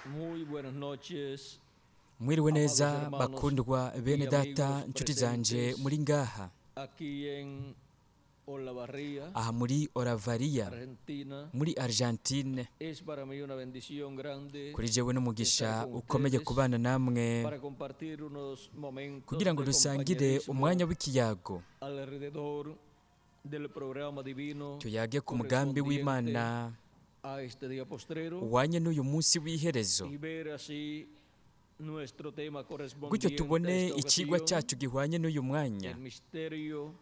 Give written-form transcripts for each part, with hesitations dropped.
Muy buenas noches, Mwiriwe neza amados hermanos bakundwa bene y data amigos nshuti zanje presentes muri ngaha aquí en Olavarría, aha muri Olavariya Argentina. muri Argentine. Es para mí una bendición grande Kuri jewe n'umugisha estar con ukomeye ustedes kubana namwe para compartir unos momentos kugira ngo de dusangire compañerismo umwanya w'ikiyago, alrededor del programa divino tuyage ku mugambi correspondiente w'Imana a este día postrero uwanye n'uyu munsi w'iherezo, y ver así nuestro tema gutyo correspondiente a tubone esta icigwa ocasión, cyacu gihwanye n'uyu mwanya, el misterio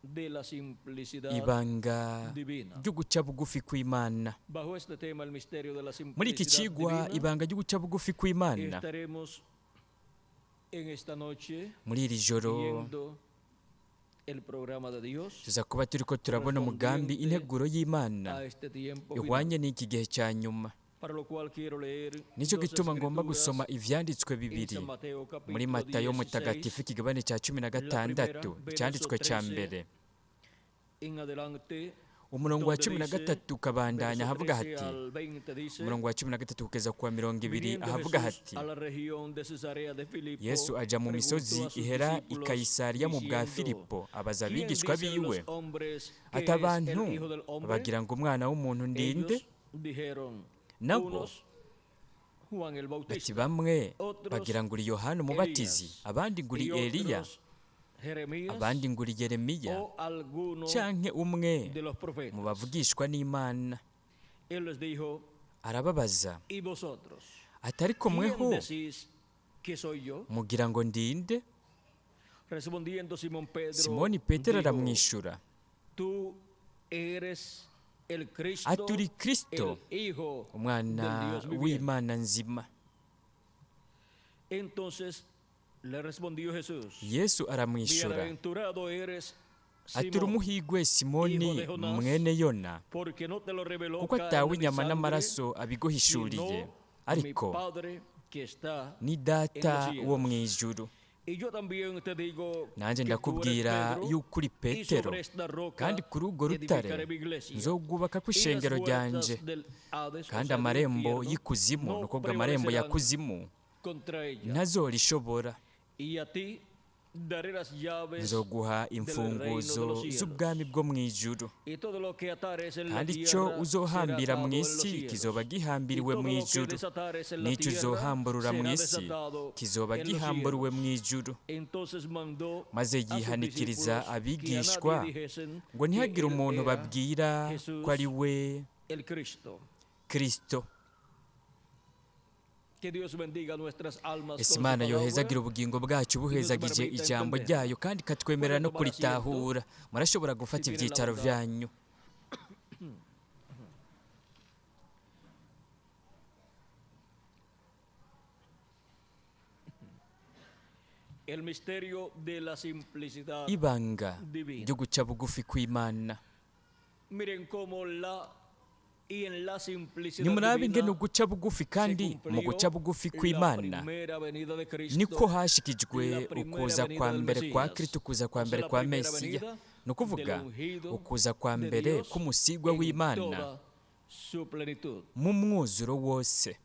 de la simplicidad ibanga divina. ryo guca bugufi kw'Imana. Bajo este tema, el misterio de la Muri iki simplicidad cigwa divina, ibanga ryo guca bugufi kw'Imana, estaremos en esta noche muri iri joro viendo el programa de Dios tuza kuba turiko turabona umugambi correspondiente integuro y'Imana a este tiempo final. ihwanye n'iki gihe cya nyuma. Para lo cual quiero leer Nicyo dos gituma ngomba escrituras gusoma ivyanditswe en bibiri San Mateo muri capítulo Matayo 16 mutagatifu ikigabane cya cumi na la primera, gatandatu verso icyanditswe cya 13 mbere, en adelante, umurongo wa donde cumi na dice, gatatu ukabandanya verso ahavuga 13 hati, al 20 dice, umurongo wa 13 kugeza ku wa 20 viniendo ahavuga Jesús hati, a la región de Cesarea de Filipo, Yesu aja mu preguntó misozi a sus ihera i discípulos Kayisariya mu bwa diciendo, Filipo, abaza ¿quién abigishwa dicen biwe los hombres que ati es el abantu Hijo del Hombre? bagira ngo umwana w'umuntu ndinde? Ellos dijeron, Nabo unos Juan el bati Bautista, bamwe otros bagira ngo uri Yohana umubatizi, Elías, abandi ngo uri y Eliya, otros Jeremías abandi ngo uri Yeremiya o alguno canke umwe de los mu profetas. bavugishwa n'Imana. Él les dijo, Arababaza ¿y vosotros? ati ariko ¿Quién mweho decís que soy yo? mugira ngo ndinde? Respondiendo Simón Pedro, Simoni Petero dijo, aramwishura tú eres el Cristo, ati uri Kristo, el Hijo del umwana Dios viviente. w'Imana nzima. Entonces le respondió Jesús, Yesu aramwishura bienaventurado eres, ati uri Simón, umuhigwe Simoni hijo de Jonás, mwene Yona, porque no te lo reveló kuko carne atawe ni inyama sangre, n'amaraso abiguhishuriye, sino mi ariko Padre que está ni en Data los wo mu cielos. ijuru. Y yo también te digo Nanjye que tú eres ndakubwira Pedro, yuko uri y Petero, sobre esta roca kandi kuri urwo rutare edificaré mi iglesia, nzogubakako y las ishengero ryanje, puertas del Hades, o kandi sea, del amarembo infierno, y'ikuzimu, ni no ukuvuga amarembo ya prevalecerán kuzimu, contra ella. ntazorishobora. Y a ti daré las llaves Nzoguha del reino de imfunguzo los cielos. z'ubwami bwo mu ijuru, Y todo lo que atares en la kandi ico tierra será uzohambira mu atado en los isi cielos. kizoba Y gihambiriwe todo mu lo que ijuru, desatares en la n'ico tierra uzohamburura mu será isi desatado kizoba en los gihamburiwe cielos. mu ijuru. Entonces mandó Maze a sus yihanikiriza discípulos que a abigishwa nadie dijesen ngo que ntihagire él umuntu era babwira ko ari Jesús we el Cristo. Kristo. Que Dios bendiga nuestras almas Ese con su Imana palabra yohezagira ubugingo bwacu y nos buhezagije permita ijambo entenderla. ryayo kandi ikatwemerera Pueden no tomar asiento kuritahura. Murashobora si gufata tienen la ivyicaro bondad. vyanyu. El misterio de la simplicidad Ibanga divina. ryo guca bugufi kw'Imana. Miren cómo la y en la simplicidad Nimurabe ingene divina uguca bugufi se kandi mu guca cumplió bugufi la kw'Imana primera venida de niko Cristo, hashikijwe la primera ukuza venida kwa del mbere kwa Mesías, Kristo, ukuza kwa o sea, mbere la kwa primera Mesiya, venida ni del ukuvuga ungido ukuza kwa de mbere Dios k'umusigwa en w'Imana toda su plenitud. mu mwuzuro wose.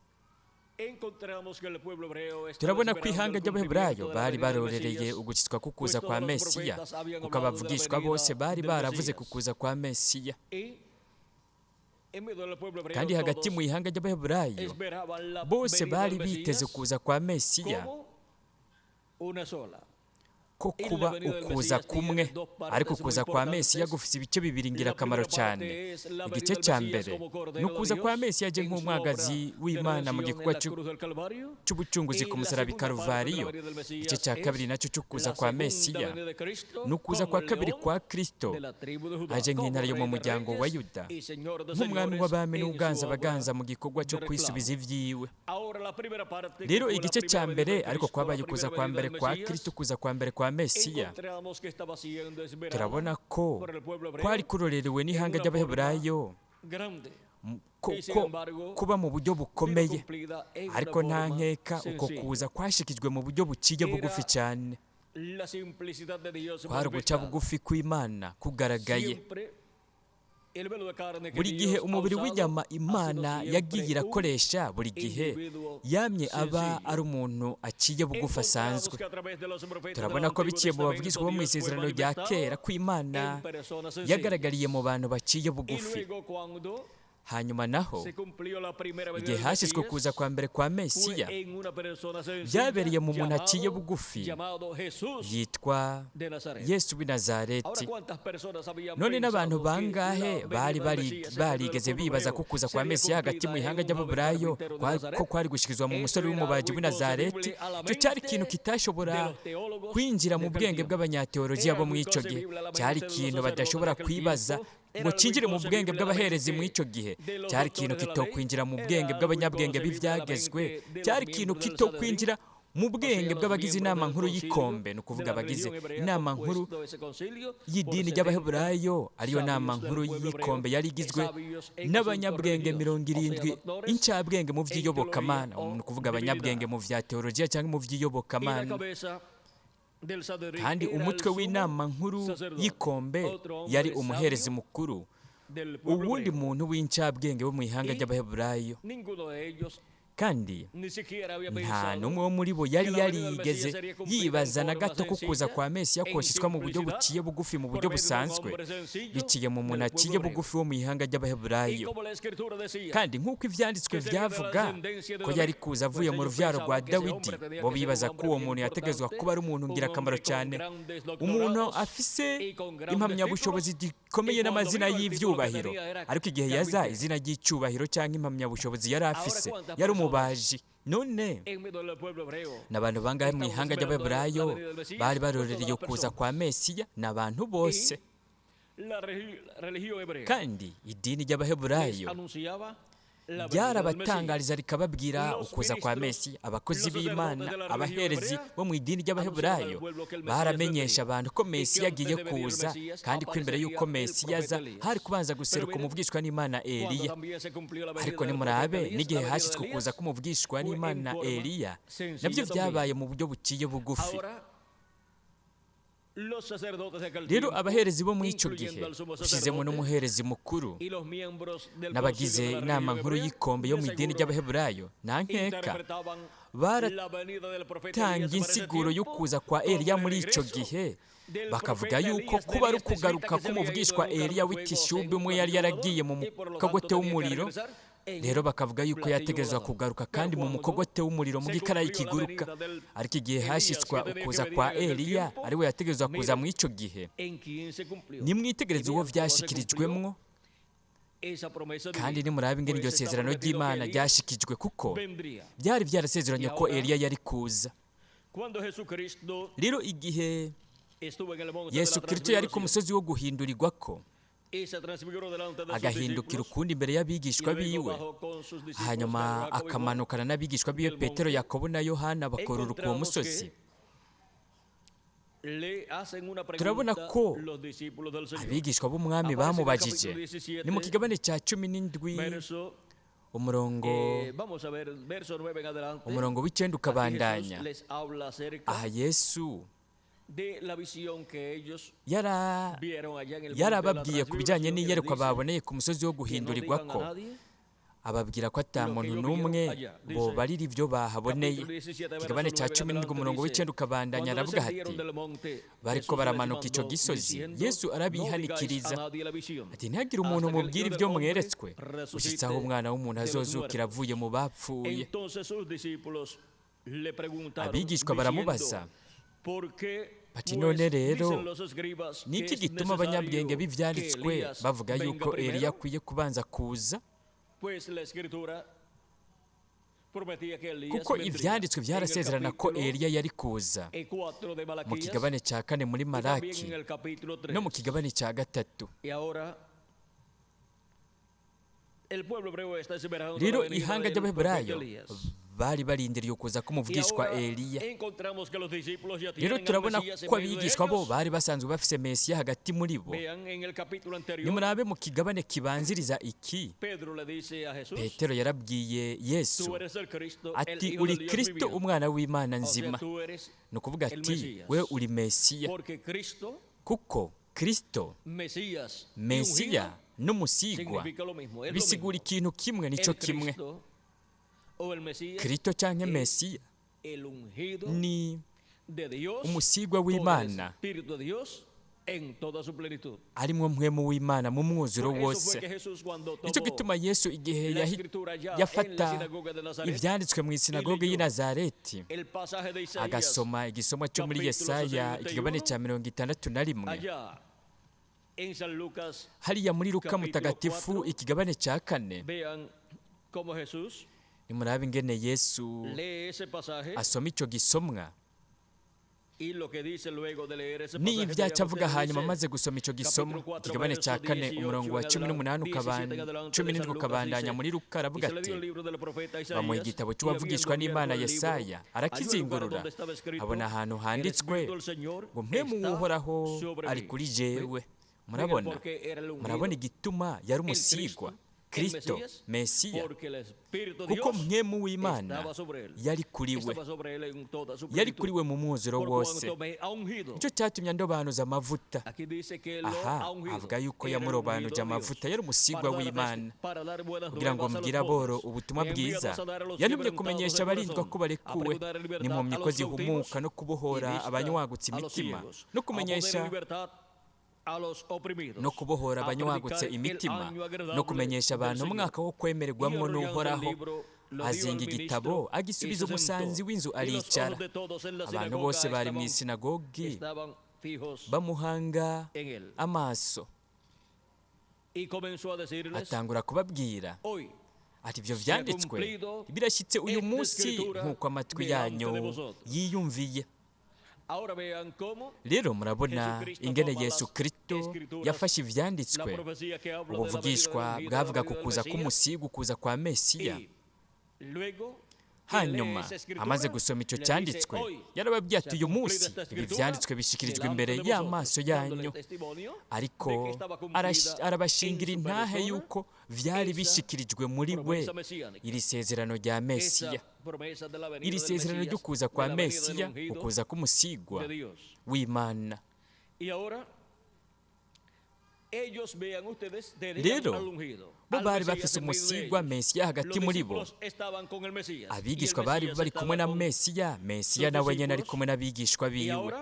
Encontramos que el pueblo hebreo estaba Turabona ko esperando ihanga el ry'Abaheburayo cumplimiento de la bari venida del barorereye Mesías, ugucitswa pues k'ukuza kwa todos los Mesiya, profetas habían kuko hablado de la abavugishwa bose venida bari del baravuze Mesías. ku kuza kwa Mesiya. Y en medio del pueblo hebreo Kandi hagati todos mu ihanga ry'Abaheburayo esperaban la bose venida bari del biteze Mesías kuza kwa Mesiya como una sola. ko Y la kuba venida del ukuza Mesías tiene kumwe, dos ariko partes muy ukuza kwa Mesiya importantes. gufise ibice bibiri La ngirakamaro primera cyane. parte es la Igice venida del cya Mesías mbere como ni Cordero de ukuza kwa Dios Mesiya aje en su obra nk'umwagazi de w'Imana mu redención en gikorwa la cruz del Calvario. c'ubucunguzi Y ku la musaraba i segunda parte de la Karuvariyo. venida del Igice Mesías cya kabiri es nacyo c'ukuza la kwa segunda Mesiya venida de Cristo ni ukuza como kwa kabiri león kwa Kristo de la tribu de Judá, aje como nk'intare yo mu rey de muryango wa reyes Yuda, y señor de nk'umwami señores w'abami en su n'uganza obra abaganza mu gikorwa cyo de kwisubiza reclamo. ivyiwe. Ahora la primera parte que Rero fue la igice cya primera venida mbere de ariko Cristo, la kwabaye ukuza primera kwa venida mbere del kwa Mesías, Kristo, ukuza kwa mbere kwa Mesiya, encontramos que estaba siendo esperada turabona ko por el pueblo kwari hebreo kurorerewe en n'ihanga una forma ry'Abaheburayo grande ko y sin ko embargo kuba mu buryo vino bukomeye, cumplida en una ariko nta forma nkeka uko sencilla. kuza kwashikijwe mu buryo buciye bugufi Era cyane. la simplicidad de Dios Kwari uguca manifestada. bugufi kw'Imana kugaragaye. Siempre Buri gihe umubiri w'inyama Imana yagiye irakoresha, buri gihe yamye aba ari umuntu aciye bugufi asanzwe. Turabona ko biciye mu bavugishwa bo mu isezerano rya kera ko Imana yagaragariye mu bantu baciye bugufi. Hanyuma naho igihe hashyizwe kuza kwa mbere kwa Mesiya, byabereye mu muntu aciye bugufi yitwa Yesu w'i Nazareti. None n'abantu bangahe bari barigeze bibaza ko kuza kwa Mesiya hagati mu ihanga ry'Ababurayo ko kwari gushikirizwa mu musore w'umubaji w'i Nazareti? Icyo cyari ikintu kitashobora kwinjira mu bwenge bw'abanyateolojiya bo muri icyo gihe. Cyari ikintu badashobora kwibaza ngo cinjire mu bwenge bw'abaherezi muri icyo gihe. Cyari ikintu kitokwinjira mu bwenge bw'abanyabwenge b'ibyagezwe. Cyari ikintu kitokwinjira mu bwenge bw'abagize inama nkuru y'ikombe, ni ukuvuga abagize inama nkuru y'idini ry'Abaheburayo, ariyo nama nkuru y'ikombe yari igizwe n'abanyabwenge 70, incabwenge mu by'iyobokamana, ni ukuvuga abanyabwenge mu bya teolojiya cyangwa mu by'iyobokamana. Kandi umutwe w'inama nkuru y'ikombe yari umuherezi mukuru, uwundi muntu w'incabwenge wo mu ihanga ry'Abaheburayo. Kandi nta n'umwe wo muri bo yari yarigeze yibaza na gato ko kuza kwa Mesiya koshyitswa mu buryo buciye bugufi, mu buryo busanzwe, biciye mu muntu aciye bugufi wo mu ihanga ry'Abaheburayo. Kandi nk'uko ibyanditswe byavuga ko yari kuza avuye mu rubyaro rwa Dawidi, bo bibaza ko uwo muntu yategezwa kuba ari umuntu ngirakamaro cyane, umuntu afise impamyabushobozi zikomeye n'amazina y'ibyubahiro. Ariko igihe yaza, izina ry'icyubahiro cyangwa impamyabushobozi yari afise yari umubaji. None n'abantu bangahe mu ihanga ry'Abaheburayo bari barorereye kuza kwa Mesiya? Ni abantu bose. Kandi idini ry'Abaheburayo ryarabatangariza rikababwira ukuza kwa Mesiya. Abakozi b'Imana, abaherezi bo mu idini ry'Abaheburayo baramenyesha abantu ko Mesiya agiye kuza, kandi ko imbere y'uko Mesiya aza hari kubanza guseruka umuvugishwa n'Imana Eliya. Ariko nimurabe n'igihe hashyizwe kuza k'umuvugishwa n'Imana Eliya, nabyo byabaye mu buryo buciye bugufi. Rero abaherezi bo muri icyo gihe, ushyizemo n'umuherezi mukuru n'abagize inama nkuru y'ikombe yo mu idini ry'Abaheburayo, nta nkeka baratanga insiguro yo kuza kwa Eliya muri icyo gihe, bakavuga yuko kuba ari ukugaruka k'umuvugishwa Eliya w'itishubi umwe yari yaragiye mu mukogote w'umuriro. Rero bakavuga yuko yategerezwa kugaruka kandi mu mukogote w'umuriro mu gikarayi kiguruka. Ariko igihe hashyitswa ukuza kwa Eliya, ariwe yategerezwa kuza muri icyo gihe, nimwitegereze uwo byashyikirijwemwo, kandi nimurabe ingene iryo sezerano ry'Imana ryashikijwe, kuko byari byarasezeranye ko Eliya yari kuza. Rero igihe Yesu Kristo yari ku musozi wo guhindurirwa ko agahindukira ukundi imbere y'abigishwa biwe, hanyuma akamanukana n'abigishwa biwe Petero, Yakobo na Yohana, bakoruruka uwo musozi, turabona ko abigishwa b'umwami bamubajije. Ni mu kigabane cya 17 umurongo w'icenda ukabandanya. Aha Yesu yarababwiye ku bijyanye n'iyerekwa baboneye ku musozi wo guhindurirwa ko, ababwira ko ata muntu n'umwe bobarira ibyo bahaboneye. Ikigabane cya 17 umurongo w'icenda ukabandanya, aravuga ati: bariko baramanuka icyo gisozi, Yesu arabihanikiriza ati: ntihagire umuntu mubwira ibyo mweretswe, ushyitse aho umwana w'umuntu azozukira avuye mu bapfuye. Abigishwa baramubaza bati: none rero ni iki gituma abanyabwenge b'ibyanditswe bavuga yuko Eliya akwiye kubanza kuza? Kuko ibyanditswe byarasezerana ko Eliya yari kuza mu kigabane cya 4 muri Malaki no mu kigabane cya 3. Rero ihanga ry'Abaheburayo bari barindiriye ukuza k'umuvugishwa Eliya. Rero turabona ko abigishwa bo bari basanzwe bafise Mesiya hagati muri bo. Nimurabe mu kigabane kibanziriza iki, Petero yarabwiye Yesu ati: uri Kristo umwana w'Imana nzima. Ni ukuvuga ati: we uri Mesiya, kuko Kristo, Mesiya N'umusigwa bisigura ikintu kimwe, nico kimwe. Kristo canke Mesiya ni umusigwa w'Imana arimwo mpwemu w'Imana mu mwuzuro wose. Nicyo gituma Yesu igihe yafata ivyanditswe mu isinagoge y'i Nazareti, agasoma igisomwa cyo muri Yesaya ikigabane cya 61, hariya muri Luka mutagatifu ikigabane cya 4, nimurabe ingene Yesu asoma ico gisomwa n'ibyo acavuga hanyuma amaze gusoma icyo gisomwa. Ikigabane cya 4 umurongo wa 18 17 ukabandanya muri Luka, aravuga ati: "Bamuha igitabo cy'uwavugishwa n'Imana Yesaya, arakizingurura, abona ahantu handitswe ngo: 'Mpwemu w'Uhoraho ari kuri jewe.'" Murabona, murabona igituma yari umusigwa, Kristo, Mesiya, kuko mpwemu w'Imana yari kuri we, yari kuri we mu mwuzuro wose. "Nicyo cyatumye andobanuza amavuta." Aha avuga yuko yamurobanuje amavuta, yari umusigwa w'Imana, "kugira ngo mbwire aboro ubutumwa bwiza. Yantumye kumenyesha abarindwa ko barekuwe, n'impumyi ko zihumuka, no kubohora abanywagutse imitima, no kumenyesha no kubohora abanywagutse imitima, no kumenyesha abantu umwaka wo kwemererwamwo n'Uhoraho." Azinga igitabo, agisubiza umusanzi w'inzu, aricara. Abantu bose bari mu isinagogi bamuhanga amaso. Atangura kubabwira ati: "Ibyo vyanditswe birashyitse uyu munsi nk'uko amatwi yanyu yiyumviye." Rero murabona ingene Yesu Kristo yafashe ivyanditswe, ubuvugishwa bwavuga ku kuza k'umusiga, ukuza kwa Mesiya. Hanyuma amaze gusoma icyo cyanditswe, yarababwiye ati: "Uyu munsi ibi vyanditswe bishikirijwe imbere y'amaso yanyu." Ariko arabashingira intahe yuko vyari bishikirijwe muri we iri sezerano rya Mesiya, iri sezerano ryo kuza kwa Mesiya, ukuza k'umusigwa w'Imana. Rero bo bari bafise umusigwa, Mesiya, hagati muri bo. Abigishwa bari bari kumwe na Mesiya, Mesiya nawe nyene ari kumwe n'abigishwa biwe.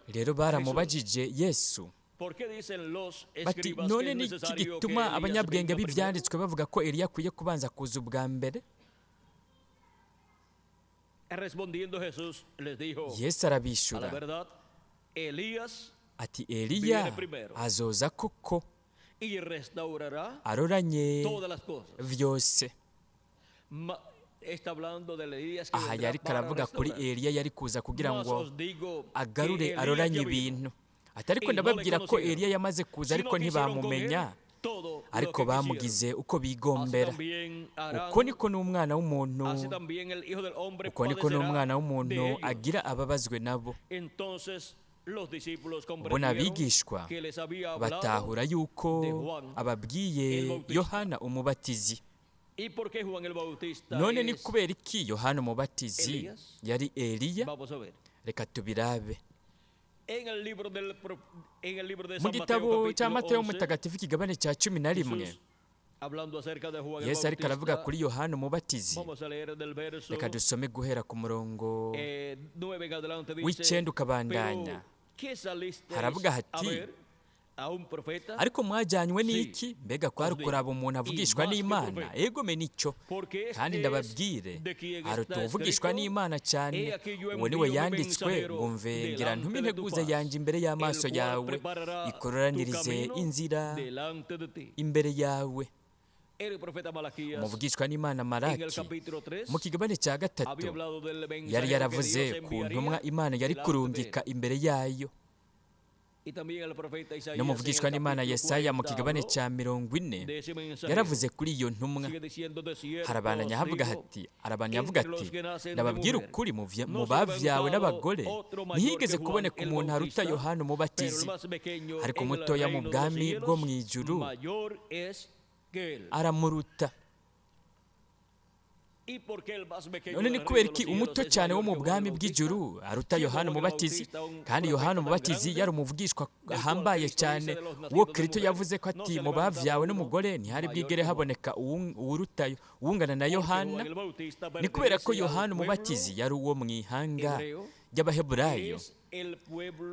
Rero baramubajije Yesu bati: "None ni iki gituma abanyabwenge b'ivyanditswe bavuga ko Eliya akwiye kubanza kuza ubwa mbere?" Yesu arabishura ati: "Eliya azoza koko aroranye vyose." Aha yariko aravuga kuri Eliya yari kuza kugira ngo agarure, aroranye ibintu. Ati: "Ariko ndababwira ko Eliya yamaze kuza, ariko ntibamumenya, ariko bamugize uko bigombera. Uko niko n'umwana w'umuntu, uko niko n'umwana w'umuntu agira ababazwe nabo." Ubona abigishwa batahura yuko ababwiye Yohana Umubatizi. None ni kubera iki Yohana Umubatizi yari Eliya? Reka tubirabe mu gitabo cya Matayo mutagatifu ikigabane cya 11. Yesu ariko aravuga kuri Yohana Umubatizi. Reka dusome guhera ku murongo w'9 ukabandanya. Haravuga hati: "Ariko mwajyanywe n'iki? Mbega kwari kuraba umuntu avugishwa n'Imana? Egome nicyo, kandi ndababwire, aruta uwuvugishwa n'Imana cyane. Uwo niwe yanditswe ngo: 'Mve ngira ntume integuza yanjye imbere y'amaso yawe, ikororanirize inzira imbere yawe.'" Umuvugishwa n'Imana Malaki mu kigabane cya 3 yari yaravuze ku ntumwa Imana yari kurungika imbere yayo. N'umuvugishwa n'Imana Yesaya mu kigabane cya 40 yaravuze kuri iyo ntumwa. Harabandanya havuga hati, arabandanya avuga ati: "Ndababwira ukuri, mu bavyawe n'abagore ntihigeze kuboneka umuntu aruta Yohana Umubatizi, ariko mutoya mu bwami bwo mu ijuru aramuruta." None ni kubera iki umuto cyane wo mu bwami bw'ijuru aruta Yohana Umubatizi? Kandi Yohana Umubatizi yari umuvugishwa ahambaye cyane, uwo Kristo yavuze ko ati mu bavyawe n'umugore ntihari bwigere haboneka uwurutayo uwungana na Yohana. Ni kubera ko Yohana Umubatizi yari uwo mu ihanga ry'Abaheburayo,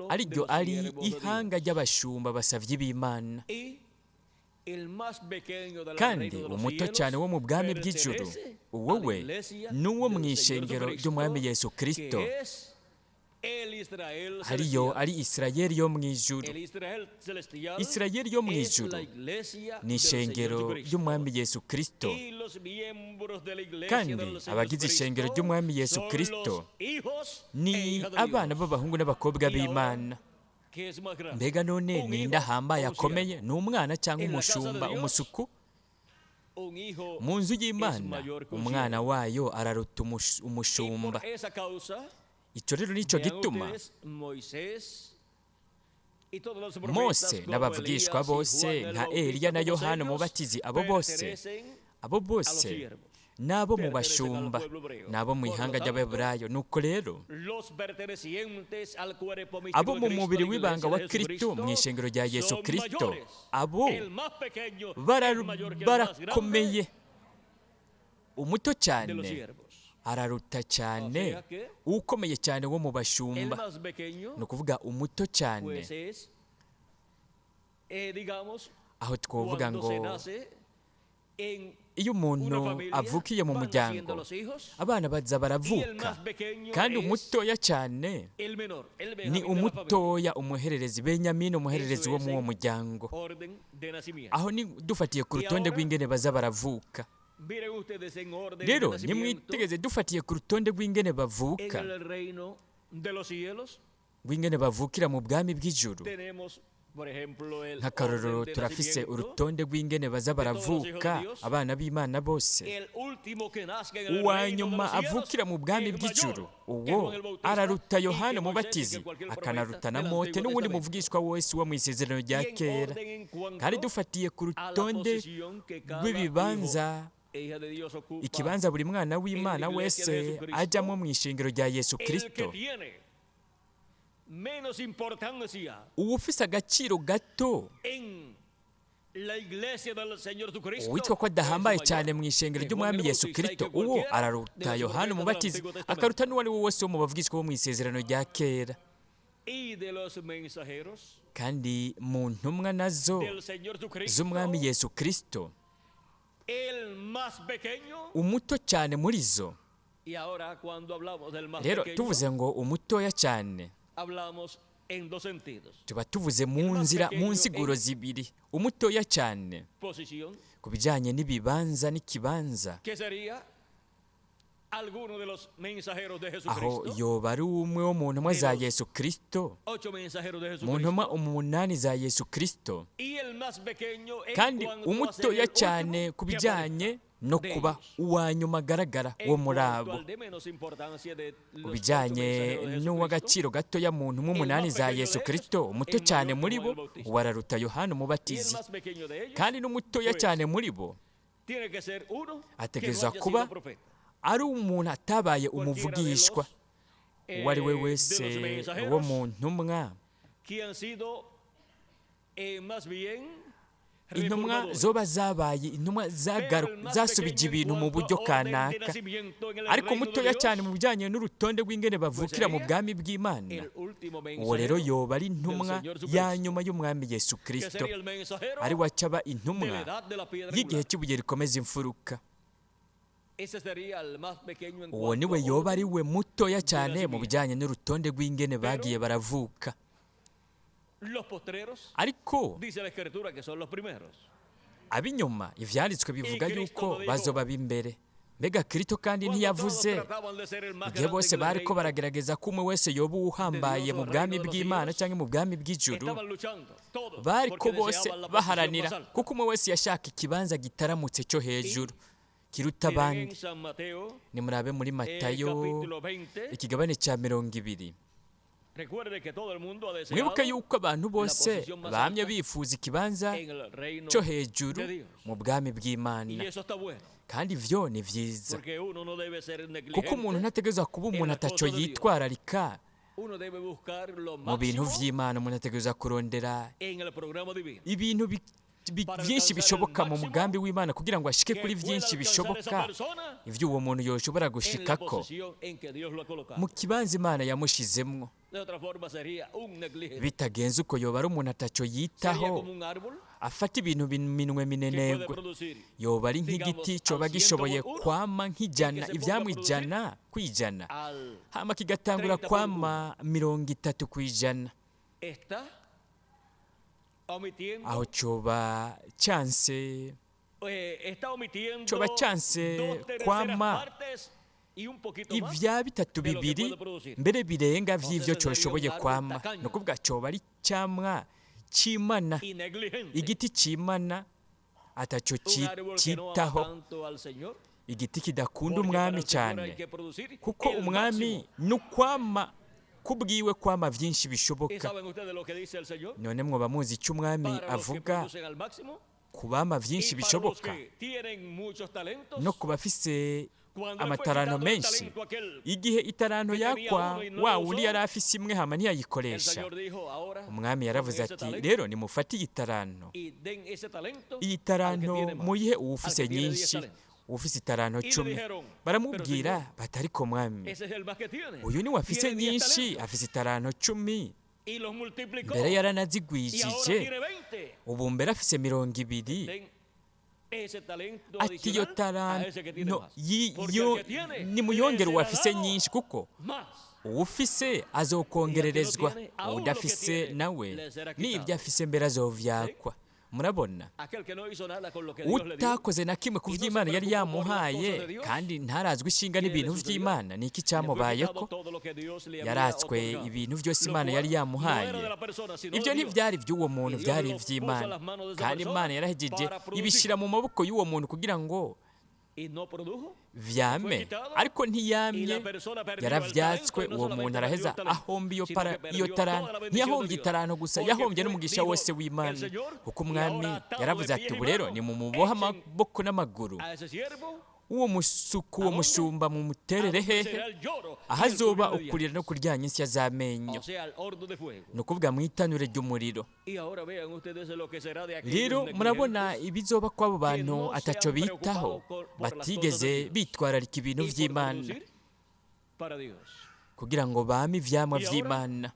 ariryo ari ihanga ry'abashumba basavyi b'Imana. Kandi umuto cyane wo mu bwami bw'ijuru, uwo we n'uwo mu ishengero ry'Umwami Yesu Kristo, ariyo ari Isirayeli yo mu ijuru. Isirayeli yo mu ijuru ni ishengero ry'Umwami Yesu Kristo, kandi abagize ishengero ry'Umwami Yesu Kristo ni abana b'abahungu n'abakobwa b'Imana. Mbega none ninde ahambaye akomeye, ni umwana cyangwa umushumba umusuku? Mu nzu y'Imana umwana wayo araruta umushumba. Icyo rero nicyo gituma Mose n'abavugishwa bose nka Eliya na Yohana Umubatizi, abo bose n'abo mu bashumba n'abo mu ihanga ry'Abaheburayo. Nuko rero abo mu mubiri w'ibanga wa Kristo mu ishengero rya Yesu Kristo, abo barakomeye. Umuto cyane araruta cyane ukomeye cyane wo mu bashumba. Ni ukuvuga umuto cyane, aho twovuga ngo iyo umuntu avukiye mu muryango, abana baza baravuka, kandi umutoya cyane ni umutoya umuhererezi, Benyamini umuhererezi wo mu uwo muryango. Aho ni dufatiye ku rutonde rw'ingene baza baravuka. Rero nimwitegeze, dufatiye ku rutonde rw'ingene bavuka, rw'ingene bavukira mu bwami bw'ijuru. Nk'akarorero turafise urutonde rw'ingene baza baravuka abana b'Imana bose. Uwa nyuma avukira mu bwami bw'ijuru, uwo araruta Yohana Umubatizi, akanaruta na Mote n'uwundi muvugishwa wese wo mu isezerano rya kera. Kandi dufatiye ku rutonde rw'ibibanza, ikibanza buri mwana w'Imana wese ajyamo mu ishengero rya Yesu Kristo, uwufise agaciro gato, uwitwa ko adahambaye cyane mu ishengero ry'Umwami Yesu Kristo, uwo araruta Yohana Umubatizi, akaruta n'uwo ari we wese wo mu bavugishwa bo mu isezerano rya kera. Kandi mu ntumwa nazo z'Umwami Yesu Kristo, umuto cyane muri zo, rero tuvuze ngo umutoya cyane, tuba tuvuze mu nzira, mu nsiguro zibiri. Umutoya cyane ku bijyanye n'ibibanza n'ikibanza, aho yoba ari umwe wo mu ntumwa za Yesu Kristo, mu ntumwa 8 za Yesu Kristo. Kandi umutoya cyane ku bijyanye no kuba uwa nyuma agaragara wo muri abo, ku bijyanye n'uw'agaciro gatoya mu ntumwa 8 za Yesu Kristo, umuto cyane muri bo wararuta Yohana Umubatizi. Kandi n'umutoya cyane muri bo ategerezwa kuba ari umuntu atabaye umuvugishwa, uwo ari we wese wo mu ntumwa. Intumwa zoba zabaye intumwa zasubije ibintu mu buryo kanaka, ariko mutoya cyane mu bijyanye n'urutonde rw'ingene bavukira mu bwami bw'Imana, uwo rero yoba ari intumwa ya nyuma y'Umwami Yesu Kristo, ari we acaba intumwa y'igihe cy'ibuye rikomeza imfuruka. Uwo niwe yoba ari we mutoya cyane mu bijyanye n'urutonde rw'ingene bagiye baravuka. Ariko ab'inyuma ivyanditswe bivuga yuko bazoba b'imbere. Mbega Kristo kandi ntiyavuze igihe bose bariko baragerageza ko umwe wese yoba uhambaye mu bwami bw'Imana cyangwa mu bwami bw'ijuru, bariko bose baharanira kuko umwe wese yashaka ikibanza gitaramutse cyo hejuru kiruta abandi. Nimurabe muri Matayo ikigabane cya 20. Mwibuke yuko abantu bose bamye bifuza ikibanza cyo hejuru mu bwami bw'Imana, kandi ivyo ni vyiza, kuko umuntu ntategerezwa kuba umuntu ataco yitwararika mu bintu vy'Imana. Umuntu ategerezwa kurondera ibintu byinshi bishoboka mu mugambi w'Imana kugira ngo ashike kuri byinshi bishoboka ivyo uwo muntu yoshobora gushikako mu kibanza Imana yamushizemwo. Bitagenze uko yoba ari umuntu ataco yitaho, afata ibintu minwe minenegwe. Yoba ari nk'igiti coba gishoboye kwama nk'ijana, ivyamwa 100 kwijana, hama kigatangura kwama 30 kwijana. Aho coba canse kwama ivya bitatu bibiri mbere birenga vy'ivyo coshoboye kwama. Ni ukuvuga coba ari camwa c'Imana, igiti c'Imana ataco citaho, igiti kidakunda umwami cyane, kuko umwami ni ukwama kubwiwe kwama vyinshi bishoboka. None mwoba muzi icyo umwami avuga kubama vyinshi bishoboka no kubafise amatarano menshi? Igihe itaranto yakwa wa wundi yari afise imwe hama ntiyayikoresha, umwami yaravuze ati rero nimufate iyi taranto, iyi taranto muyihe uwufise nyinshi, uwufise itaranto 10. Baramubwira bati ariko mwami, uyu ni wafise nyinshi, afise itaranto 10, mbere yaranazigwijije, ubu mbere afise 20. Ati iyo taranto nimuyongere uwafise nyinshi, kuko uwufise azokongererezwa, uwudafise nawe n'ibyo afise mbere azovyakwa. Murabona, utakoze na kimwe ku vy'Imana yari yamuhaye kandi ntarazwi ishinga n'ibintu vy'Imana, ni iki cyamubayeko? Yaratswe ibintu vyose Imana yari yamuhaye. Ibyo ntivyari vy'uwo muntu, vyari ivy'Imana, kandi Imana yarahejeje ibishira mu maboko y'uwo muntu kugira ngo vyame, ariko ntiyamye, yaravyatswe. Uwo muntu araheza ahomba iyo taranto. Ntiyahombye itaranto gusa, yahombye n'umugisha wose w'Imana, kuko umwami yaravuze ati ubu rero nimumubohe amaboko n'amaguru, uwo musuku, uwo mushumba mumuterere hehe? Ahazoba ukurira no kuryanya insya z'amenyo, ni ukuvuga mu itanure ry'umuriro. Rero murabona ibizoba kw'abo bantu ataco bitaho, batigeze bitwararika ibintu vy'Imana kugira ngo bame ivyamwa vy'Imana.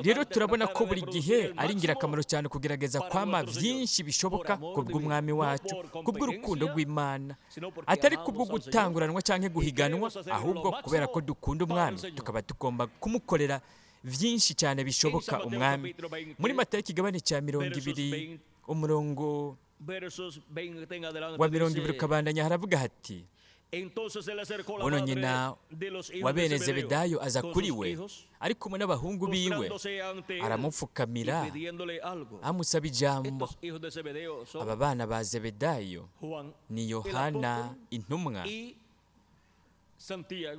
Rero turabona ko buri gihe ari ingirakamaro cyane kugerageza kwama byinshi bishoboka kubw'umwami wacu, kubw'urukundo rw'Imana, atari kubwo gutanguranwa cyangwa guhiganwa, ahubwo kubera ko dukunda umwami tukaba tugomba kumukorera byinshi cyane bishoboka umwami. Muri Matayo ikigabane cya 20 umurongo wa 20 ukabandanya haravuga hati buno nyina wa bene Zebedayo aza kuri we ari kumwe n'abahungu biwe, aramupfukamira amusaba ijambo. Aba bana ba Zebedayo ni Yohana intumwa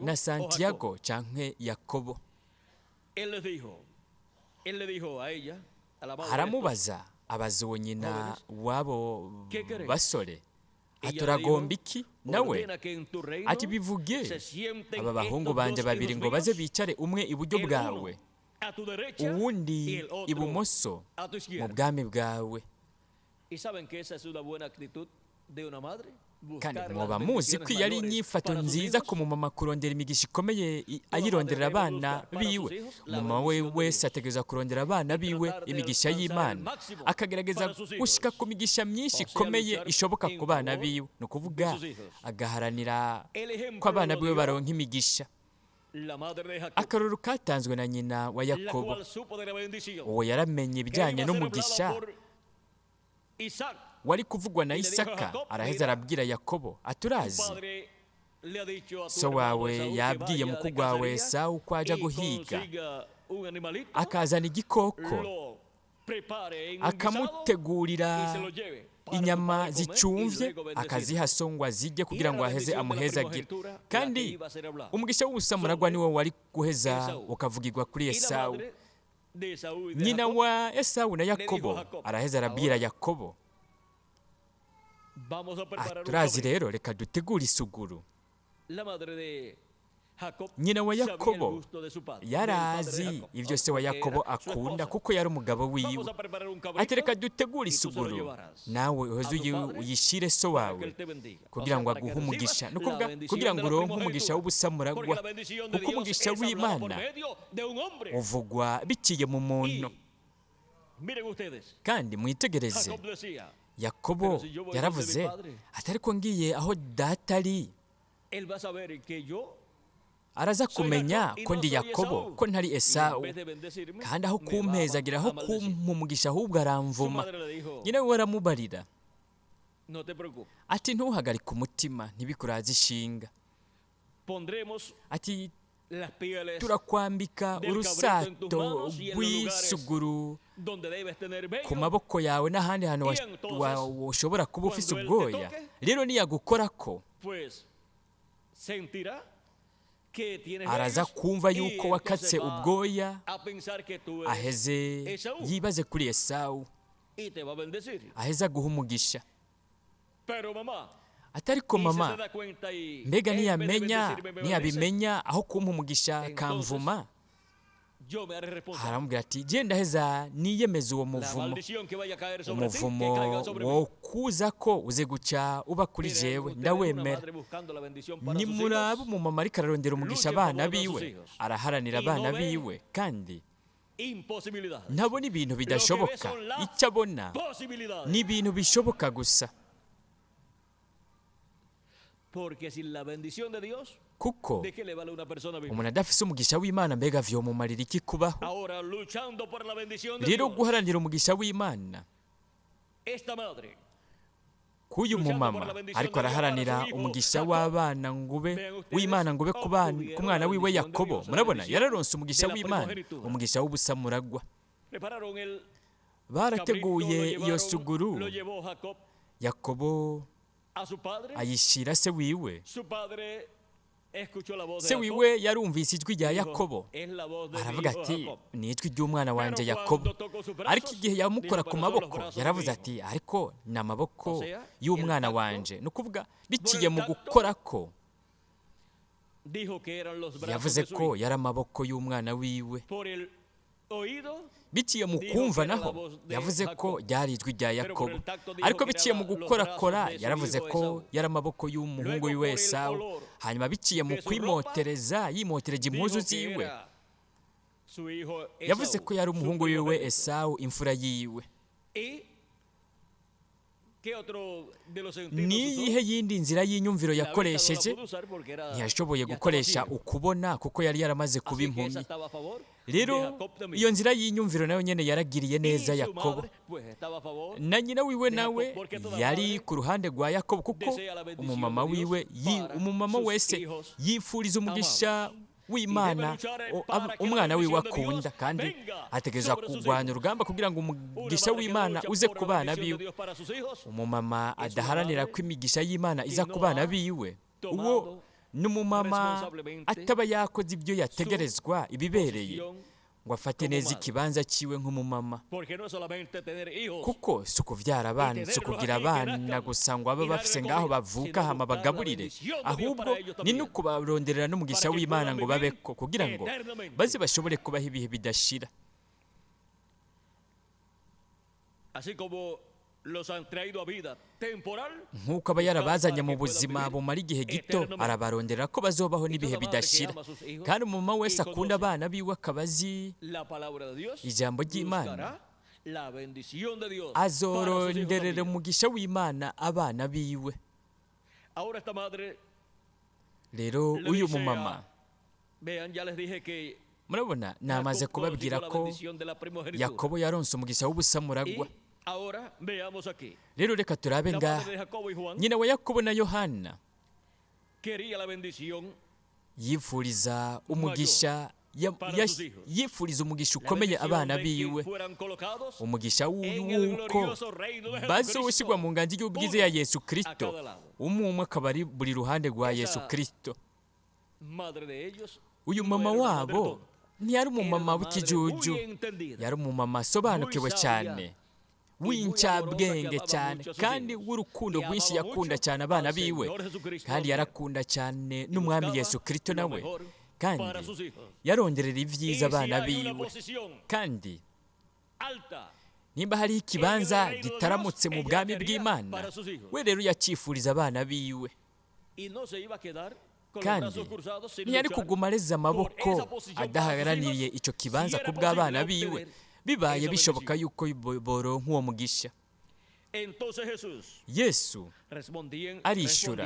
na Santiago canke Yakobo. Aramubaza, abaza uwo nyina w'abo basore, aturagomba iki? Nawe ati bivuge aba bahungu banje babiri ngo baze bicare umwe iburyo bwawe uwundi ibumoso mu bwami bwawe. Kandi mwoba muzi ko iyo ari inyifato nziza ku mumama kurondera imigisha ikomeye ayironderera abana biwe. Umumama we wese ategerezwa kurondera abana biwe imigisha y'Imana, akagerageza gushika ku migisha myinshi ikomeye ishoboka ku bana biwe. Ni ukuvuga agaharanira ko abana biwe baronka imigisha. Akarorero katanzwe na nyina wa Yakobo, uwo yaramenye ibijyanye n'umugisha wari kuvugwa na Isaka. Araheza arabwira Yakobo aturazi so wawe yabwiye mukuru wawe Esawu ko aja guhiga akazana igikoko akamutegurira Inyama zicumvye akaziha so ngo azirye kugira ngo aheze amuhezagire. Kandi umugisha w'ubusamuragwa niwo wari guheza ukavugirwa kuri Esawu. Nyina wa Esawu na Yakobo araheza arabwira Yakobo: "Turazi rero, reka dutegure isuguru." Nyina wa Yakobo yarazi ibyo se wa Yakobo akunda, kuko yari umugabo wiwe. Ati: "Reka dutegure isuguru, nawe uheze uyishire so wawe kugira ngo aguhe umugisha." Ni ukuvuga kugira ngo uronke umugisha w'ubusamuragwa, kuko umugisha w'Imana uvugwa biciye mu muntu. Kandi mwitegereze, Yakobo yaravuze ati: "Ariko ngiye aho data ari, araza kumenya ko ndi Yakobo, ko ntari Esawu, kandi aho kumpezagira, aho kumpa umugisha, ahubwo aramvuma." Nyina we aramubarira ati: "Ntuhagarike umutima, ntibikuraze ishinga." Ati: "Turakwambika urusato rw'isuguru ku maboko yawe n'ahandi hantu ushobora kuba ufise ubwoya. Rero niyagukora ko, araza kumva yuko wakatse ubwoya, aheze yibaze kuri Esawu, aheze aguha umugisha." Atariko mama, mbega niyamenya, niyabimenya, aho kumpa umugisha kamvuma? Haramubwira ati: "Genda heza niyemeze uwo muvumo, umuvumo wo kuza ko uze guca uba kuri jewe, ndawemera." Nimuraba umumama ariko ararondera umugisha abana biwe, araharanira abana biwe, kandi ntabona ibintu bidashoboka. Icyo abona ni ibintu bishoboka gusa, kuko umuntu adafise umugisha w'Imana, mbega vyomumarira iki kubaho? Rero guharanira umugisha w'Imana k'uyu mumama ariko araharanira umugisha w'abana ngube w'Imana ngube ku mwana wiwe Yakobo. Murabona, yararonse umugisha w'Imana, umugisha w'ubusamuragwa. Barateguye iyo suguru, Yakobo ayishira se wiwe. Se wiwe yarumvise ijwi rya Yakobo, aravuga ati: "Ni ijwi ry'umwana wanjye Yakobo." Ariko igihe yamukora ku maboko, yaravuze ati: "Ariko ni amaboko y'umwana wanje." Ni ukuvuga biciye mu gukora ko, yavuze ko yari amaboko y'umwana wiwe. Biciye mu kumva naho, yavuze ko ryari ijwi rya Yakobo. Ariko biciye mu gukorakora, yaravuze ko yari amaboko y'umuhungu wiwe Esawu. Hanyuma biciye mu kwimotereza, yimotereje impuzu ziwe, yavuze ko yari umuhungu wiwe Esawu, imfura yiwe. Niyihe yindi nzira y'inyumviro yakoresheje? Ntiyashoboye gukoresha ukubona, kuko yari yaramaze kuba impumyi. Rero iyo nzira y'inyumviro nayo nyene yaragiriye neza Yakobo. Na nyina wiwe nawe yari ku ruhande rwa Yakobo, kuko umumama wiwe, umumama wese yifuriza umugisha w'Imana umwana wiwe akunda, kandi ategereza kurwanya urugamba kugira ngo umugisha w'Imana uze ku bana biwe. Umumama adaharanira ko imigisha y'Imana iza ku bana biwe, uwo n'umumama ataba yakoze ibyo yategerezwa ibibereye ngo afate neza ikibanza cyiwe nk'umumama. Kuko si ukuvyara abana, si ukugira abana gusa ngo abe bafise ngaho bavuka hama bagaburire, ahubwo ni no kubaronderera n'umugisha w'Imana ngo babeko, kugira ngo baze bashobore kubaho ibihe bidashira. Nk'uko aba yarabazanye mu buzima bumara igihe gito, arabarondera ko bazobaho n'ibihe bidashira. Kandi umumama wese akunda abana biwe akaba azi ijambo ry'Imana, azoronderera umugisha w'Imana abana biwe. Rero uyu mumama, murabona, namaze kubabwira ko Yakobo yaronse umugisha w'ubusamuragwa. Rero reka turabe ngaha, nyina wa Yakobo na Yohana yifuriza umugisha yifuriza umugisha ukomeye abana biwe, umugisha w'uko bazoshyirwa mu nganji y'ubwiza ya Yesu Kristo, umwe umwe akaba ari buri ruhande rwa Yesu Kristo. Uyu mama wabo ntiyari umumama w'ikijuju, yari umumama asobanukiwe cyane, w'incabwenge cyane, kandi w'urukundo rwinshi. Yakunda cyane abana biwe, kandi yarakunda cyane n'umwami Yesu Kristo nawe, kandi yaronderera ibyiza abana biwe. Kandi nimba hariho ikibanza gitaramutse mu bwami bw'Imana, we rero yacyifuriza abana biwe, kandi ntiyari kuguma areze amaboko adahagarariye icyo kibanza ku bw'abana biwe, bibaye bishoboka yuko boronka uwo mugisha. Yesu arishura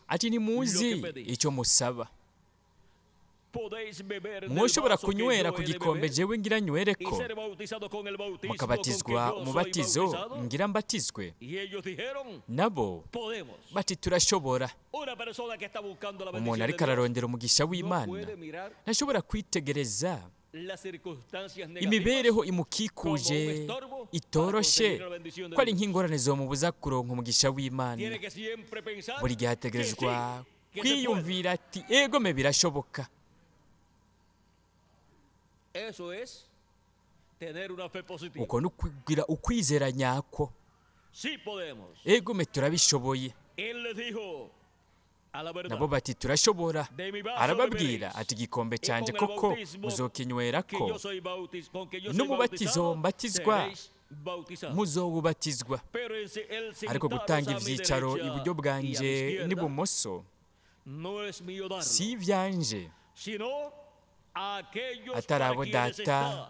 ati ntimuzi icyo musaba. Mwoshobora kunywera ku gikombe jewe ngira nywereko, mukabatizwa umubatizo ngira mbatizwe? Nabo bati turashobora. Umuntu ariko ararondera umugisha w'Imana ntashobora kwitegereza imibereho imukikuje itoroshe ko ari nk'ingorane zomubuza kuronka umugisha w'Imana. Buri gihe ategerezwa kwiyumvira ati egome birashoboka. Uko ni ukugira ukwizera nyako. Egome turabishoboye. Nabo bati turashobora. Arababwira ati igikombe cyanjye koko muzokinywerako, n'umubatizo mbatizwa muzowubatizwa, ariko gutanga ibyicaro iburyo bwanjye n'ibumoso si ibyanje, atari abo data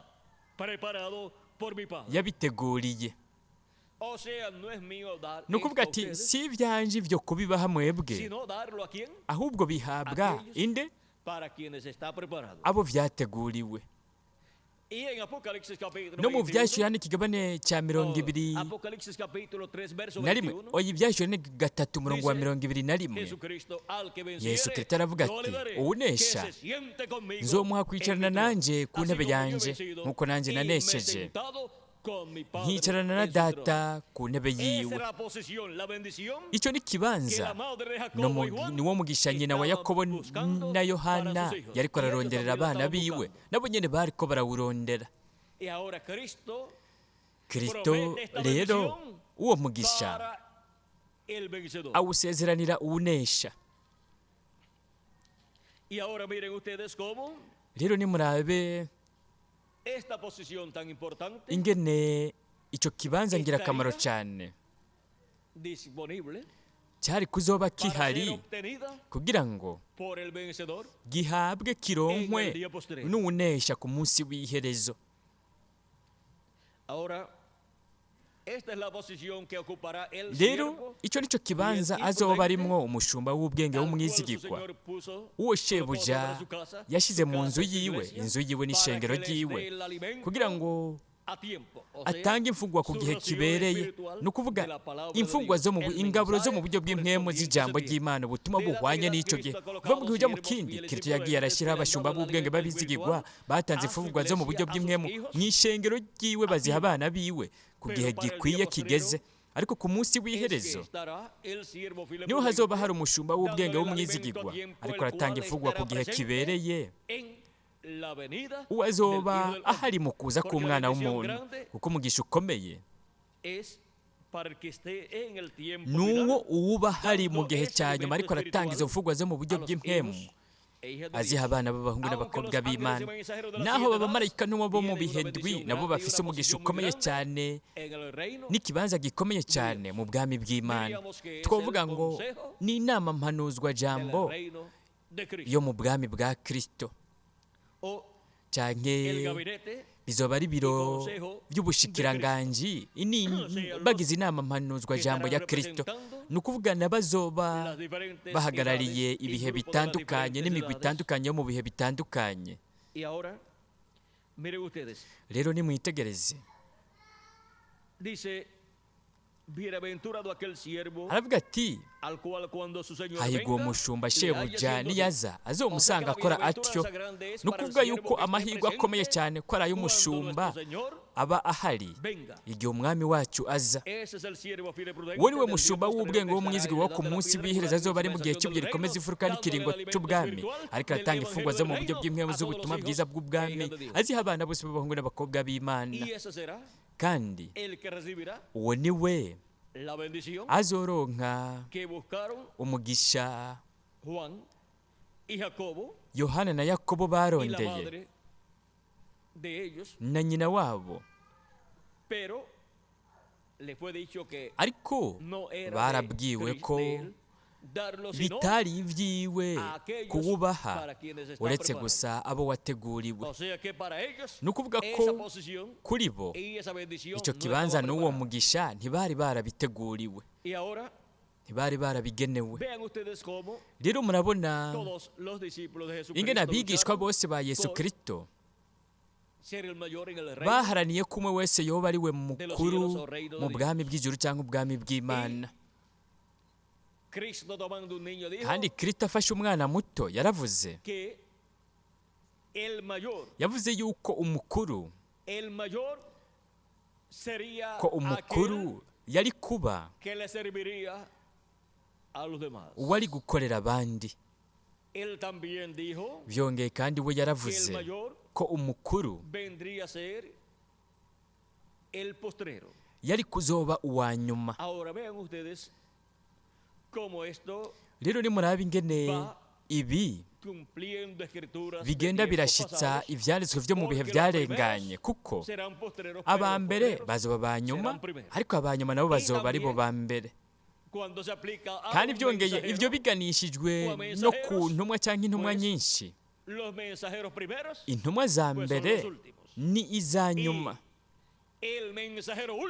yabiteguriye. Ni ukuvuga ati si ibyanje ibyo kubibaha mwebwe, ahubwo bihabwa inde? Abo byateguriwe. No mu Byahishuriwe Yohana ikigabane cya 21, oya Ibyahishuriwe 3 umurongo wa 21, Yesu Kristo aravuga ati uwunesha nzomuha kwicarana nanjye ku ntebe yanjye, nk'uko nanjye nanesheje nkicarana na data ku ntebe yiwe. Icyo ni kibanza ni wo mugisha nyina wa Yakobo na Yohana yariko araronderera abana biwe, nabo nyene bariko barawurondera. Kristo rero uwo mugisha awusezeranira uwunesha. Rero nimurabe ingene icyo kibanza ngirakamaro cyane cyari kuzoba kihari kugira ngo gihabwe kironkwe n'uwunesha ku munsi w'iherezo. Rero icyo nicyo kibanza azoba arimwo umushumba w'ubwenge w'umwizigirwa, uwo shebuja yashyize mu nzu yiwe, inzu yiwe n'ishengero ryiwe, kugira ngo atange imfungwa ku gihe kibereye. Ni ukuvuga imfungwa zo mu ingaburo zo mu buryo bw'impwemu z'ijambo ry'Imana, ubutumwa buhwanye n'icyo gihe. Kuva mu gihe ujya mu kindi, Kristo yagiye arashyiraho abashumba b'ubwenge b'abizigirwa batanze imfungwa zo mu buryo bw'impwemu mu ishengero ryiwe, baziha abana biwe ku gihe gikwiye kigeze. Ariko ku munsi w'iherezo niho hazoba hari umushumba w'ubwenge w'umwizigirwa ariko aratanga imfungwa ku gihe kibereye, uwo azoba ahari mu kuza k'umwana w'umuntu. Kuko umugisha ukomeye nuwo uwuba ahari mu gihe cya nyuma ariko aratanga izo mfungwa zo mu buryo bw'impwemu, aziha abana b'abahungu n'abakobwa b'Imana. Naho abamarayika n'uwo bo mu bihe ndwi nabo bafise umugisha ukomeye cyane n'ikibanza gikomeye cyane mu bwami bw'Imana. Twavuga ngo ni inama mpanuzwa jambo yo mu bwami bwa Kristo, canke bizoba ari biro by'ubushikiranganji bagize inama mpanuzwa jambo ya Kristo. Ni ukuvuga bazoba bahagarariye ibihe bitandukanye n'imigwi itandukanye yo mu bihe bitandukanye. Rero nimwitegereze, Aravuga ati hahirwa uwo mushumba shebuja niyaza azomusanga akora atyo. Ni ukuvuga yuko amahirwe akomeye cyane ko ari ay'umushumba aba ahari igihe umwami wacu aza. Uwo ni we mushumba w'ubwenge w'umwizigirwa wo ku munsi w'iherezo azoba ari mu gihe cy'ibuye rikomeza imfuruka n'ikiringo cy'ubwami, ariko aratanga imfungwa zo mu buryo bw'impwemu z'ubutumwa bwiza bw'ubwami, aziha abana bose b'abahungu n'abakobwa b'Imana. Kandi uwo ni we azoronka umugisha Yohana na Yakobo barondeye na nyina wabo, ariko barabwiwe ko bitari ibyiwe kuwubaha uretse gusa abo wateguriwe. Ni ukuvuga ko kuri bo icyo kibanza n'uwo mugisha ntibari barabiteguriwe, ntibari barabigenewe. Rero murabona ingene abigishwa bose ba Yesu Kristo baharaniye ko umwe wese yoba ari we mukuru mu bwami bw'ijuru cyangwa ubwami bw'Imana. Kandi Kristo afashe umwana muto yaravuze, yavuze yuko umukuru, ko umukuru yari kuba uwari gukorera abandi. Byongeye kandi we yaravuze ko umukuru yari kuzoba uwa nyuma. Rero nimuraba ingene ibi bigenda birashitsa ivyanditswe vyo mu bihe vyarenganye, kuko aba mbere bazoba ba nyuma, ariko aba nyuma nabo bazoba ari bo ba mbere. Kandi byongeye ivyo biganishijwe no ku ntumwa cyangwa intumwa nyinshi. Intumwa za mbere ni iza nyuma,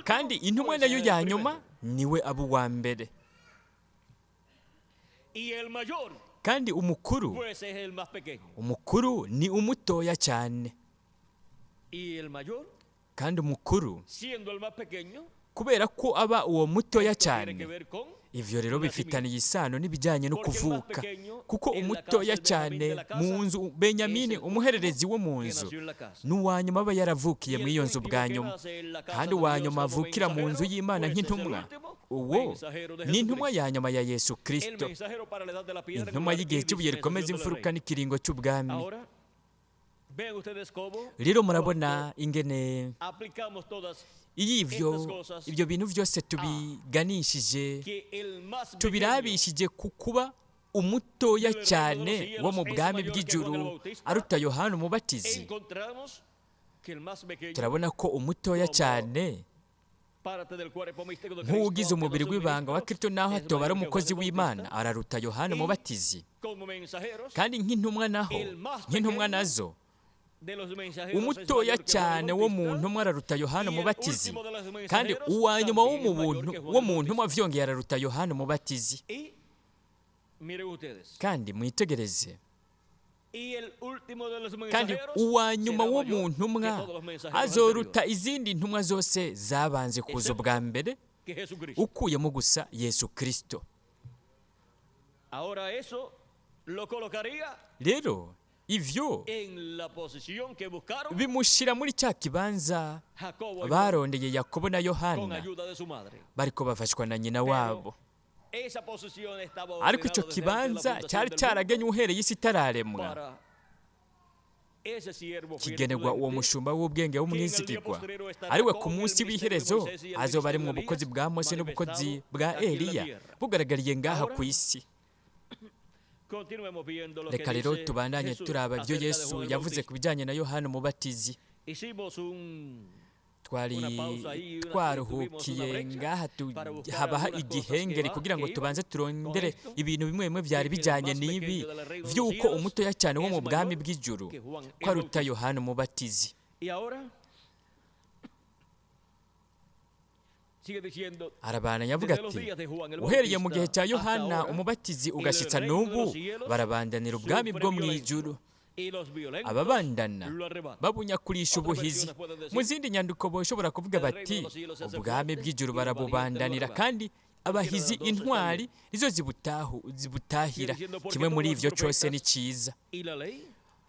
kandi intumwa nayo ya nyuma niwe aba uwa mbere. Kandi umukuru, umukuru ni umutoya cyane. Kandi umukuru kubera ko aba uwo mutoya cyane, ivyo rero bifitaniye isano n'ibijyanye no kuvuka, kuko umutoya cyane mu nzu Benyamini umuhererezi wo mu nzu n'uwa nyuma aba yaravukiye muri iyo nzu bwa nyuma. Kandi uwa nyuma avukira mu nzu y'Imana nk'intumwa, uwo ni intumwa ya nyuma ya Yesu Kristo, intumwa y'igihe cy'ibuye rikomeza imfuruka n'ikiringo cy'ubwami. Rero murabona ingene iyo ibyo bintu byose tubiganishije, tubirabishije ku kuba umutoya cyane wo mu bwami bw'ijuru aruta Yohana Umubatizi, turabona ko umutoya cyane nk'ugize umubiri w'ibanga wa Kristo naho atoba ari umukozi w'Imana araruta Yohana Umubatizi. Kandi nk'intumwa naho, nk'intumwa nazo, umutoya cyane wo mu ntumwa araruta Yohana Umubatizi, kandi uwa nyuma wo mu ntumwa vyongeye araruta Yohana Umubatizi. Kandi mwitegereze, kandi uwa nyuma wo mu ntumwa azoruta izindi ntumwa zose zabanze kuza ubwa mbere, ukuyemo gusa Yesu Kristo. Rero ivyo bimushira muri cya kibanza barondeye Yakobo na Yohana bariko bafashwa na nyina wabo. Ariko icyo kibanza cyari cyaragenywe uhereye isi itararemwa, kigenerwa uwo mushumba w'ubwenge w'umwizigirwa, ariwe ku munsi w'iherezo azoba ari mu bukozi bwa Mose n'ubukozi bwa Eliya bugaragariye ngaha ku isi. Reka rero tubandanye turaba ibyo Yesu yavuze ku bijyanye na Yohana Umubatizi. Twari twaruhukiye ngaha habaha igihengeri kugira ngo tubanze turondere ibintu bimwe bimwe byari bijyanye n'ibi by'uko umutoya cyane wo mu bwami bw'ijuru ko aruta Yohana Umubatizi. Arabandanya avuga ati uhereye mu gihe cya Yohana Umubatizi ugashyitsa n'ubu, barabandanira ubwami bwo mu ijuru, Ababandana babunyakurisha ubuhizi. Mu zindi nyandiko boshobora kuvuga bati ubwami bw'ijuru barabubandanira kandi abahizi intwari nizo zibutahira. Kimwe muri ivyo cose ni ciza.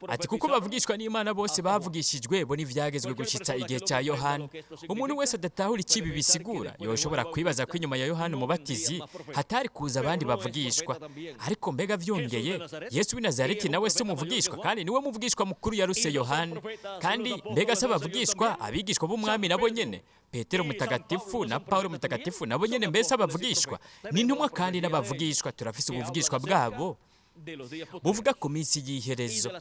Ati kuko bavugishwa n'Imana bose bavugishijwe bo n'ivyagezwe gushitsa igihe cya Yohana. Umuntu wese adatahura ikibi bisigura yoshobora kwibaza ko inyuma ya Yohana Umubatizi hatari kuza abandi bavugishwa. Ariko mbega vyongeye, Yesu w'i Nazareti nawe si umuvugishwa, kandi niwe muvugishwa mukuru yaruse Yohana. Kandi mbega se abavugishwa abigishwa b'umwami nabo nyene, Petero mutagatifu na Paulo mutagatifu nabo nyene mbese abavugishwa ni intumwa kandi n'abavugishwa. Turafise ubuvugishwa bwabo buvuga ku minsi y'iherezo,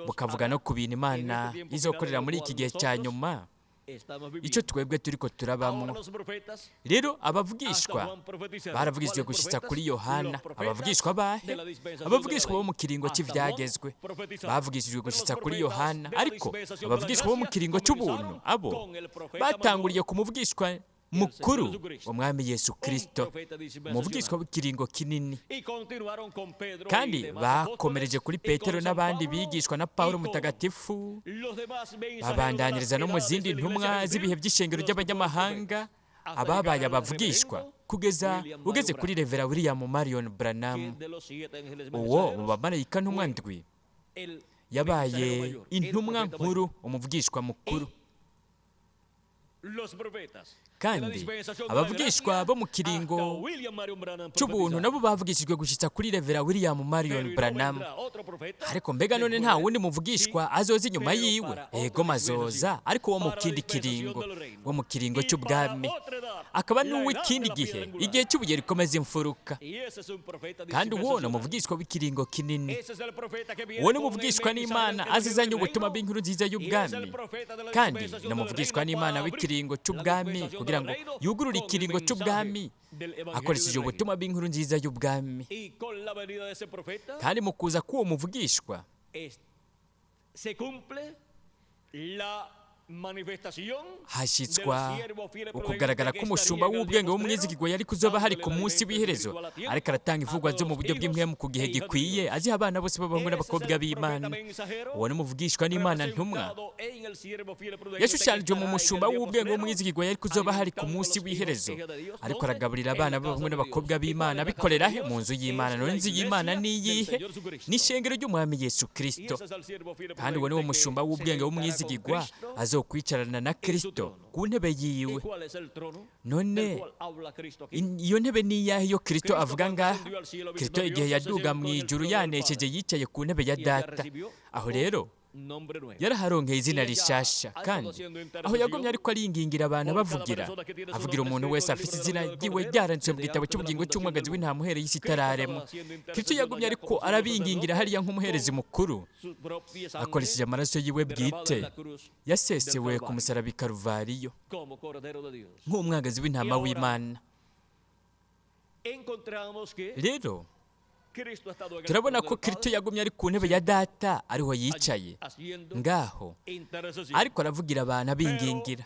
bukavuga no ku bintu Imana izokorera muri iki gihe cya nyuma, icyo twebwe turiko turabamwo. Rero abavugishwa baravugishijwe gushitsa kuri Yohana. Abavugishwa bahe? Abavugishwa bo mu kiringo cy'ivyagezwe bavugishijwe gushitsa kuri Yohana. Ariko abavugishwa bo mu kiringo cy'ubuntu abo batanguriye ku muvugishwa mukuru umwami Yesu Kristo, umuvugishwa w'ikiringo kinini. Kandi bakomereje kuri Petero n'abandi bigishwa na Paulo mutagatifu, babandaniriza no mu zindi ntumwa z'ibihe by'ishengero ry'abanyamahanga ababaye abavugishwa, kugeza ugeze kuri Revera William Marion Branham. Uwo mu bamarayika ntumwa ndwi yabaye intumwa nkuru, umuvugishwa mukuru. Kandi abavugishwa bo mu kiringo cy'ubuntu nabo bavugishijwe gushitsa kuri Revera William Marion Branham. Ariko mbega none nta wundi muvugishwa azoza inyuma yiwe? Ego mazoza, ariko wo mu kindi kiringo, wo mu kiringo cy'ubwami, akaba n'uw'ikindi gihe, igihe cy'ubuye rikomeza imfuruka. Kandi uwo ni umuvugishwa w'ikiringo kinini. Uwo ni umuvugishwa n'Imana azizanye ubutumwa bw'inkuru nziza y'ubwami. Kandi ni umuvugishwa n'Imana w'ikiringo cy'ubwami, kugira ngo yugurure ikiringo cy'ubwami akoresheje ubutumwa bw'inkuru nziza y'ubwami. Kandi mu kuza k'uwo muvugishwa hashyitswa ukugaragara k'umushumba w'ubwenge w'umwizigirwa yari kuzoba hari ku munsi w'iherezo, ariko aratanga imvugwa zo mu buryo bw'impwemu ku gihe gikwiye, aziha abana bose b'abahungu n'abakobwa b'Imana. Uwo ni umuvugishwa n'Imana ntumwa yashushanijwe mu mushumba w'ubwenge w'umwizigirwa yari kuzoba hari ku munsi w'iherezo, ariko aragaburira abana b'abahungu n'abakobwa b'Imana. Abikorera he? Mu nzu y'Imana. None inzu y'Imana ni iyihe? Ni ishengero ry'umwami Yesu Kristo. Kandi uwo ni wo mushumba w'ubwenge w'umwizigirwa azokwicarana na Kristo ku ntebe yiwe. None iyo ntebe ni iyahe iyo Kristo avuga ngaha? Kristo igihe yaduga mu ijuru yanesheje yicaye ku ntebe ya Data. Aho rero yaraharonkeye izina rishasha. Kandi aho yagumye ariko aringingira abantu abavugira, avugira umuntu wese afite izina ryiwe ryaranditswe mu gitabo cy'ubugingo cy'umwagazi w'intama uhereye isi itararemwa. Kristo yagumye ariko arabingingira hariya nk'umuherezi mukuru, akoresheje amaraso yiwe bwite yasesewe ku musaraba i Karuvariyo nk'umwagazi w'intama w'Imana. Rero turabona ko Kristo yagumye ari ku ntebe ya Data, ariho yicaye ngaho, ariko aravugira abantu abingingira.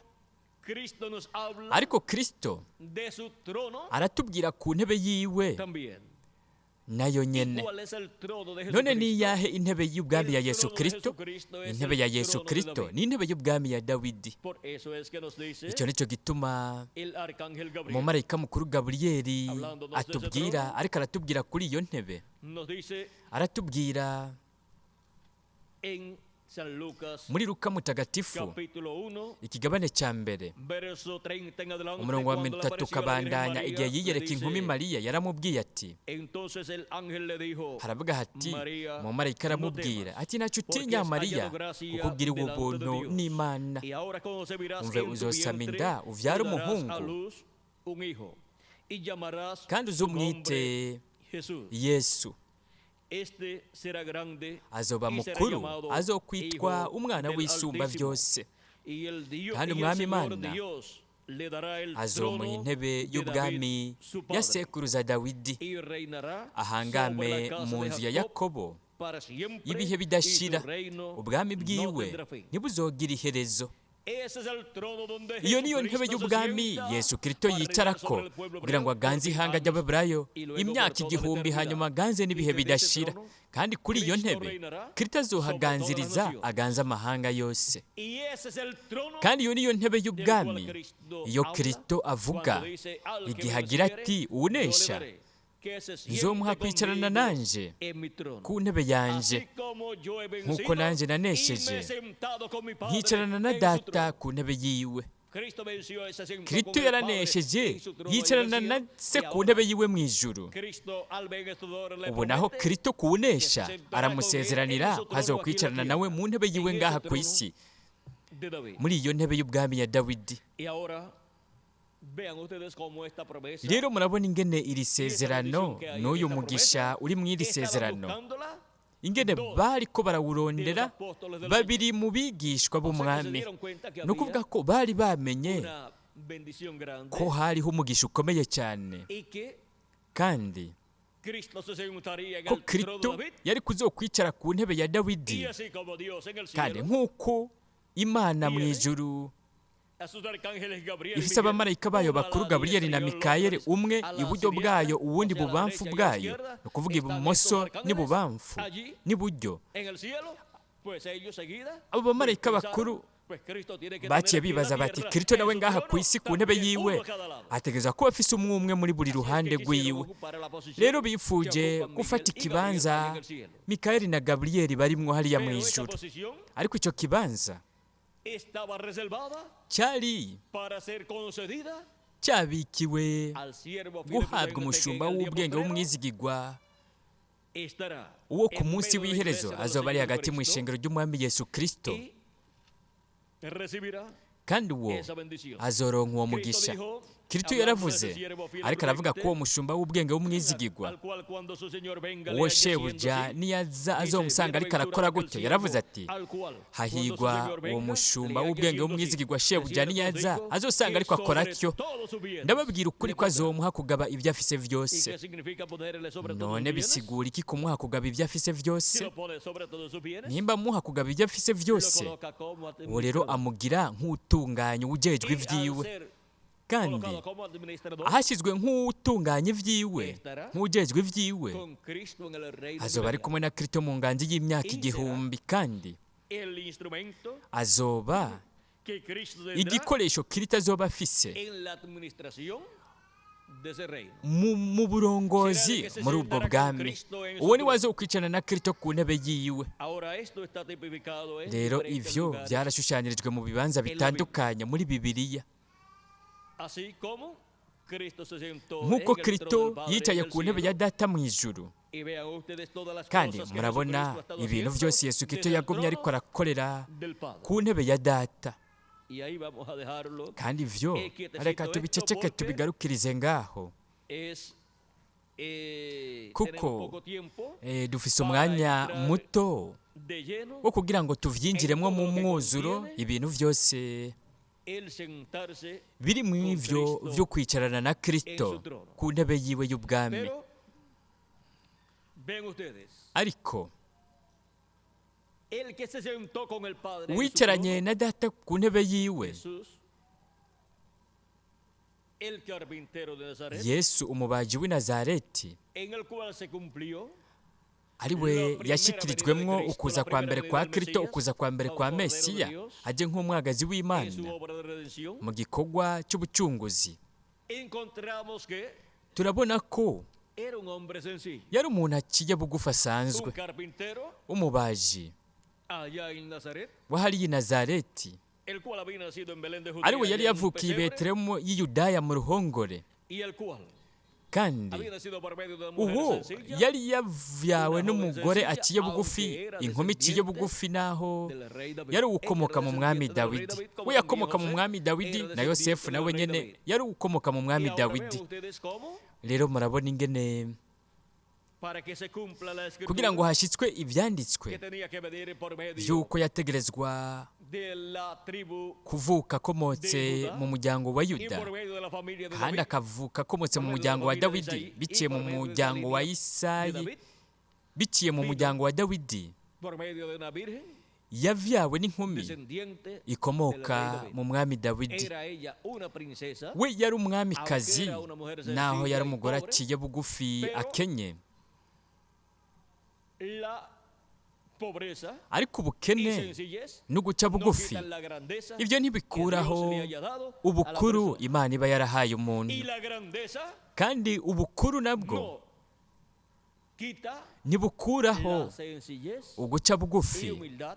Ariko Kristo aratubwira ku ntebe yiwe nayo nyene. None ni iyahe intebe y'ubwami ya Yesu Kristo? Intebe ya Yesu Kristo ni intebe y'ubwami ya Dawidi. Icyo nicyo gituma umumarayika mukuru Gaburiyeli atubwira, ariko aratubwira kuri iyo ntebe, aratubwira muri Luka mutagatifu ikigabane cya mbere umurongo wa 30 ukabandanya. Igihe yiyereka inkumi Mariya yaramubwiye ati, haravuga hati, umumarayika aramubwira ati ntacyo utinya Mariya, kuko ugiriwe ubuntu n'Imana. Umve uzosama inda uvyare umuhungu, kandi uzumwite Yesu. Azoba mukuru, azokwitwa umwana w'isumba byose, kandi umwami Imana azomuha intebe y'ubwami ya sekuruza Dawidi, ahangame mu nzu ya Yakobo ibihe bidashira, ubwami bwiwe ntibuzogira iherezo. Iyo niyo ntebe y'ubwami Yesu Kristo yicarako kugira ngo aganze ihanga ry'Abeburayo imyaka 1000, hanyuma aganze n'ibihe bidashira. Kandi kuri iyo ntebe Kristo azohaganziriza, aganze amahanga yose. Kandi iyo niyo ntebe y'ubwami iyo Kristo avuga igihe agira ati: uwunesha nzomuha kwicarana nanje ku ntebe yanje, nk'uko nanjye nanesheje nkicarana na Data ku ntebe yiwe. Kristo yaranesheje yicarana na se ku ntebe yiwe mu ijuru. Ubu naho Kristo kuwunesha aramusezeranira ko azokwicarana nawe mu ntebe yiwe ngaha ku isi, muri iyo ntebe y'ubwami ya Dawidi. Rero murabona ingene iri sezerano n'uyu mugisha uri mu iri sezerano, ingene bari ko barawurondera babiri mu bigishwa b'umwami. Ni ukuvuga ko bari bamenye ko hariho umugisha ukomeye cyane, kandi ko Kristo yari kuzokwicara ku ntebe ya Dawidi. Kandi nk'uko Imana mu ijuru ifise abamarayika bayo bakuru Gaburiyeli na Mikayeli, umwe iburyo bwayo uwundi bubamfu bwayo, ni ukuvuga ibumoso n'ibubamfu n'iburyo. Abo bamarayika bakuru baciye bibaza bati: Kristo nawe ngaha ku isi ku ntebe yiwe ategerezwa kuba afise umwe umwe muri buri ruhande rwiwe. Rero bifuje gufata ikibanza Mikayeli na Gaburiyeli barimwo hariya mu ijuru, ariko icyo kibanza cyari cyabikiwe guhabwa umushumba w'ubwenge w'umwizigigwa, uwo ku munsi w'iherezo azoba ari hagati mu ishengero ry'umwami Yesu Kristo, kandi uwo azoronka uwo mugisha. Kristo yaravuze, ariko aravuga ko uwo mushumba w'ubwenge w'umwizigigwa, uwo shebuja niyaza azomusanga ariko arakora gutyo. Yaravuze ati: hahigwa uwo mushumba w'ubwenge w'umwizigigwa, shebuja niyaza azosanga ariko akora atyo. Ndababwira ukuri ko azomuha kugaba ibyo afise vyose. None bisigura iki kumuha kugaba ibyo afise vyose? Nimba amuha kugaba ibyo afise vyose, uwo rero amugira nk'utunganya ujejwe ivyiwe. Kandi ahashyizwe nk'utunganya ivyiwe, nk'ujejwe ivyiwe, azoba ari kumwe na Kristo mu nganji y'imyaka 1000, kandi azoba igikoresho Kristo azoba afise mu burongozi muri ubwo bwami. Uwo ni we azokwicarana na Kristo ku ntebe yiwe. Rero ivyo byarashushanyirijwe mu bibanza bitandukanye muri Bibiliya. Nk'uko Kristo yicaye ku ntebe ya Data mu ijuru, kandi murabona ibintu byose Yesu Kristo yagumye ariko arakorera ku ntebe ya Data. Kandi ivyo reka tubiceceke tubigarukirize ngaho, kuko dufise umwanya muto wo kugira ngo tuvyinjiremwo mu mwuzuro ibintu vyose biri mu ivyo vyo kwicarana na Kristo ku ntebe yiwe y'ubwami. Ariko wicaranye na Data ku ntebe yiwe, Yesu umubaji w'i Nazareti, ari we yashyikirijwemwo ukuza kwa mbere kwa Kristo, ukuza kwa mbere kwa Mesiya, ajye nk'umwagazi w'Imana mu gikorwa cy'ubucunguzi. Turabona ko yari umuntu aciye bugufi asanzwe, umubaji wahariye i Nazareti, ari we yari yavukiye i Betelehemu y'i Yudaya mu ruhongore, kandi uwo yari yavyawe n'umugore aciye bugufi, inkumi iciye bugufi, naho yari ukomoka mu mwami Dawidi. We yakomoka mu mwami Dawidi, na Yosefu nawe nyene yari ukomoka mu mwami Dawidi. Rero murabona ingene kugira ngo hashyitswe ibyanditswe by'uko yategerezwa kuvuka akomotse mu muryango wa Yuda, kandi akavuka akomotse mu muryango wa Dawidi, biciye mu muryango wa Isayi, biciye mu muryango wa Dawidi, Yavyawe n'inkumi descendiente del rey ikomoka David. mu mwami Dawidi. Era ella una princesa, We yari umwamikazi, aunque era una mujer naho sencilla yari y umugore pobre, aciye bugufi pero akenye. la pobreza Ariko y ubukene sencillez no guca no bugufi, quitan la grandeza ibyo que Dios ntibikuraho le haya dado a la ubukuru persona. Imana iba yarahaye umuntu. Y la grandeza Kandi ubukuru nabwo no quita ntibukuraho la sencillez uguca y bugufi humildad.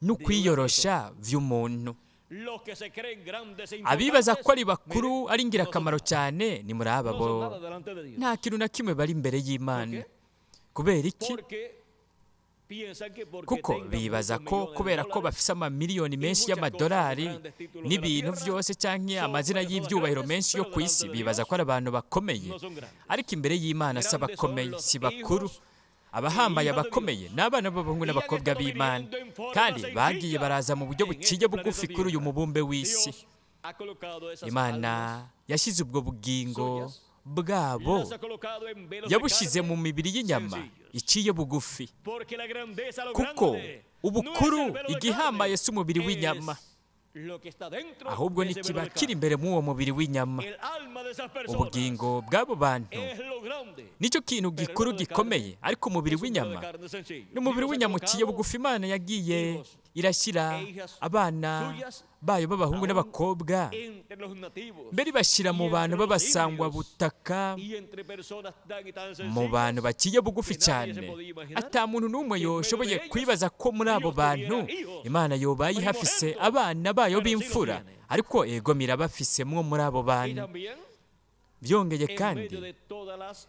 n'ukwiyorosha vy'umuntu. Los que se creen grandes e Abibaza importantes, ko ari bakuru, miren, ari ingirakamaro no son cyane, ni muri aba nada, no bo son nada delante de Dios. nta kintu na kimwe bari imbere y'Imana. ¿Por qué? Kubera iki? Porque piensan que porque Kuko tengan bibaza muchos ko millones de kubera ko dólares bafise amamiliyoni menshi muchas y'amadolari cosas, grandes títulos de la n'ibintu tierra, vyose canke son amazina personas y'ivyubahiro grandes, menshi yo pero ku isi, delante de bibaza Dios ko ari abantu bakomeye, no son grandes. ariko imbere y'Imana si Grandes son abakomeye, los si bakuru. hijos Abahambaye, e hijas de abakomeye Dios. ni abana b'abahungu Y han n'abakobwa estado b'Imana, viniendo en forma kandi sencilla bagiye baraza mu buryo en buciye este bugufi planeta kuri uyu Tierra. mubumbe w'isi. Dios ha colocado esas Imana almas yashyize ubwo bugingo suyas, bwabo, las ha colocado en velos de yabushize carne mu mibiri y'inyama sencillos. iciye bugufi. Porque la grandeza, lo Kuko grande, no es ubukuru, el velo de igihambaye carne, si umubiri w'inyama, es lo que está dentro ahubwo de ni ese velo kiba de kiri carne. imbere mw'uwo mubiri w'inyama. El alma de esas personas Ubugingo bw'abo bantu es lo grande. nicyo kintu Pero el gikuru velo de gikomeye, carne ariko umubiri es un velo de w'inyama carne sencillo. ni umubiri Dios ha w'inyama uciye colocado bugufi. Imana yagiye hijos irashyira e hijas abana suyas bayo b'abahungu aún n'abakobwa, entre los nativos mbere ibashyira mu y bantu entre los b'abasangwabutaka, indios y entre personas tan y tan mu bantu sencillas baciye bugufi que nadie se cyane, podía imaginar ata muntu n'umwe que en medio de yoshoboye ellos kwibaza ko muri abo Dios bantu tuviera hijos Imana yobaye ihafise primogénitos, abana bayo pero sí los b'imfura, tiene. ariko ego mirabafise mwo muri abo Y bantu. también Byongeye en medio kandi de todas las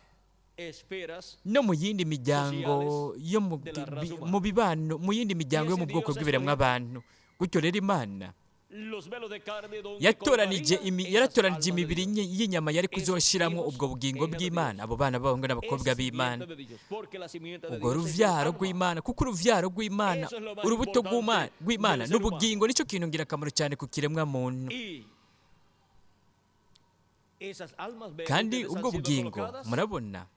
esferas no mu yindi miryango yo mu de la raza humana. mu bibano, mu yindi miryango yo Y mu ese bwoko Dios bw'ibiremwa escogió abantu. Gutyo rero Imana los velos de carne donde yatoranije colocaría imi, esas yaratoranije almas de imibiri Dios. y'inyama yari Esos kuzoshiramo hijos ubwo e bugingo hijas de bw'Imana, Dios. abo bana b'abahungu n'abakobwa Esa b'Imana, simiente de Dios, porque la simiente de ubwo Dios es el ruvyaro alma. rw'Imana, kuko uruvyaro rw'Imana, Eso es lo más urubuto importante rw'Imana del ser humano. n'ubugingo, nicyo kintu ngirakamaro cyane ku kiremwa muntu. Y esas almas, vean Kandi ustedes, han ubwo sido bugingo, colocadas murabona,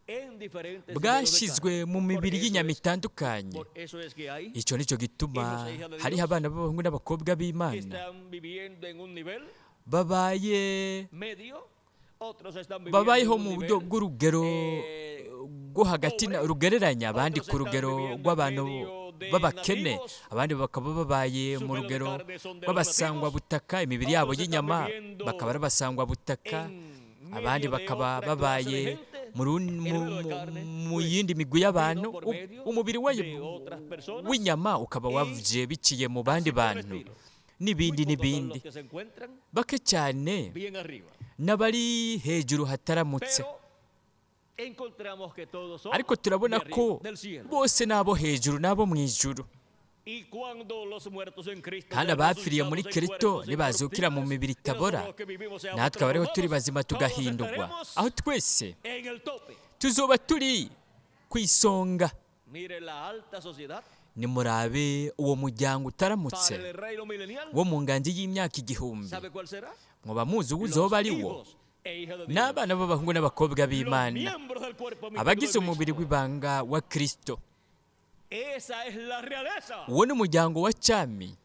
en diferentes velos de bwashyizwe carne. mu Por mibiri eso y'inyama es, itandukanye. por eso es que hay Icyo nicyo gituma hijos e hijas de hariho Dios abana b'abahungu n'abakobwa que b'Imana están viviendo en un nivel babaye medio, otros están viviendo babayeho en un mu buryo nivel bw'urugero eh, rwo hagati pobre, rugereranya, abandi otros ku están rugero viviendo en rw'abantu medio de b'abakene, nativos, abandi bakaba babaye su mu velo de rugero carne son de los nativos, rw'abasangwabutaka, imibiri yabo otros están y'inyama viviendo bakaba ari abasangwabutaka, en abandi medio de bakaba otra clase de babaye gente. mu run- El mu- velo de mu- carne, mu pues, yindi migwi vino y'abantu, por medio umubiri wayo de otras personas w'inyama ukaba y wavye biciye mu bandi así por el bantu estilo. n'ibindi Muy pocos son n'ibindi. los que se encuentran Bake cyane bien arriba. n'abari hejuru hataramutse, Pero encontramos que todos son ariko de turabona arriba, ko del cielo. bose n'abo hejuru n'abo mu ijuru. Y cuando los muertos en Cristo Kandi sean abapfiriye muri resucitados en Kristo cuerpos nibazukira mu incorruptibles, mibiri y itabora, nosotros los que vivimos seamos natwe abariho turi transformados, bazima todos tugahindurwa, estaremos aho twese en el tope. tuzoba turi ku isonga. Mire la alta sociedad Nimurabe uwo muryango utaramutse para el reino milenial. wo mu nganji y'imyaka 1000, ¿Sabe cuál será? mwoba muzi uwo Los uzoba ari wo? hijos e hijas de Dios. N'abana b'abahungu n'abakobwa Los b'Imana, miembros del cuerpo místico abagize de umubiri Cristo. w'ibanga wa Kristo. Esa es la realeza. Uwo ni umuryango wa cami,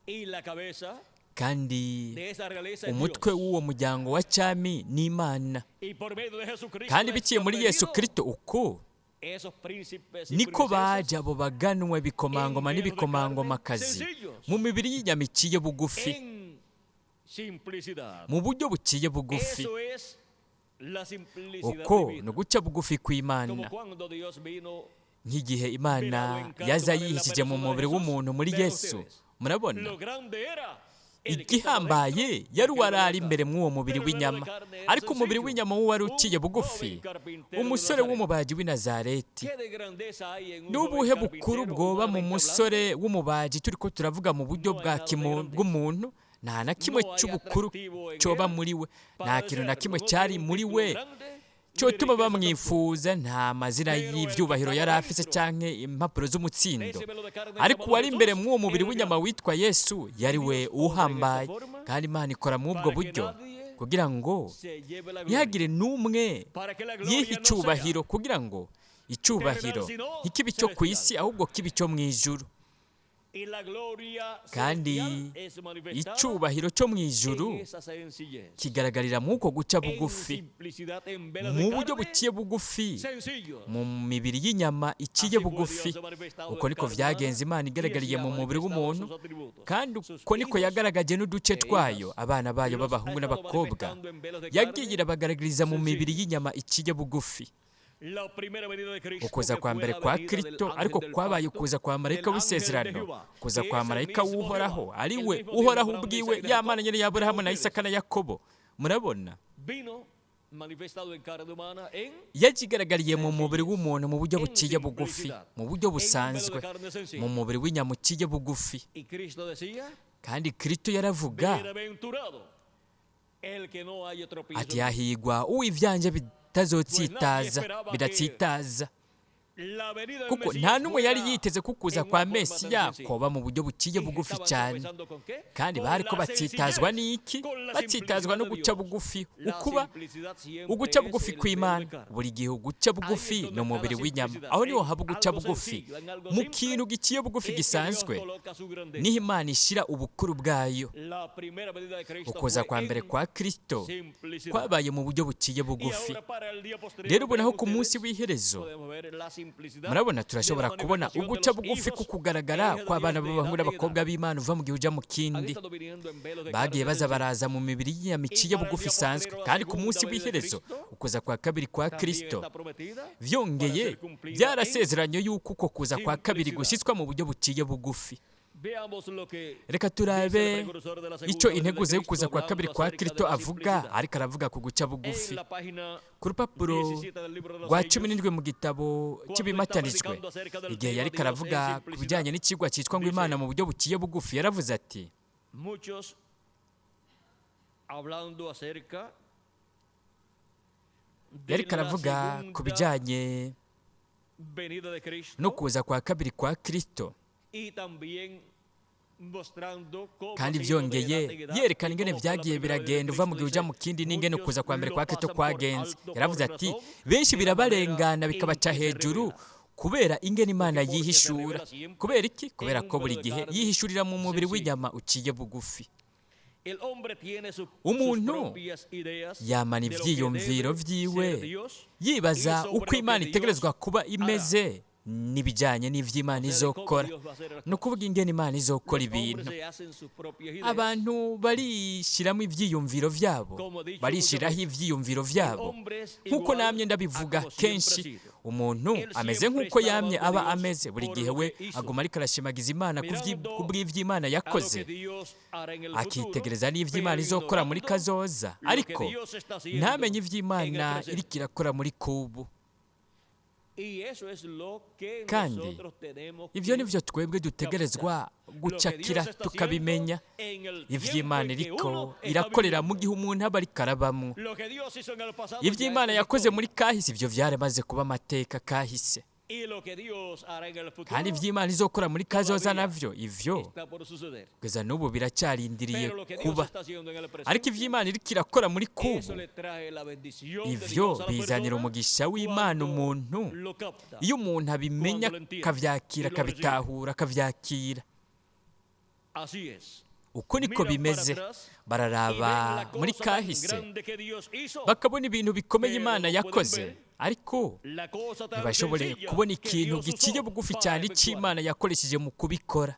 Y la cabeza kandi de esa realeza es umutwe Dios. w'uwo muryango wa cami ni Imana. Y por medio de Jesucristo Kandi es biciye que han muri Yesu venido Kristo uko esos príncipes y niko princesas baje abo baganwa ibikomangoma en velos de carne n'ibikomangomakazi sencillos, mu mibiri y'inyama iciye bugufi, en simplicidad. mu buryo buciye bugufi. Eso es la simplicidad Uko divina. ni uguca bugufi Como kw'Imana, cuando Dios vino nk'igihe velado Imana en canto yaza para en la yihishije mu persona de mubiri Jesús. w'umuntu muri Vean Yesu. ustedes, Murabona, lo grande era el que estaba dentro igihambaye de yari aquel velo de uwarari imbere carne. mw'uwo mubiri Pero el velo de w'inyama, carne era ariko umubiri sencillo. w'inyama wo wari uciye Un bugufi, joven carpintero de umusore Nazaret. w'umubaji w'i Nazareti. ¿Qué de grandeza hay en un joven N'ubuhe bukuru carpintero bwoba mu humanamente hablando? musore w'umubaji turiko turavuga mu buryo No hay bwa nada de kimu grandeza. bw'umuntu? Nta na kimwe No hay c'ubukuru atractivo en coba él muri we, nta para kintu na desearlo. kimwe No cari tiene un muri título we grande ni de cotuma riqueza tampoco. bamwifuza, nta mazina Pero el que y'ivyubahiro estaba yari afise dentro canke impapuro de z'umutsindo, ese velo de carne ariko llamado uwari imbere Jesús mw'uwo mubiri era el w'inyama grande. witwa Yesu yari Y we Dios obra en esta uhambaye. forma Kandi Imana ikora mw'ubwo para que buryo nadie kugira ngo se lleve la ntihagire gloria. n'umwe Para que la yiha gloria no sea icubahiro, kugira ngo Icyubahiro ntikibe icyo ku isi, ahubwo kibe icyo mu ijuru. Kandi icyubahiro cyo mu ijuru kigaragarira mu uko guca bugufi, mu buryo buciye bugufi, mu mibiri y'inyama iciye bugufi. Uko niko vyagenze Imana igaragariye mu mubiri w'umuntu, kandi uko niko yagaragaje n'uduce twayo, abana bayo b'abahungu n'abakobwa, yagiye irabagaragariza mu mibiri y'inyama iciye bugufi. Ukuza kwa mbere kwa Kristo ariko kwabaye ukuza kwa marayika w'isezerano, kuza kwa marayika w'Uhoraho, ari we Uhoraho ubwiwe, ya Mana nyene ya Aburahamu na Isaka na Yakobo. Murabona, yakigaragariye mu mubiri w'umuntu mu buryo buciye bugufi, mu buryo busanzwe, mu mubiri w'inyama uciye bugufi. Kandi Kristo yaravuga ati: hahigwa uw'ivyanje bitazotsitaza, bidatsitaza. Kuko nta n'umwe yari yiteze kukuza kwa Mesiya koba mu buryo buciye bugufi cyane. Kandi bariko batsitazwa n'iki? Batsitazwa no guca bugufi, ukuba uguca bugufi kw'Imana. Buri gihe uguca bugufi ni umubiri w'inyama, aho niho haba uguca bugufi mu kintu giciye bugufi gisanzwe, niho Imana ishira ubukuru bwayo. Ukuza kwa mbere kwa Kristo kwabaye mu buryo buciye bugufi. Rero ubonaho ku munsi w'iherezo, murabona, turashobora kubona uguca bugufi ku kugaragara kw'abana b'abahungu n'abakobwa b'Imana uva mu gihe uja mu kindi. Bagiye baza baraza mu mibiri y'inyama iciye bugufi isanzwe. Kandi ku munsi w'iherezo, ukuza kwa kabiri kwa Kristo vyongeye byarasezeranye yuko uko kuza kwa kabiri gushyitswa mu buryo buciye bugufi. Reka turabe icyo integuza yo kuza kwa kabiri kwa Kristo avuga, ariko aravuga ku guca bugufi. Ku rupapuro rwa 17 mu gitabo cy'ibimatanijwe, igihe yariko aravuga ku bijyanye n'ikigwa cyitwa ngo Imana mu buryo buciye bugufi, yaravuze ati: yariko aravuga ku bijyanye no kuza kwa kabiri kwa Kristo, kandi byongeye yerekana ingene vyagiye biragenda uva mu gihe uja mu kindi, n'ingene ukuza kwa mbere kwa Kristo kwagenze. Yaravuze ati: benshi birabarengana bikabaca hejuru kubera ingene Imana yihishura. Kubera iki? Kubera ko buri gihe yihishurira mu mubiri w'inyama uciye bugufi. Umuntu yamana ivyiyumviro vyiwe, yibaza uko Imana itegerezwa kuba imeze n'ibijyanye n'ivy'Imana izokora, ni ukuvuga ingene Imana izokora ibintu. Abantu barishiramo ivyiyumviro vyabo, barishiraho ivyiyumviro vyabo. Nk'uko namye ndabivuga kenshi, umuntu ameze nk'uko yamye aba ameze buri gihe. We aguma ariko arashimagiza Imana kubw'ivy'Imana yakoze, akitegereza n'ivy'Imana izokora muri kazoza, ariko ntamenye ivy'Imana iriko irakora muri kubu. Kandi ivyo nivyo twebwe dutegerezwa gucakira tukabimenya. Ivy'Imana iriko irakorera mu gihe umuntu aba ariko arabamwo. Ivy'Imana yakoze muri kahise, ivyo vyaramaze kuba amateka kahise. Kandi ivy'Imana izokora muri kazoza navyo, ivyo kugeza n'ubu biracyarindiriye kuba. Ariko ivy'Imana iriko irakora muri kubu, ivyo bizanira umugisha w'Imana umuntu, iyo umuntu abimenya akavyakira, akabitahura, akavyakira. Uko niko bimeze. Bararaba muri kahise bakabona ibintu bikomeye Imana yakoze, ariko ntibashobore kubona ikintu giciye bugufi cyane cy'Imana yakoresheje mu kubikora.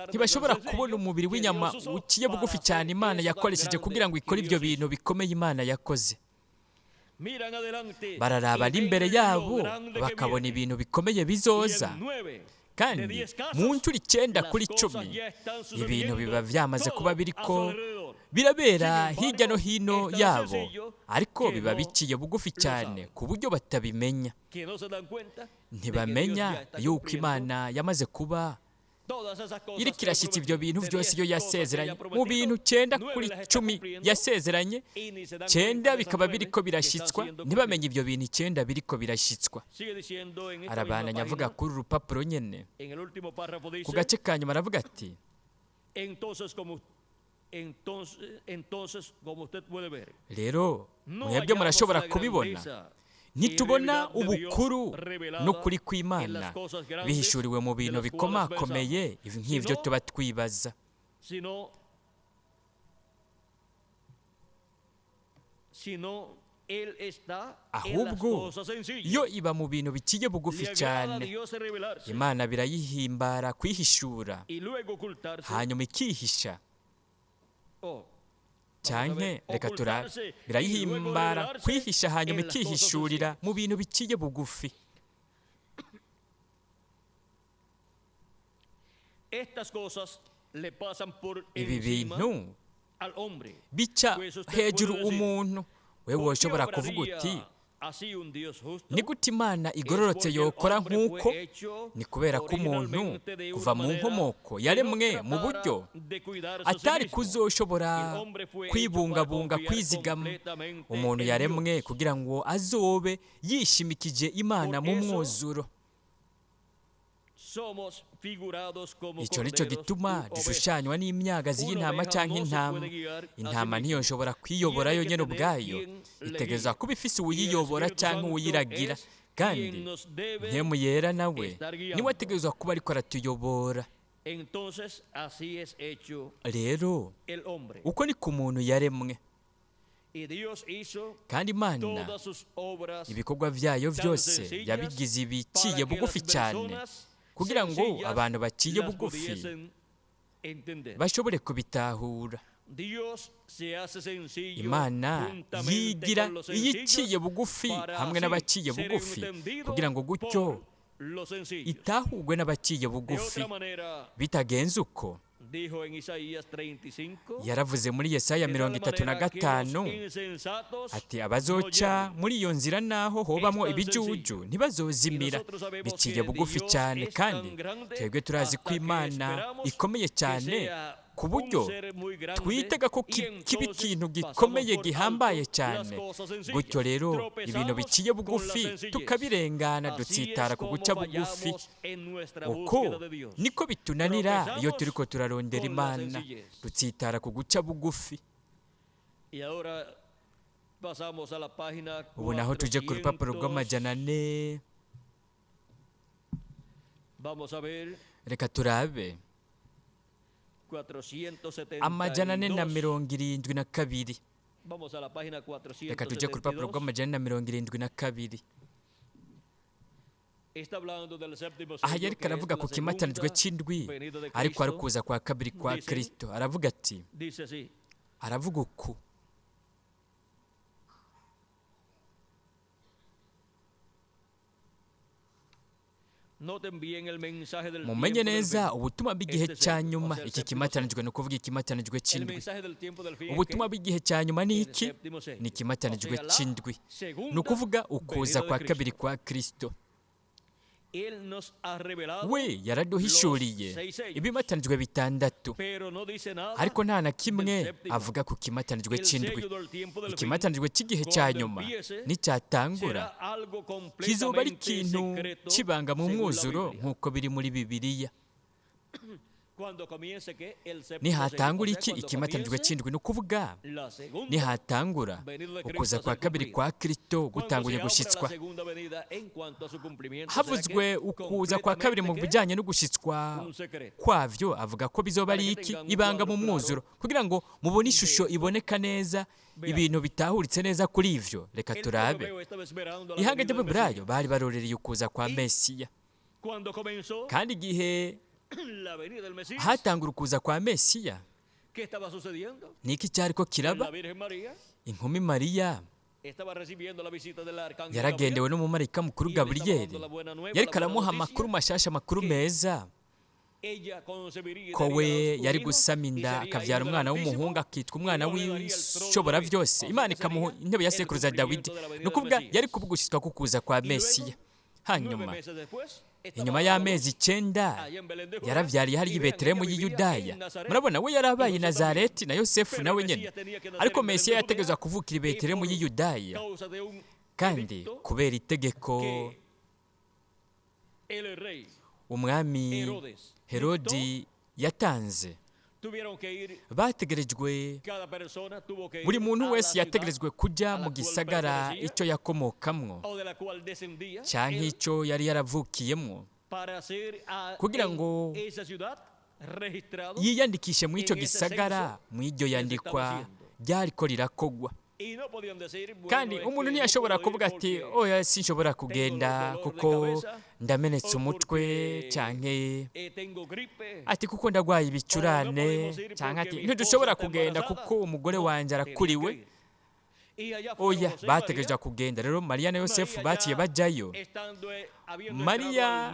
Ntibashobora kubona umubiri w'inyama uciye bugufi cyane Imana yakoresheje kugira ngo ikore ibyo bintu bikomeye Imana yakoze. Bararaba n'imbere yabo bakabona ibintu bikomeye bizoza, kandi mu nshuro 9 kuri 10 ibintu biba vyamaze kuba biriko birabera hirya no hino yabo, ariko biba biciye bugufi cyane ku buryo batabimenya. Ntibamenya yuko Imana yamaze kuba iriko irashyitsa ibyo bintu byose iyo yasezeranye. Mu bintu 9 kuri 10 yasezeranye, 9 bikaba biriko birashyitswa. Ntibamenye ibyo bintu 9 biriko birashyitswa. Arabandanya avuga kuri urupapuro nyene, ku gace ka nyuma aravuga ati: rero mwebwe murashobora kubibona, Ntitubona ubukuru n'ukuri kw'Imana bihishuriwe mu bintu bikomakomeye nk'ibyo tuba twibaza. Ahubwo yo iba mu bintu biciye bugufi cyane. Imana birayihimbara kwihishura hanyuma ikihisha, cyane reka turabe, birayihimbara kwihisha hanyuma ikihishurira mu bintu biciye bugufi. Ibi bintu bica hejuru umuntu. Wewe woshobora kuvuga uti ni gute Imana igororotse yokora nk'uko? Ni kubera ko umuntu kuva mu nkomoko yaremwe mu buryo atari kuzoshobora kwibungabunga, kwizigama. Umuntu yaremwe kugira ngo azobe yishimikije Imana mu mwuzuro. Icyo nicyo gituma dushushanywa n'imyagazi y'intama cyangwa intama. Intama ntiyoshobora kwiyobora yonyine ubwayo, itegereza kuba ifise uwuyiyobora cyangwa uwuyiragira, kandi Mpwemu Yera nawe niwe ategerezwa kuba ariko aratuyobora. Rero uko ni ku muntu yaremwe, kandi Imana ibikorwa byayo byose yabigize ibiciye bugufi cyane kugira ngo abantu baciye bugufi bashobore kubitahura. Imana yigira iyiciye bugufi hamwe n'abaciye bugufi kugira ngo gutyo itahurwe n'abaciye bugufi. Bitagenze uko, yaravuze muri Yesaya 35 ati abazoca muri iyo nzira naho hobamwo ibijuju ntibazozimira. Biciye bugufi cyane, kandi twebwe turazi ko Imana ikomeye cyane ku buryo twitega ko kiba ikintu gikomeye gihambaye cyane. Gutyo rero ibintu biciye bugufi tukabirengana, dutsitara ku guca bugufi. Uko niko bitunanira iyo turiko turarondera Imana, dutsitara ku guca bugufi. Ubu naho tuje ku rupapuro rw'amajana 4. Reka turabe 472. Reka tujye ku rupapuro rw'amajana 472. Aha yariko aravuga ku kimatanijwe c'indwi, ariko ari kuza kwa kabiri kwa Kristo. Aravuga ati, aravuga uku: mumenye neza ubutumwa bw'igihe cya nyuma. Iki kimatanijwe ni ukuvuga ikimatanijwe c'indwi. Ubutumwa bw'igihe cya nyuma ni iki? Ni ikimatanijwe c'indwi, ni ukuvuga ukuza kwa kabiri kwa Kristo. We yaraduhishuriye ibimatanijwe 6, ariko nta na kimwe avuga ku kimatanijwe c'indwi. Ikimatanijwe cy'igihe cya nyuma nicyatangura kizoba ari ikintu kibanga mu mwuzuro nk'uko biri muri Bibiliya. Nihatangura iki ikimatanijwe c'indwi, ni ukuvuga nihatangura ukuza kwa kabiri kwa Kristo gutanguye gushitswa. Havuzwe ukuza kwa kabiri mu bijyanye no gushitswa kwavyo, avuga ko bizoba ari iki? Ibanga mu mwuzuro, kugira ngo mubone ishusho iboneka neza, ibintu bitahuritse neza kuri ivyo. Reka turabe. Ihanga ry'Abaheburayo bari barorereye ukuza kwa Mesiya, kandi igihe hatangura ukuza kwa Mesiya, niki cyariko kiraba? Inkumi Mariya yaragendewe n'umumarayika mukuru Gaburiyeli, yariko aramuha amakuru mashasha, amakuru meza, ko we yari gusama inda akabyara umwana w'umuhungu akitwa umwana w'ishobora byose, Imana ikamuha intebe ya sekuruza Dawidi. Ni ukuvuga yari kubugushyitwa ku kuza kwa Mesiya. Hanyuma inyuma y'amezi 9 yaravyariye hariya i Betelehemu y'i Yudaya. Murabona, we yarabaye i Nazareti na Yosefu nawe nyene, ariko Mesiya yategerezwa kuvukira i Betelehemu y'i Yudaya, kandi kubera itegeko umwami Herodi yatanze, Bategerejwe, buri muntu wese yategerejwe kujya mu gisagara icyo yakomokamwo cyangwa icyo yari yaravukiyemwo, kugira ngo yiyandikishe muri icyo gisagara, mu iryo yandikwa ryariko rirakogwa. Kandi umuntu ntiyashobora kuvuga ati: "Oya, sinshobora kugenda kuko ndamenetse umutwe", cyangwa ati "kuko ndagwaye ibicurane", cyangwa ati "ntidushobora kugenda kuko umugore wanjye arakuriwe". Oya, bategereje kugenda. Rero Mariya na Yosefu baciye bajyayo. Mariya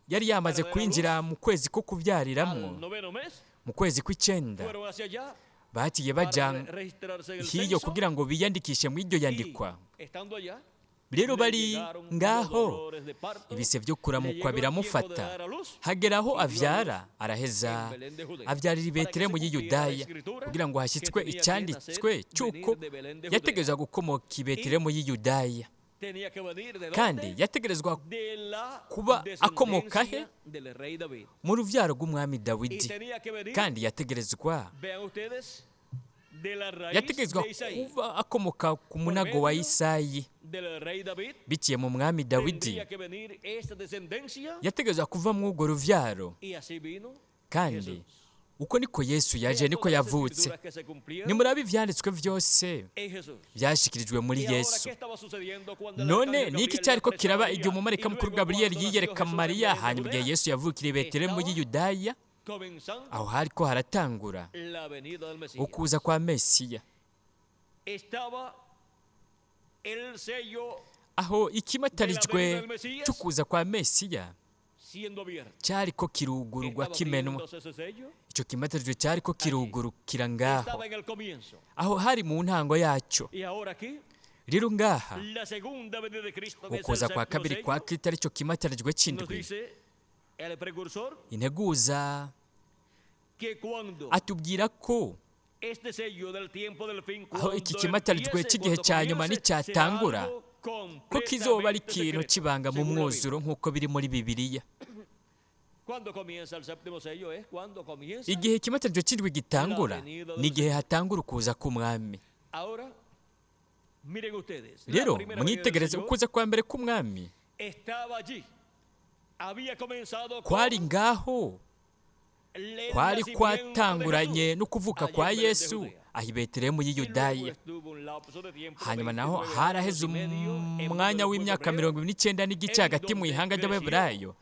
yari yamaze kwinjira mu kwezi ko kubyariramwo, mu kwezi kw'icyenda. Baciye bajya hiyo kugira ngo biyandikishe mu iryo yandikwa. Rero bari ngaho, ibise byo kuramukwa biramufata, hagera aho avyara, araheza avyarira i Betelehemu y'i Yudaya, kugira ngo hashyitswe icyanditswe cy'uko yategerezwa gukomoka i Betelehemu y'i Yudaya. Kandi yategerezwa kuba akomoka he? Mu rubyaro rw'umwami Dawidi. Kandi yategerezwa kuba akomoka ku munago wa Isayi. Biciye mu mwami Dawidi yategerezwa kuva muri urwo rubyaro. Kandi uko niko Yesu yaje, niko yavutse. Nimurabe, ibyanditswe byose byashyikirijwe muri Yesu. None ni iki cyari ko kiraba igihe umumarayika mukuru Gaburiyeli yiyereka Mariya, hanyuma igihe Yesu yavukiriye Betelehemu y'i Yudaya? Aho hari ko haratangura ukuza kwa Mesiya. Aho ikimatarijwe cyo kuza kwa Mesiya cyari ko kirugururwa, kimenwa. Icyo kimatarijwe cyari ko kirugurukira ngaho. Aho hari mu ntango yacyo. Rero ngaha, ukuza kwa kabiri kwa Kristo, aricyo kimatarijwe cy'indwi, integuza atubwira ko aho iki kimatarijwe cy'igihe cya nyuma nicyatangura, ko kizoba ari ikintu kibanga mu mwuzuro, nk'uko biri muri Bibiliya. Igihe kimatarijwe cy'indwi gitangura ni igihe hatangura ukuza k'umwami. Rero mwitegereze, ukuza kwa mbere k'umwami kwari ngaho, kwari kwatanguranye no kuvuka kwa Yesu aho i Betelehemu y'i Yudaya. Hanyuma naho haraheze umwanya w'imyaka 29 n'igice hagati mu ihanga ry'Abaheburayo,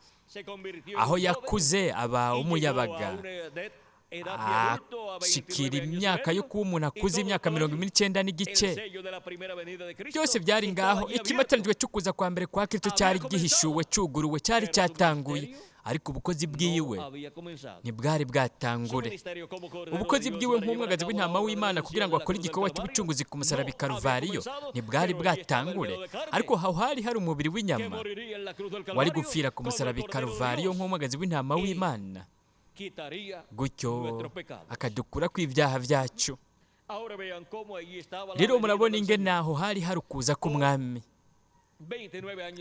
aho yakuze aba umuyabaga, ashikira imyaka yo kuba umuntu akuze, imyaka 29 n'igice. Byose byari ngaho. Ikimatanijwe cyo kuza kwa mbere kwa Kristo cyari gihishuwe, cyuguruwe, cyari cyatanguye, ariko ubukozi bwiwe ntibwari bwatangure. Ubukozi bwiwe nk'umwagazi w'intama w'Imana kugira ngo akore igikorwa cy'ubucunguzi ku musaraba i Karuvariyo ntibwari bwatangure, ariko aho hari hari umubiri w'inyama wari gupfira ku musaraba i Karuvariyo nk'umwagazi w'intama w'Imana, gutyo akadukura ku ibyaha byacu. Rero murabona ingene aho hari hari ukuza k'umwami,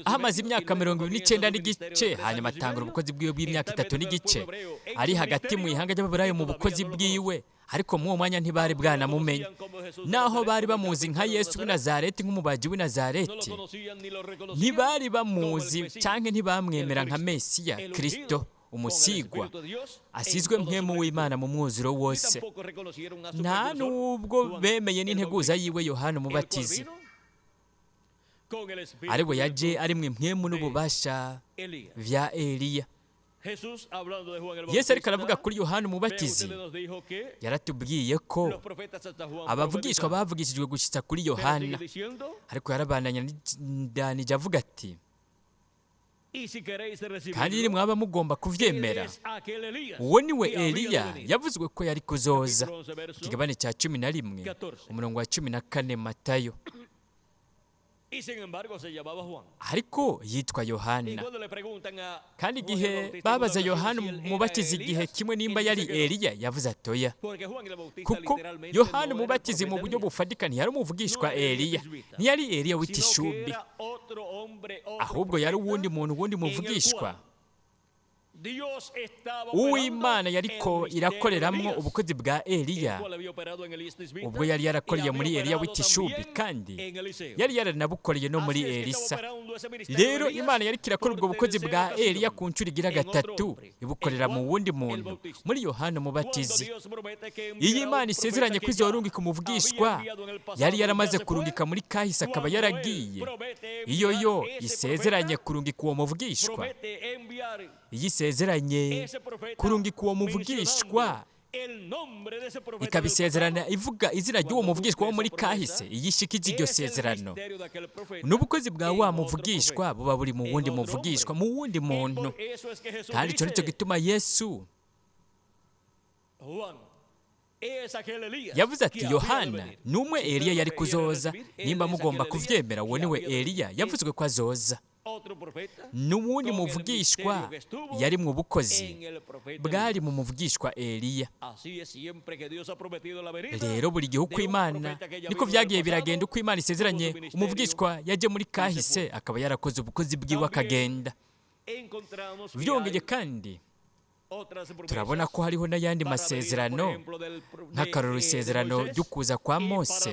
aho amaze imyaka 29 n'igice, hanyuma atangura ubukozi bwiwe bw'imyaka 3 n'igice ari hagati mu ihanga ry'Abaheburayo mu bukozi bwiwe, ariko muri uwo mwanya ntibari bwanamumenye. Naho bari bamuzi nka Yesu w'i Nazareti, nk'umubaji w'i Nazareti, ntibari bamuzi cyangwa ntibamwemera nka Mesiya, Kristo, umusigwa asizwe mpwemu w'Imana mu mwuzuro wose. Nta nubwo bemeye n'integuza yiwe Yohana Umubatizi, ariwe yaje ari mu impwemu n'ububasha vya Eliya. Yesu ariko aravuga kuri Yohana Umubatizi, yaratubwiye ko abavugishwa bavugishijwe gushyitsa kuri Yohana, ariko yarabandanije avuga ati: "Kandi mwaba mugomba kuvyemera, uwo ni we Eliya yavuzwe ko yari kuzoza." Ikigabane cya 11, umurongo wa 14, Matayo. Ariko yitwa Yohana. Kandi igihe babaza Yohana Umubatizi igihe kimwe nimba yari Eliya, yavuze ati: "Oya", kuko Yohana Umubatizi mu buryo bufatika ntiyari umuvugishwa Eliya, ntiyari Eliya w'itishubi, ahubwo yari uwundi muntu, uwundi muvugishwa. Uwimana yariko irakoreramwo ubukozi bwa Eliya, ubwo yari yarakoreye muri Eliya w'itishubi, kandi yari yaranabukoreye no muri Elisa. Rero Imana yariko irakora ubwo bukozi bwa Eliya ku nshuro igira gatatu, ibukorera mu wundi muntu, muri Yohana Umubatizi. Iyo Imana isezeranye ko izorungika umuvugishwa yari yaramaze kurungika muri kahise akaba yaragiye, iyo yo isezeranye kurungika uwo muvugishwa, iyo isezeranye kurungika uwo muvugishwa, ikabisezerana ivuga izina ry'uwo muvugishwa wo muri kahise, iyo ishikije iryo sezerano, n'ubukozi bwa wa muvugishwa buba buri mu wundi muvugishwa, mu wundi muntu. Kandi icyo nicyo gituma Yesu yavuze ati Yohana ni umwe Eliya yari kuzoza. Nimba mugomba kuvyemera, uwo niwe Eliya yavuzwe ko azoza. N'uwundi muvugishwa yari mu bukozi bwari mu muvugishwa Eliya. Rero buri gihe uko Imana niko vyagiye biragenda, uko Imana isezeranye umuvugishwa yaje muri kahise akaba yarakoze ubukozi bwiwe akagenda. Vyongeye kandi turabona ko hariho n'ayandi masezerano, nk'akarorero isezerano ry'ukuza kwa Mose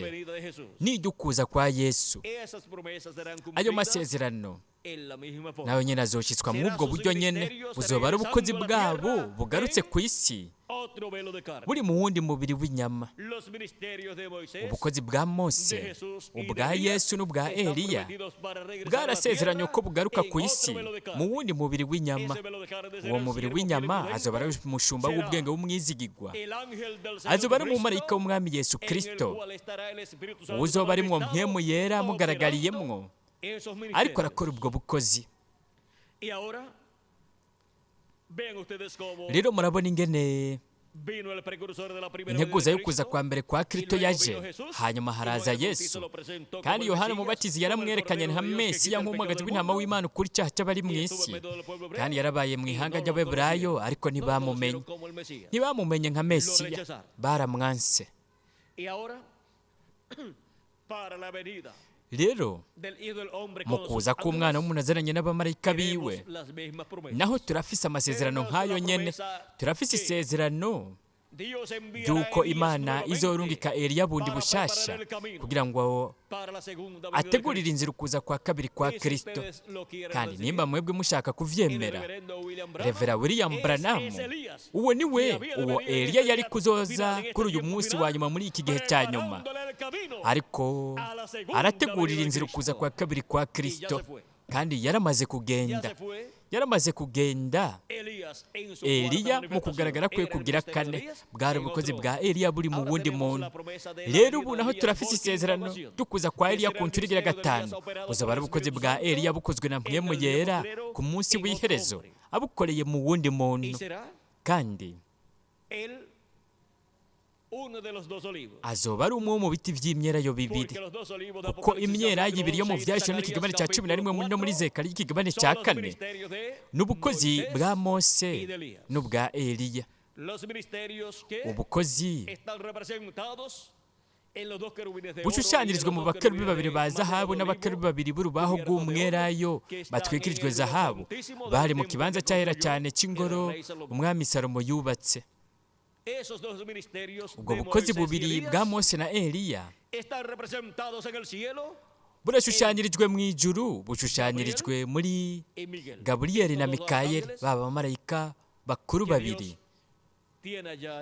n'iry'ukuza kwa Yesu. Ayo masezerano nayo nyene azoshitswa mw'ubwo buryo nyene, buzoba ari ubukozi bwabo bugarutse ku isi, buri mu wundi mubiri w'inyama. Ubukozi bwa Mose, ubwa Yesu n'ubwa Eliya bwarasezeranye ko bugaruka ku isi mu wundi mubiri w'inyama. Uwo mubiri w'inyama azoba ari umushumba w'ubwenge w'umwizigigwa, azoba ari umumarayika w'umwami Yesu Kristo, uzoba ari mwo mpwemu yera mugaragariyemwo, ariko arakora ubwo bukozi. Rero murabona ingene integuza yo kuza kwa mbere kwa Kristo yaje, hanyuma haraza Yesu. Kandi Yohana Umubatizi yaramwerekanye nka Mesiya, nk'umwagazi w'intama w'Imana ukuri icyaha cy'abari mu isi. Kandi yarabaye mu ihanga ry'Abeburayo, ariko ntibamumenye, ntibamumenye nka Mesiya, baramwanse. Rero mu kuza k'umwana w'umuntu azananye n'abamarayika biwe, naho turafise amasezerano nk'ayo nyene. Turafise isezerano ry'uko Imana izorungika Eliya bundi bushasha kugira ngo ategurire inzira ukuza kwa kabiri kwa Kristo. Kandi nimba mwebwe mushaka kuvyemera, Revera William Branham uwo ni we uwo Eliya yari kuzoza kuri uyu munsi wa nyuma, muri iki gihe cya nyuma, ariko arategurira inzira ukuza kwa kabiri kwa Kristo. Kandi yaramaze kugenda, yaramaze kugenda. Eliya mu kugaragara kwe kugira kane bwari ubukozi bwa Eliya buri mu wundi muntu. Rero ubu naho turafise isezerano ry'ukuza kwa Eliya ku nshuro igira gatanu, buzaba ari ubukozi bwa Eliya bukozwe na mpwemu yera ku munsi w'iherezo, abukoreye mu wundi muntu. Kandi azoba ari umwe wo mu biti vy'imyelayo bibiri, kuko imyelayo ibiri yo mu Vyahishuriwe n'ikigabane cya 11 no muri Zekariya ikigabane cya 4 n'ubukozi bwa Mose n'ubwa Eliya. Ubukozi bushushanyirijwe mu bakerubi babiri ba zahabu n'abakerubi babiri b'urubaho rw'umwelayo batwikirijwe zahabu, bari mu kibanza cyahera cyane cy'ingoro umwami Salomo yubatse. Ubwo bukozi bubiri bwa Mose na Eliya burashushanyirijwe mu ijuru, bushushanyirijwe muri Gaburiyeli na Mikayeli, baba abamarayika bakuru babiri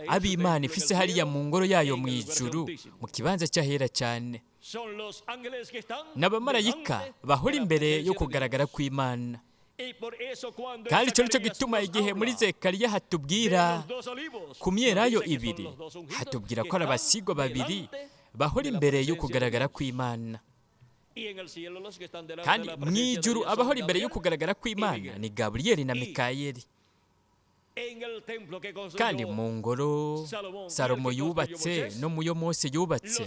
ab'Imana ifise hariya mu ngoro yayo mu ijuru, mu kibanza cy'ahera cyane. N'abamarayika bahora imbere yo kugaragara kw'Imana. Kandi icyo nicyo gituma igihe muri Zekariya hatubwira ku myelayo ibiri, hatubwira ko ari abasigwa babiri bahora imbere yo kugaragara kw'Imana. Kandi mu ijuru abahora imbere yo kugaragara kw'Imana ni Gaburiyeli na Mikayeli. Kandi mu ngoro Salomo yubatse no mu yo Mose yubatse,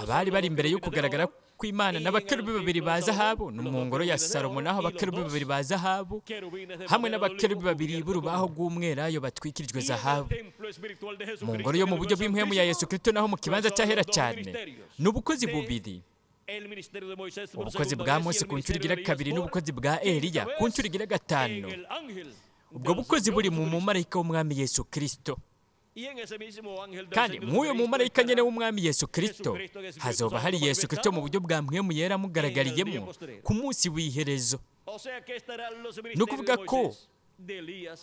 abari bari imbere yo kugaragara kw'Imana n'abakerubi babiri ba zahabu, no mu ngoro ya Salomo naho abakerubi babiri ba zahabu hamwe n'abakerubi babiri b'urubaho rw'umwelayo batwikirijwe zahabu. Mu ngoro yo mu buryo bw'impwemu ya Yesu Kristo naho mu kibanza cy'ahera cyane, ni ubukozi bubiri Ubukozi bwa Mose ku nshuro igira kabiri n'ubukozi bwa Eliya ku nshuro igira gatanu, ubwo bukozi buri mu mumarayika w'umwami Yesu Kristo. Kandi mw'uyo mumarayika nyene w'umwami Yesu Kristo hazoba hari Yesu Kristo mu buryo bwa mpwemu yera amugaragaririyemo ku munsi w'iherezo. Ni ukuvuga ko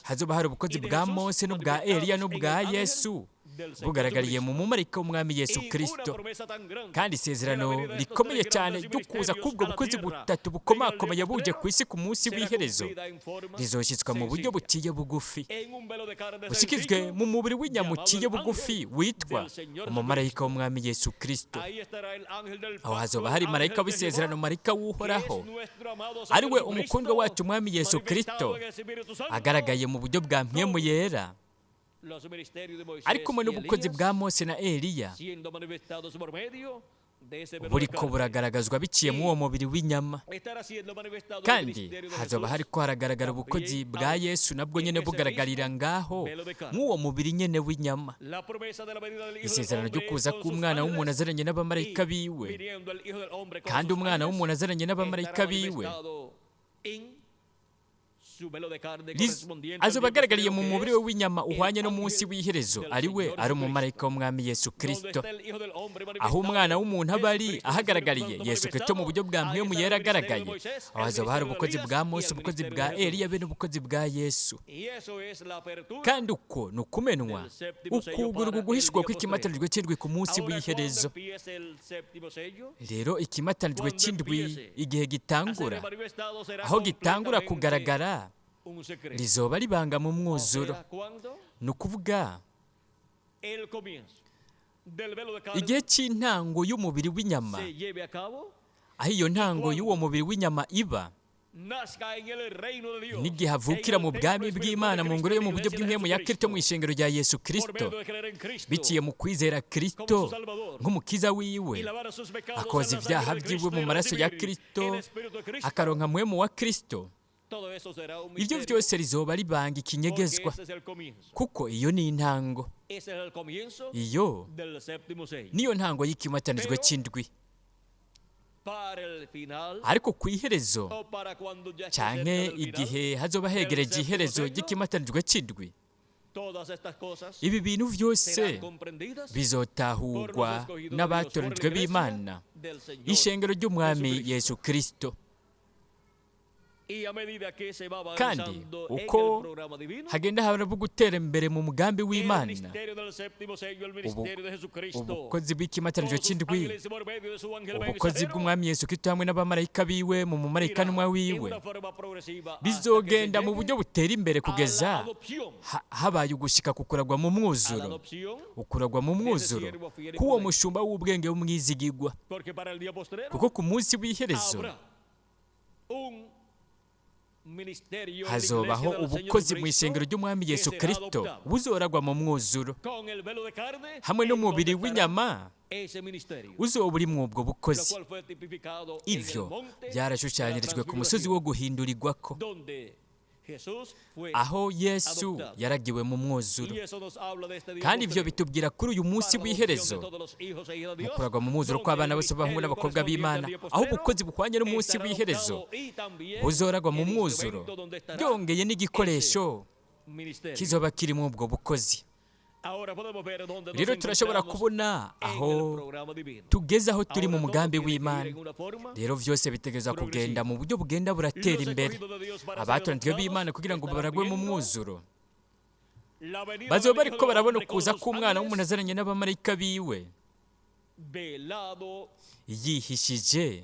hazoba hari ubukozi bwa Mose n'ubwa Eliya n'ubwa Yesu bugaragariye mu mumarayika w'umwami Yesu Kristo. Kandi isezerano rikomeye cyane ryo kuza k'ubwo bukozi butatu bukomakomeye buje ku isi ku munsi w'iherezo rizoshyitswa mu buryo buciye bugufi, bushikizwe mu mubiri w'inyama uciye bugufi witwa umumarayika w'umwami Yesu Kristo. Aho hazoba hari marayika w'isezerano, marayika w'Uhoraho, ari we umukundwa wacu umwami Yesu Kristo, agaragaye mu buryo bwa mpwemu yera, ari kumwe n'ubukozi bwa Mose na Eliya buriko buragaragazwa biciye muri uwo mubiri w'inyama. Kandi hazoba hariko haragaragara ubukozi bwa Yesu nabwo nyene bugaragarira ngaho mw'uwo mubiri nyene w'inyama. Isezerano ryo kuza k'umwana w'umuntu azaranye n'abamarayika biwe, kandi umwana w'umuntu azaranye n'abamarayika biwe azoba agaragariye mu mubiri we w'inyama uhwanye n'umunsi w'iherezo, ari we ari umumarayika w'umwami Yesu Kristo. Aho umwana w'umuntu aba ari ahagaragariye Yesu Kristo mu buryo bwa mpwemu yera agaragaye, aho hazoba hari ubukozi bwa Mose, ubukozi bwa Eliya be n'ubukozi bwa Yesu. Kandi uko ni ukumenwa ukugurwa guhishwa kw'ikimatanijwe cy'indwi ku munsi w'iherezo. Rero ikimatanijwe cy'indwi igihe gitangura, aho gitangura kugaragara, rizoba ribanga mu mwuzuro. Ni ukuvuga igihe cy'intango y'umubiri w'inyama, aho iyo ntango y'uwo mubiri w'inyama iba, n'igihe avukira mu bwami bw'Imana mu ngoro yo mu buryo bw'impwemu ya Kristo mu ishengero rya Yesu Kristo, biciye mu kwizera Kristo nk'umukiza wiwe, akoza ibyaha byiwe mu maraso ya Kristo, akaronka mpwemu wa Kristo. Ibyo byose rizoba ribanga ikinyegezwa, kuko iyo ni intango, iyo niyo ntango y'ikimatanijwe cy'indwi. Ariko ku iherezo, canke igihe hazoba hegereje iherezo ry'ikimatanijwe cy'indwi, ibi bintu byose bizotahurwa n'abatoranijwe b'Imana, ishengero ry'umwami Yesu Kristo. Kandi uko hagenda haraba gutera imbere mu mugambi w'Imana, ubukozi bw'ikimatanijwe cy'indwi, ubukozi bw'umwami Yesu Kristo hamwe n'abamarayika biwe mu mumarayika n'umwe wiwe, bizogenda mu buryo butera imbere kugeza habaye ugushika ku kuragwa mu mwuzuro, ukuragwa mu mwuzuro k'uwo mushumba w'ubwenge w'umwizigigwa. Kuko ku munsi w'iherezo hazobaho ubukozi mu ishengero ry'umwami Yesu Kristo buzoragwa mu mwuzuro, hamwe n'umubiri w'inyama uzoba uri mw'ubwo bukozi. Ivyo byarashushanyirijwe ku musozi wo guhindurirwako, aho Yesu yaragiwe mu mwuzuro. Kandi ivyo bitubwira kuri uyu munsi w'iherezo, mu kuragwa mu mwuzuro kw'abana bose b'abahungu n'abakobwa b'Imana, aho ubukozi buhwanye n'umunsi w'iherezo buzoragwa mu mwuzuro, byongeye n'igikoresho kizoba kirimo ubwo bukozi. Rero turashobora kubona aho tugeze, aho turi mu mugambi w'Imana. Rero vyose bitegeza kugenda mu buryo bugenda buratera imbere. Abatoranijwe b'Imana kugira ngo baragwe mu mwuzuro bazoba bariko barabona ukuza k'umwana w'umuntu azaranye n'abamarayika biwe, yihishije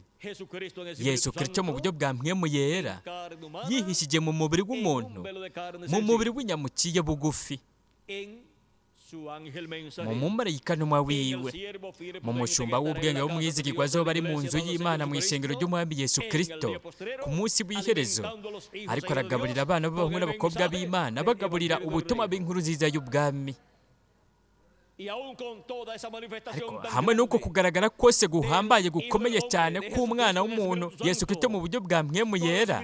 Yesu Kristo mu buryo bwa mpwemu yera, yihishije mu mubiri w'umuntu, mu mubiri w'inyama uciye bugufi, mu mumarayika ntumwa wiwe, mu mushumba w'ubwenge w'umwizigirwa azoba ari mu nzu y'Imana mu ishengero ry'umwami Yesu Kristo ku munsi w'iherezo, ariko aragaburira abana b'abahungu n'abakobwa b'Imana, bagaburira ubutumwa bw'inkuru nziza y'ubwami. Ariko hamwe n'uko kugaragara kose guhambaye gukomeye cyane k'umwana w'umuntu Yesu Kristo mu buryo bwa mpwemu yera,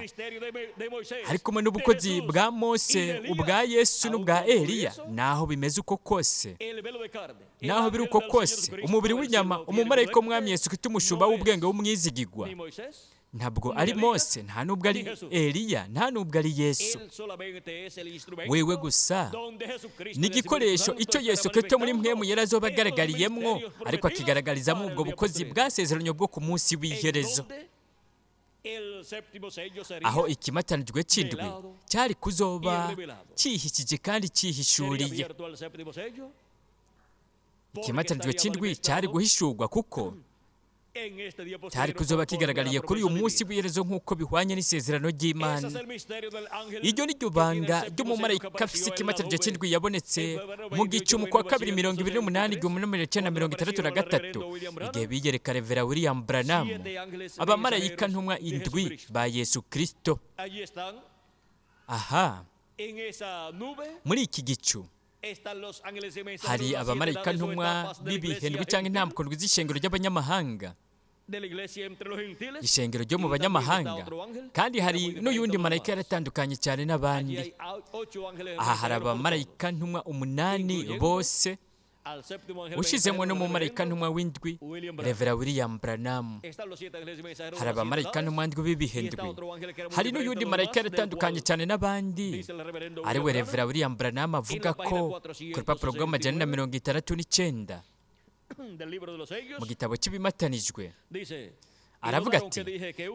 ari kumwe n'ubukozi bwa Mose, ubwa Yesu n'ubwa Eliya, naho bimeze uko kose, naho biri uko kose, umubiri w'inyama, umumarayika w'umwami Yesu Kristo, umushumba w'ubwenge w'umwizigigwa, ntabwo ari Mose, nta nubwo ari Eliya, nta nubwo ari Yesu. Wewe gusa ni igikoresho icyo Yesu Kristo muri mpwemu yera azoba agaragariyemwo, ariko akigaragarizamo ubwo bukozi bwasezeranye bwo ku munsi w'iherezo, aho ikimatanijwe cy'indwi cyari kuzoba cyihishije kandi cyihishuriye. Ikimatanijwe cy'indwi cyari guhishurwa kuko cyari kuzoba kigaragariye kuri uyu munsi w'iherezo nk'uko bihwanye n'isezerano ry'Imana. Iryo ni ryo banga ry'umumarayika afise ikimatanijwe cy'indwi yabonetse mu gicu mu kwa kabiri 28 1963, igihe biyereka Revera William Branham abamarayika ntumwa indwi ba Yesu Kristo. Aha muri iki gicu hari abamarayika ntumwa b'ibihendwi cyangwa intambwe ndwi z'ishengero ry'abanyamahanga, ishengero ryo mu banyamahanga, kandi hari n'uyundi marayika yaratandukanye cyane n'abandi. Aha hari abamarayika ntumwa 8 bose, ushizemo n'umumarayika ntumwa w'indwi Revera William Branham. Hari abamarayika ntumwa ndwi b'ibihendwi, hari n'uyundi marayika yaratandukanye cyane n'abandi, ari we Revera William Branham avuga ko ku rupapuro rw'469 mu gitabo cy'ibimatanijwe aravuga ati: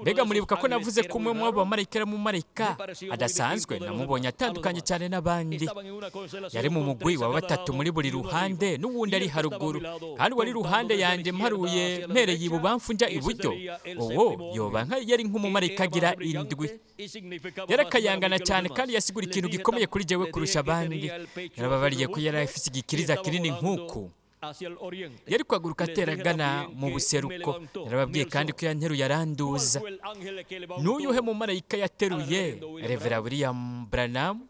mbega muribuka ko navuze ko umwe mu bamarayika yari umumarayika adasanzwe, namubonye atandukanye cyane n'abandi. Yari mu mugwi wa batatu muri buri ruhande, n'uwundi ari haruguru, kandi wari ruhande yanjye mparuye mpereye ibubamfu nja iburyo, uwo yoba nka yari nk'umumarayika agira indwi. Yarakayangana cyane kandi yasigura ikintu gikomeye kuri jewe kurusha abandi. Yarababariye ko yari afise igikiriza kinini nk'uku, yari kwaguruka ateragana mu buseruko. Yarababwiye kandi ko yanteruye aranduza. N'uyuhe mumarayika yateruye Revera William Branham,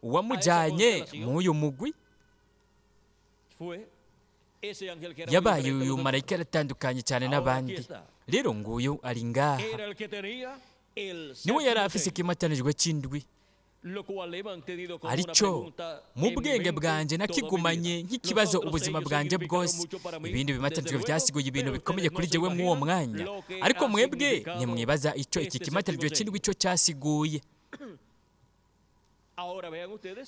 uwamujyanye mw'uyu mugwi? Yabaye uyu marayika yaratandukanye cyane n'abandi. Rero nguyu ari ngaha, niwe yari afise ikimatanijwe cy'indwi, aricyo mu bwenge bwanjye nakigumanye nk'ikibazo ubuzima bwanjye bwose. Ibindi bimatanijwe byasiguye ibintu bikomeye kuri jewe mw'uwo mwanya, ariko mwebwe ntimwibaza icyo iki kimatanijwe cy'indwi cyo cyasiguye.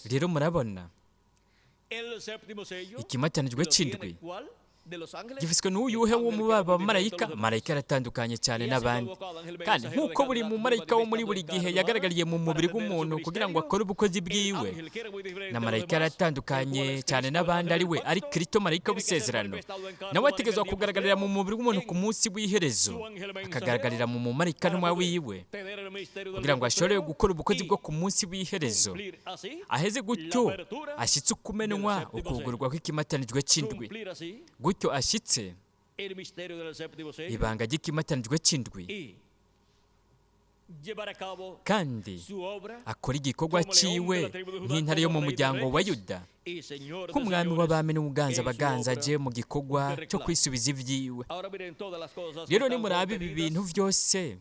Rero murabona ikimatanijwe cy'indwi gifiswe n'uyuhe w'umumarayika? Marayika yaratandukanye cyane n'abandi, kandi nk'uko buri mumarayika wo muri buri gihe yagaragariye mu mubiri w'umuntu kugira ngo akore ubukozi bwiwe, na marayika yaratandukanye cyane n'abandi, ari we ari Kristo marayika w'isezerano, nawe ategerezwa kugaragarira mu mubiri w'umuntu ku munsi w'iherezo, akagaragarira mu mumarayika ntumwa wiwe kugira ngo ashobore gukora ubukozi bwo ku munsi w'iherezo, aheze gutyo ashyitse ukumenwa ukugurwa kw'ikimatanijwe cy'indwi, gutyo ashyitse ibanga ry'ikimatanijwe cy'indwi, kandi akora igikorwa cyiwe nk'intare yo mu muryango wa Yuda, nk'umwami w'abami n'umuganza abaganza aje mu gikorwa cyo kwisubiza ibyiwe. Rero nimuraba ibi bintu byose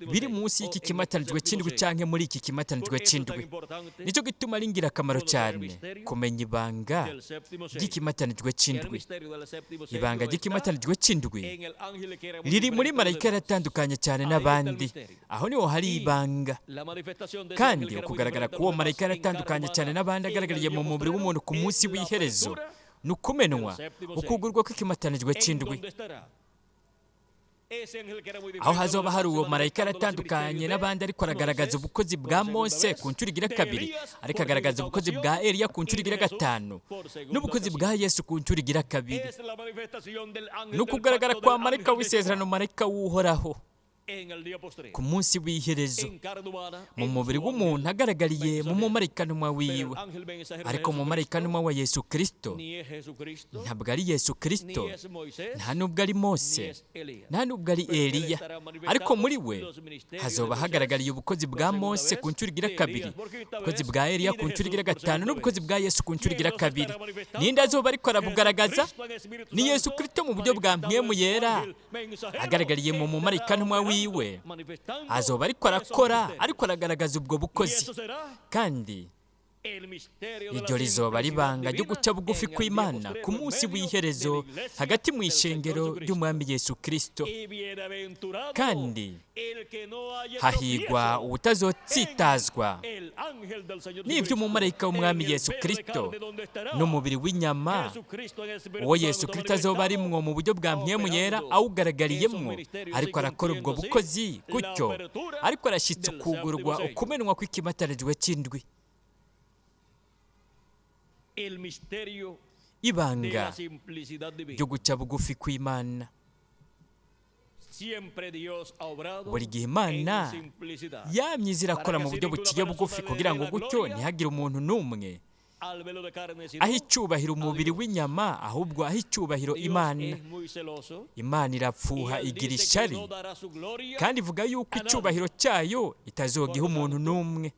biri munsi y'iki kimatanijwe cy'indwi cyangwa muri iki kimatanijwe cy'indwi, nicyo gituma ari ingirakamaro cyane kumenya ibanga ry'ikimatanijwe cy'indwi. Ibanga ry'ikimatanijwe cy'indwi riri muri marayika yaratandukanye cyane n'abandi, aho niho hari ibanga. Kandi ukugaragara k'uwo marayika yaratandukanye cyane n'abandi agaragariye mu mubiri w'umuntu ku munsi w'iherezo ni ukumenwa ukugurwa kw'ikimatanijwe cy'indwi, aho hazoba hari uwo marayika yaratandukanye n'abandi, ariko aragaragaza ubukozi bwa Mose ku nshuro igira kabiri, ariko agaragaza ubukozi bwa Eliya ku nshuro igira gatanu, n'ubukozi bwa Yesu ku nshuro igira kabiri. Ni ukugaragara kwa marayika w'isezerano, marayika w'Uhoraho. Ku munsi w'iherezo, mu mubiri w'umuntu agaragariye mu mumarayika-ntumwa wiwe. Ariko mu mumarayika-ntumwa wa Yesu Kristo ntabwo ari Yesu Kristo, nta nubwo ari Mose, nta nubwo ari Eliya, ariko muri we hazoba hagaragariye ubukozi bwa Mose ku nshuro igira kabiri, ubukozi bwa Eliya ku nshuro igira gatanu, n'ubukozi bwa Yesu ku nshuro igira kabiri. Ninde azoba ariko arabugaragaza? Ni Yesu Kristo mu buryo bwa mpwemu yera agaragariye mu mumarayika-ntumwa wiwe. Azoba ariko arakora, ariko aragaragaza ubwo bukozi, kandi iryo rizoba ari ibanga ryo guca bugufi kw'Imana ku munsi w'iherezo hagati mu ishengero ry'Umwami Yesu Kristo. Kandi hahigwa uwutazotsitazwa n'ibyo umumarayika w'Umwami Yesu Kristo n'umubiri w'inyama uwo Yesu Kristo azoba arimwo mu buryo bwa mpwemu yera awugaragariyemwo, ariko arakora ubwo bukozi gutyo, ariko arashyitsa ukugurwa ukumenwa kw'ikimatarajwe cy'indwi. Ibanga ryo guca bugufi kw'Imana. Buri gihe Imana yamye izirakora mu buryo buciye bugufi, kugira ngo gutyo ntihagire umuntu n'umwe aho icyubahiro umubiri w'inyama, ahubwo aho icyubahiro Imana. Imana irapfuha, igira ishyari, kandi ivuga yuko icyubahiro cyayo itazogiha umuntu n'umwe.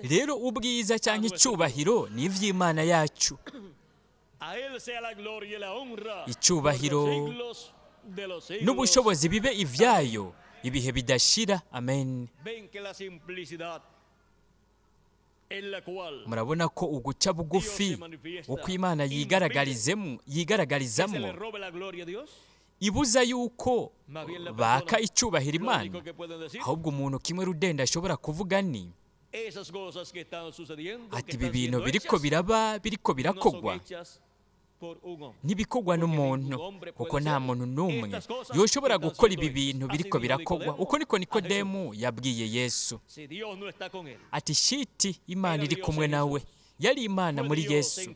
Rero ubwiza cyangwa icyubahiro ni iby'Imana yacu. Icyubahiro n'ubushobozi bibe ibyayo ibihe bidashira. Amen. Murabona ko uguca bugufi uko Imana yigaragarizamo ibuza yuko baka icyubahiro Imana, ahubwo umuntu kimwe rudenda ashobora kuvuga ni ati ibi bintu biriko biraba, biriko birakogwa, ntibikogwa n'umuntu, kuko nta muntu n'umwe yoshobora gukora ibi bintu biriko birakogwa. Uko niko Nikodemu yabwiye Yesu ati shiti Imana iri kumwe nawe. Yari Imana muri Yesu.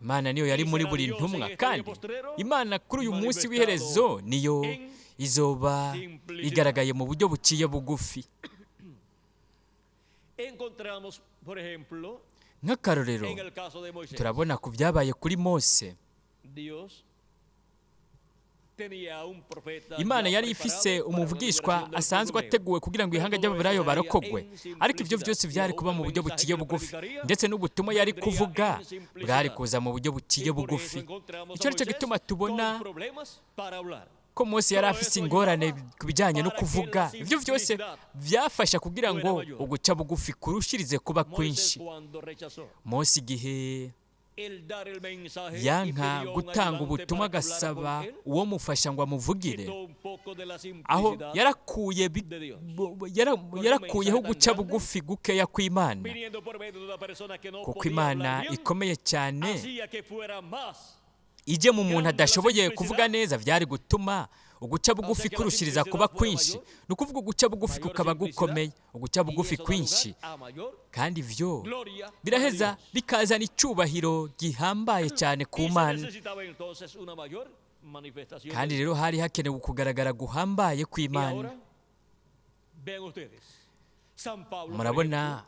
Imana niyo yari muri buri ntumwa, kandi Imana kuri uyu munsi w'iherezo niyo izoba igaragaye mu buryo buciye bugufi. Nk'akarorero, turabona ku byabaye kuri Mose. Imana yari ifise umuvugishwa asanzwe ateguwe kugira ngo ihanga ry'Ababurayo barokogwe, ariko ibyo byose byari kuba mu buryo buciye bugufi, ndetse n'ubutumwa yari kuvuga bwari kuza mu buryo buciye bugufi. Icyo nicyo gituma tubona ko Mose yari afise ingorane ku bijyanye no kuvuga. Ibyo byose byafasha kugira ngo uguca bugufi kurushirize kuba kwinshi. Mose igihe yanka gutanga ubutumwa agasaba uwo mufasha ngo amuvugire, aho yarakuyeho guca bugufi gukeya kw'Imana, kuko Imana ikomeye cyane ijye mu muntu adashoboye kuvuga neza, byari gutuma uguca bugufi kurushiriza kuba kwinshi. Ni ukuvuga uguca bugufi kukaba gukomeye, uguca bugufi kwinshi, kandi ibyo biraheza bikazana icyubahiro gihambaye cyane ku Mana. Kandi rero hari hakenewe kugaragara guhambaye kw'Imana. Murabona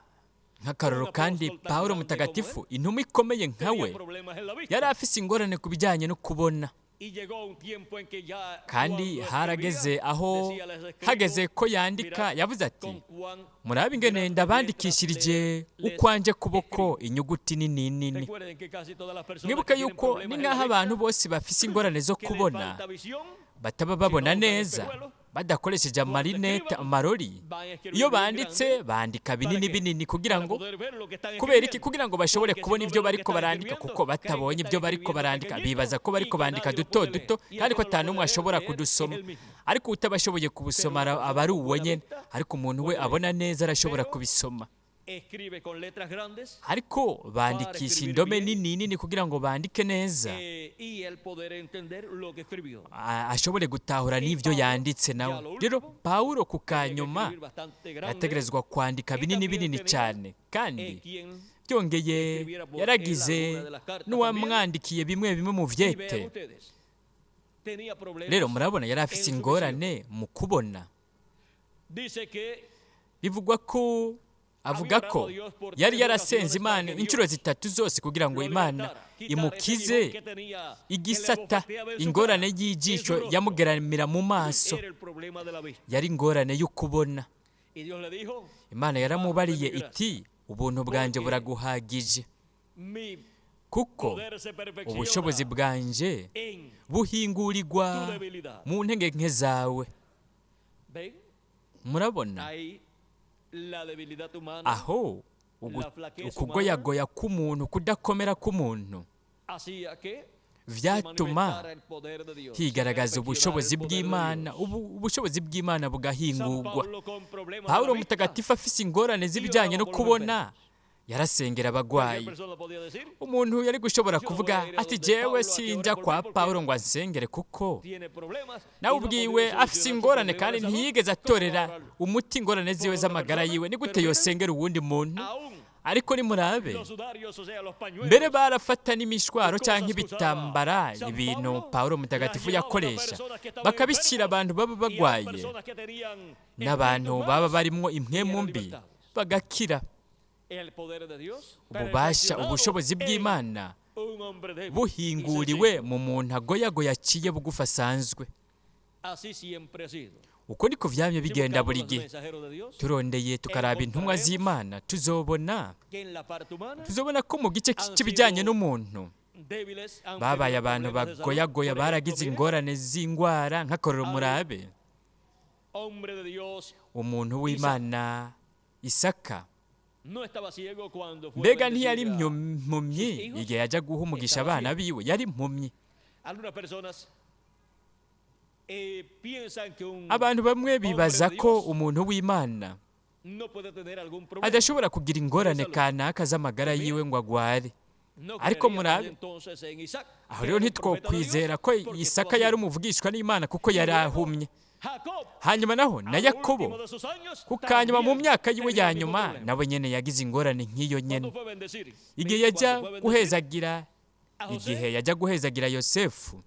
nk'akaroro kandi Pawulo mutagatifu, intumwa ikomeye nkawe, yari afise ingorane ku bijyanye no kubona, kandi harageze aho hageze ko yandika, yavuze ati murabe ingene ndabandikishirije ukwanje kuboko inyuguti nini nini. Mwibuke yuko ni nk'aho abantu bose bafise ingorane zo kubona bataba babona neza badakoresheje amarinete, amarori. Iyo banditse bandika binini binini kugira ngo, kubera iki? Kugira ngo bashobore kubona ibyo bariko barandika, kuko batabonye ibyo bariko barandika bibaza ko bariko bandika duto duto, kandi ko ata n'umwe ashobora kudusoma. Ariko utabashoboye kubusoma aba ari uwo nyene, ariko umuntu we abona neza arashobora kubisoma. Ariko bandikisha indome nini nini kugira ngo bandike neza, ashobore gutahura n'ibyo yanditse nawe. Rero Pawulo ku kanyuma yategerezwa kwandika binini binini cyane, kandi byongeye yaragize n'uwamwandikiye bimwe bimwe mu vyete. Rero murabona yari afise ingorane mu kubona. Bivugwa ko avuga ko yari yarasenze Imana inshuro zitatu zose kugira ngo Imana imukize igisata ingorane y'ijisho yamugeramira mu maso. Yari ingorane y'ukubona. Imana yaramubariye iti ubuntu bwanjye buraguhagije, kuko ubushobozi bwanjye buhingurirwa mu ntege nke zawe. Murabona aho ukugoyagoya k'umuntu, kudakomera k'umuntu vyatuma higaragaza ubushobozi bw'Imana, ubushobozi bw'Imana bugahingurwa. Pawulo mutagatifu afise ingorane z'ibijyanye no kubona, yarasengera abagwayi. Umuntu yari gushobora kuvuga ati jewe sinjya kwa Pawulo ngo ansengere, kuko nawe ubwiwe afise ingorane kandi ntiyigeze atorera umuti ingorane ziwe z'amagara yiwe. Ni gute yosengera uwundi muntu? Ariko nimurabe, mbere barafata n'imishwaro cyangwa ibitambara, ibintu Pawulo mutagatifu yakoresha, bakabishyira abantu baba bagwaye n'abantu baba barimwo impwemu mbi bagakira. Ububasha, ubushobozi bw'Imana buhinguriwe mu muntu agoyagoya aciye bugufi asanzwe. Uko niko vyamye bigenda buri gihe. Turondeye tukaraba intumwa z'Imana, tuzobona ko mu gice cy'ibijyanye n'umuntu babaye abantu bagoyagoya, baragize ingorane z'ingwara. Nk'akarorero murabe umuntu w'Imana Isaka. Mbega ntiyari impumyi igihe yajya guha umugisha abana biwe? Yari impumyi. Abantu bamwe bibaza ko umuntu w'Imana adashobora kugira ingorane kanaka z'amagara yiwe ngo agware. Ariko murabe aho rero ntitwokwizera ko Isaka yari umuvugishwa n'Imana, kuko yari ahumye. Hanyuma naho na Yakobo kukanyuma mu myaka yiwe ya nyuma nawe nyene yagize ingorane nk'iyo nyene. Igihe yajya guhezagira, igihe yajya guhezagira Yosefu,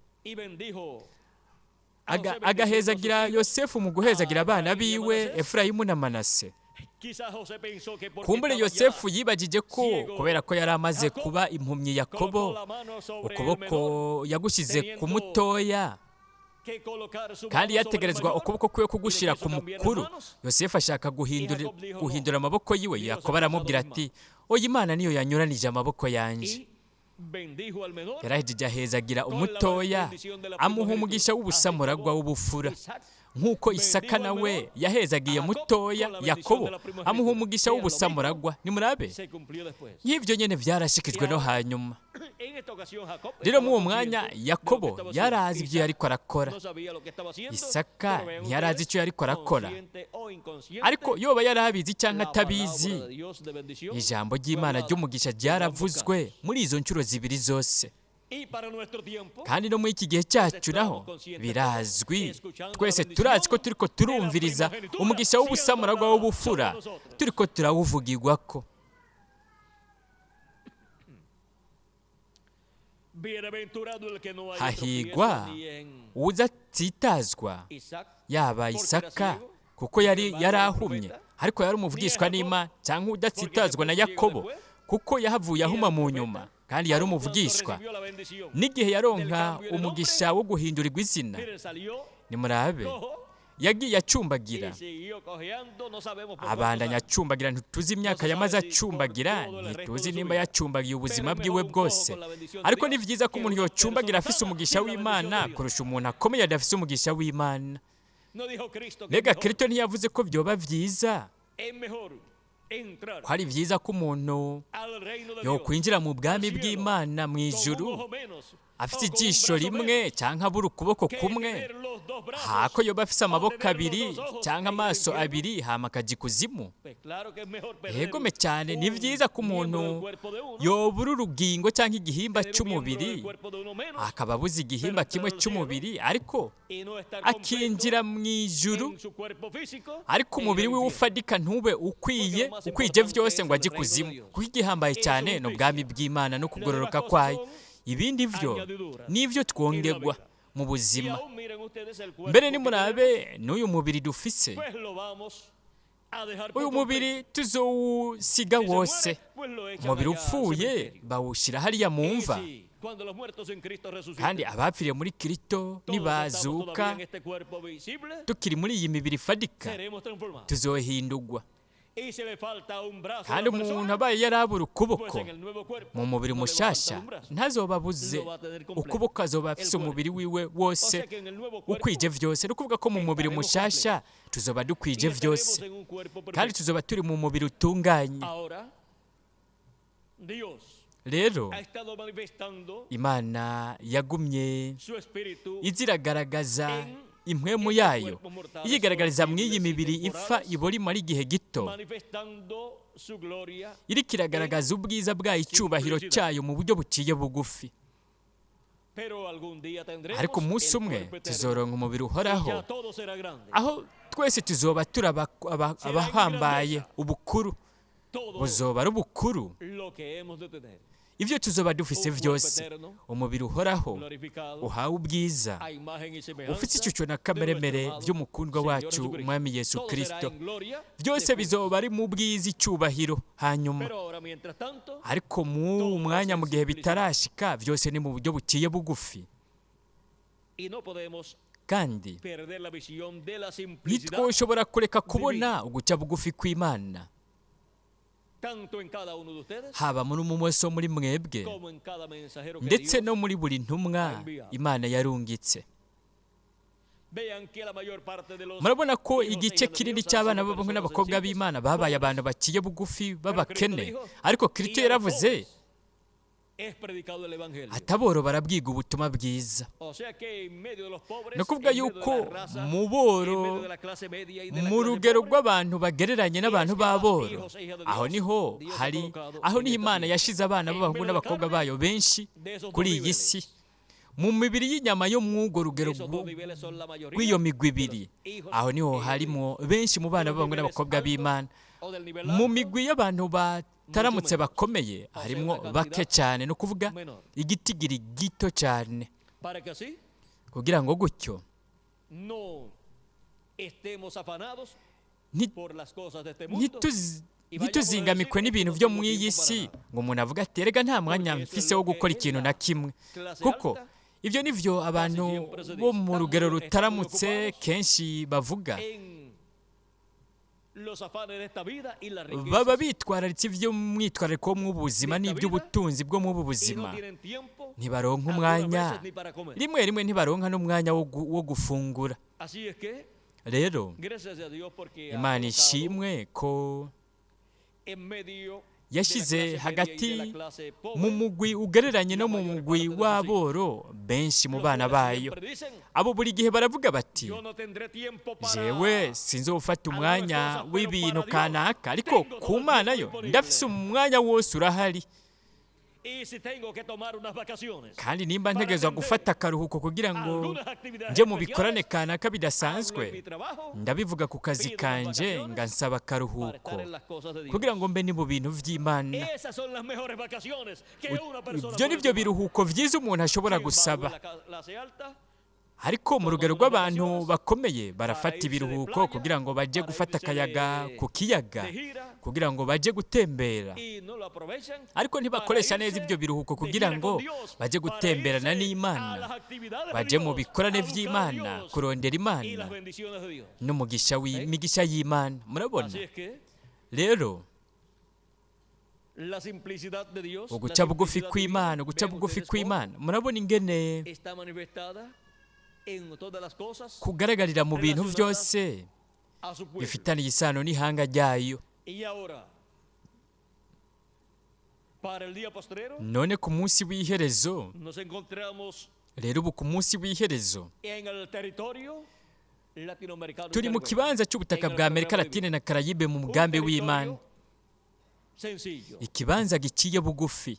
agahezagira Yosefu mu guhezagira abana biwe Efurayimu na Manase. Kumbure Yosefu yibagije ko kubera ko yari amaze kuba impumyi Yakobo, ukuboko yagushyize ku mutoya, kandi yategerezwa ukuboko kwe kugushira ku mukuru. Yosefu ashaka guhindura amaboko yiwe. Yakobo aramubwira ati oya, Imana niyo yanyuranije amaboko yanjye. Yarahejeje ahezagira umutoya, amuha umugisha w'ubusamuragwa w'ubufura, nk'uko Isaka nawe yahezagiye mutoya Yakobo amuha umugisha w'ubusamuragwa. Nimurabe nk'ibyo nyene vyarashikijwe no hanyuma. Rero muri uwo mwanya Yakobo yarazi ibyo yariko arakora, Isaka ntiyarazi icyo yariko arakora. Ariko yoba yarabizi cyangwa atabizi, ijambo ry'Imana ry'umugisha ryaravuzwe muri izo nshuro zibiri zose. Kandi no muri iki gihe cyacu naho birazwi, twese turazi ko turiko turumviriza umugisha w'ubusamuragwa w'ubufura, turiko turawuvugirwako. Hahigwa uza atsitazwa, yaba Isaka kuko yari yarahumye ariko yari umuvugishwa n'Imana, cyangwa udatsitazwa na Yakobo kuko yahavuye ahuma mu nyuma kandi yari umuvugishwa. N'igihe yaronka umugisha wo guhindurirwa izina, nimurabe yagiye acumbagira, abandanya acumbagira. Ntituzi imyaka yamaze acumbagira, ntituzi nimba yacumbagiye ubuzima bwiwe bwose. Ariko ni vyiza ko umuntu yocumbagira afise umugisha w'Imana kurusha umuntu akomeye adafise umugisha w'Imana. Mbega Kristo ntiyavuze ko vyoba vyiza, ko ari vyiza ko umuntu yokwinjira mu bwami bw'Imana mu ijuru afite ijisho rimwe cyangwa abura ukuboko kumwe, hako yoba afise amaboko abiri cyangwa amaso abiri hama akaja ikuzimu? Yegome cyane, ni vyiza ko umuntu yobura urugingo cyangwa igihimba cy'umubiri, akaba abuze igihimba kimwe cy'umubiri, ariko akinjira mu ijuru, ariko umubiri wiwe ufadika ntube ukwiye ukwije vyose ngo aje ikuzimu. Kuko igihambaye cyane ni ubwami bw'Imana no kugororoka kwayo. Ibindi vyo nivyo twongerwa, mu Y buzima. aún miren ustedes el cuerpo Mbere que nimurabe n'uyu mubiri dufise, tenemos, pues lo vamos a dejar por uyu completo. mubiri tuzowusiga Si se wose. muere, pues lo echan Umubiri allá al upfuye cementerio. bawushyira hariya mu Y mva. si cuando los muertos en Cristo resuciten, Kandi abapfiriye muri Kristo todos estamos nibazuka todavía en este cuerpo visible, tukiri muri iyi mibiri ifadika, seremos transformados. tuzohindurwa. Y si le falta un brazo a Kandi la umuntu persona, abaye yarabura pues ukuboko, en el nuevo cuerpo mu mubiri no le va a faltar mushasha un brazo. ntazoba abuze Lo va a tener completo. ukuboko, azoba afise El cuerpo. umubiri wiwe O wose sea que en el nuevo cuerpo ukwije vyose. Ni ukuvuga ko mu mubiri estaremos mushasha tuzoba y dukwije estaremos vyose, en un cuerpo kandi perfecto. tuzoba turi mu mubiri utunganye. Ahora, Dios Rero ha estado manifestando Imana yagumye su espíritu iza iragaragaza impwemu yayo, iyigaragariza mw'iyi mibiri ipfa ibora imara igihe gito, manifestando su gloria iriko iragaragaza ubwiza bwayo, icyubahiro cyayo mu buryo buciye bugufi. Pero algún día tendremos Ariko umunsi el umwe cuerpo eterno. tuzoronka umubiri Y uhoraho, ya todo será grande. aho twese tuzoba turi abahambaye ubukuru. Todo Buzoba ari ubukuru lo que hemos de tener. ibyo tuzoba dufise Un cuerpo vyose, eterno, umubiri uhoraho glorificado uhawe ubwiza, a imagen y semejanza ufite icyucyo na de kameremere nuestro amado by'umukundwa Señor wacu Jesucristo. umwami Yesu Todo será Kristo. en gloria Byose después. bizoba ari mu bwiza, icyubahiro hanyuma. Pero ahora, mientras tanto, Ariko mu mwanya, mu gihe bitarashika, byose ni mu buryo buciye bugufi. y no podemos Kandi perder la visión de la simplicidad ntitwoshobora kureka kubona uguca bugufi kw'Imana, tanto en cada uno de ustedes haba muri umwe wese wo muri mwebwe, como en cada mensajero que ndetse Dios. no muri buri ntumwa Imana yarungitse. Vean que la mayor parte de los Murabona ko hijos e igice hijas de kinini Dios han sido cy'abana b'abahungu personas n'abakobwa sencillas, b'Imana babaye pobres. abantu baciye bugufi Pero Cristo b'abakene. dijo, Ariko Kristo "Y a los yaravuze pobres es predicado el evangelio". ataboro barabwiga ubutumwa bwiza. O sea que en medio de los pobres, Ni ukuvuga en medio de yuko la raza, mu en boro, medio de la clase media y de la mu clase rugero pobre, rw'abantu bagereranye n'abantu b'aboro, aho niho hari, aho niho Imana yashize abana b'abahungu n'abakobwa bayo benshi kuri iyi si, mu mibiri y'inyama yo mw'urwo rugero esos dos niveles son la mayoría rw'iyo migwi de los ibiri, hijos aho niho e hijas de Dios. harimo benshi mu bana De los b'abahungu niveles n'abakobwa altos b'Imana. o del nivel Mu alto, migwi y'abantu bataramutse menos. bakomeye O sea, harimwo una bake cantidad cyane, ni ukuvuga menor. igitigiri gito cyane, Para que así kugira ngo gutyo no estemos afanados por las cosas de este mundo ntituzingamikwe n'ibintu byo mu iyi si, ngo umuntu avuge ati erega nta mwanya mfise wo gukora ikintu na kimwe, kuko ibyo ni byo abantu bo mu rugero rutaramutse kenshi bavuga. En los afanes de esta vida y las Baba riquezas bitwararitse iby'umwitwarariko wo mu buzima n'iby'ubutunzi bwo mu y no buzima, tienen tiempo ntibaronka algunas umwanya, veces ni para comer. rimwe rimwe ntibaronka n'umwanya wo gufungura. Así es que Rero gracias a Dios porque ha Imana colocado ishimwe ko en medio de la yashyize clase media y de la hagati clase mu pobre mugwi ugereranye no la mu mayor mugwi parte de sus hijos. w'aboro benshi mu Los bana cuales bayo. siempre dicen, Abo buri gihe baravuga bati yo no tendré tiempo para jewe sinzofata algunas umwanya cosas, pero w'ibintu para Dios kanaka, ariko tengo ku todo el Mana tiempo yo disponible. ndafise umwanya wose urahari. Y si tengo que tomar unas vacaciones Kandi nimba para ntegerezwa atender gufata akaruhuko kugira ngo algunas actividades nje mu bikorane especiales, kanaka hablo en mi bidasanzwe, trabajo ndabivuga ku kazi pido unas kanje vacaciones ngansaba para akaruhuko estar en las cosas de Dios. kugira ngo mbe ni mu bintu vy'Imana. Esas son las mejores vacaciones que una persona Ibyo puede ni byo tomar. biruhuko vyiza umuntu ashobora Sin embargo, en gusaba. la clase alta, Ariko mu toman rugero unas rw'abantu vacaciones bakomeye para barafata irse de ibiruhuko playa, kugira ngo baje para gufata irse akayaga ku kiyaga, de gira, kugira ngo baje gutembera, y no lo aprovechan ariko para ntibakoresha neza irse ibyo biruhuko de kugira gira ngo con Dios, baje para gutemberana irse a n'Imana, las actividades de baje mu Dios, bikorane a buscar a vy'Imana, Dios kurondera y Imana las bendiciones de Dios. n'umugisha ¿Eh? w'imigisha y'Imana. Murabona Así es que rero la simplicidad de Dios, la uguca bugufi simplicidad divina, kw'Imana, uguca vean bugufi ustedes cómo kw'Imana. Murabona ingene está manifestada en todas las cosas kugaragarira mu bintu relacionadas vyose a su pueblo. bifitaniye isano n'ihanga ryayo. Y ahora, para el día postrero, None ku munsi w'iherezo, nos encontramos rero ubu ku munsi w'iherezo en el territorio latinoamericano y turi mu caribeño, kibanza cy'ubutaka en el bwa Amerika programa Latine divino. na Karayibe mu Un mugambi w'Imana, territorio sencillo. ikibanza giciye bugufi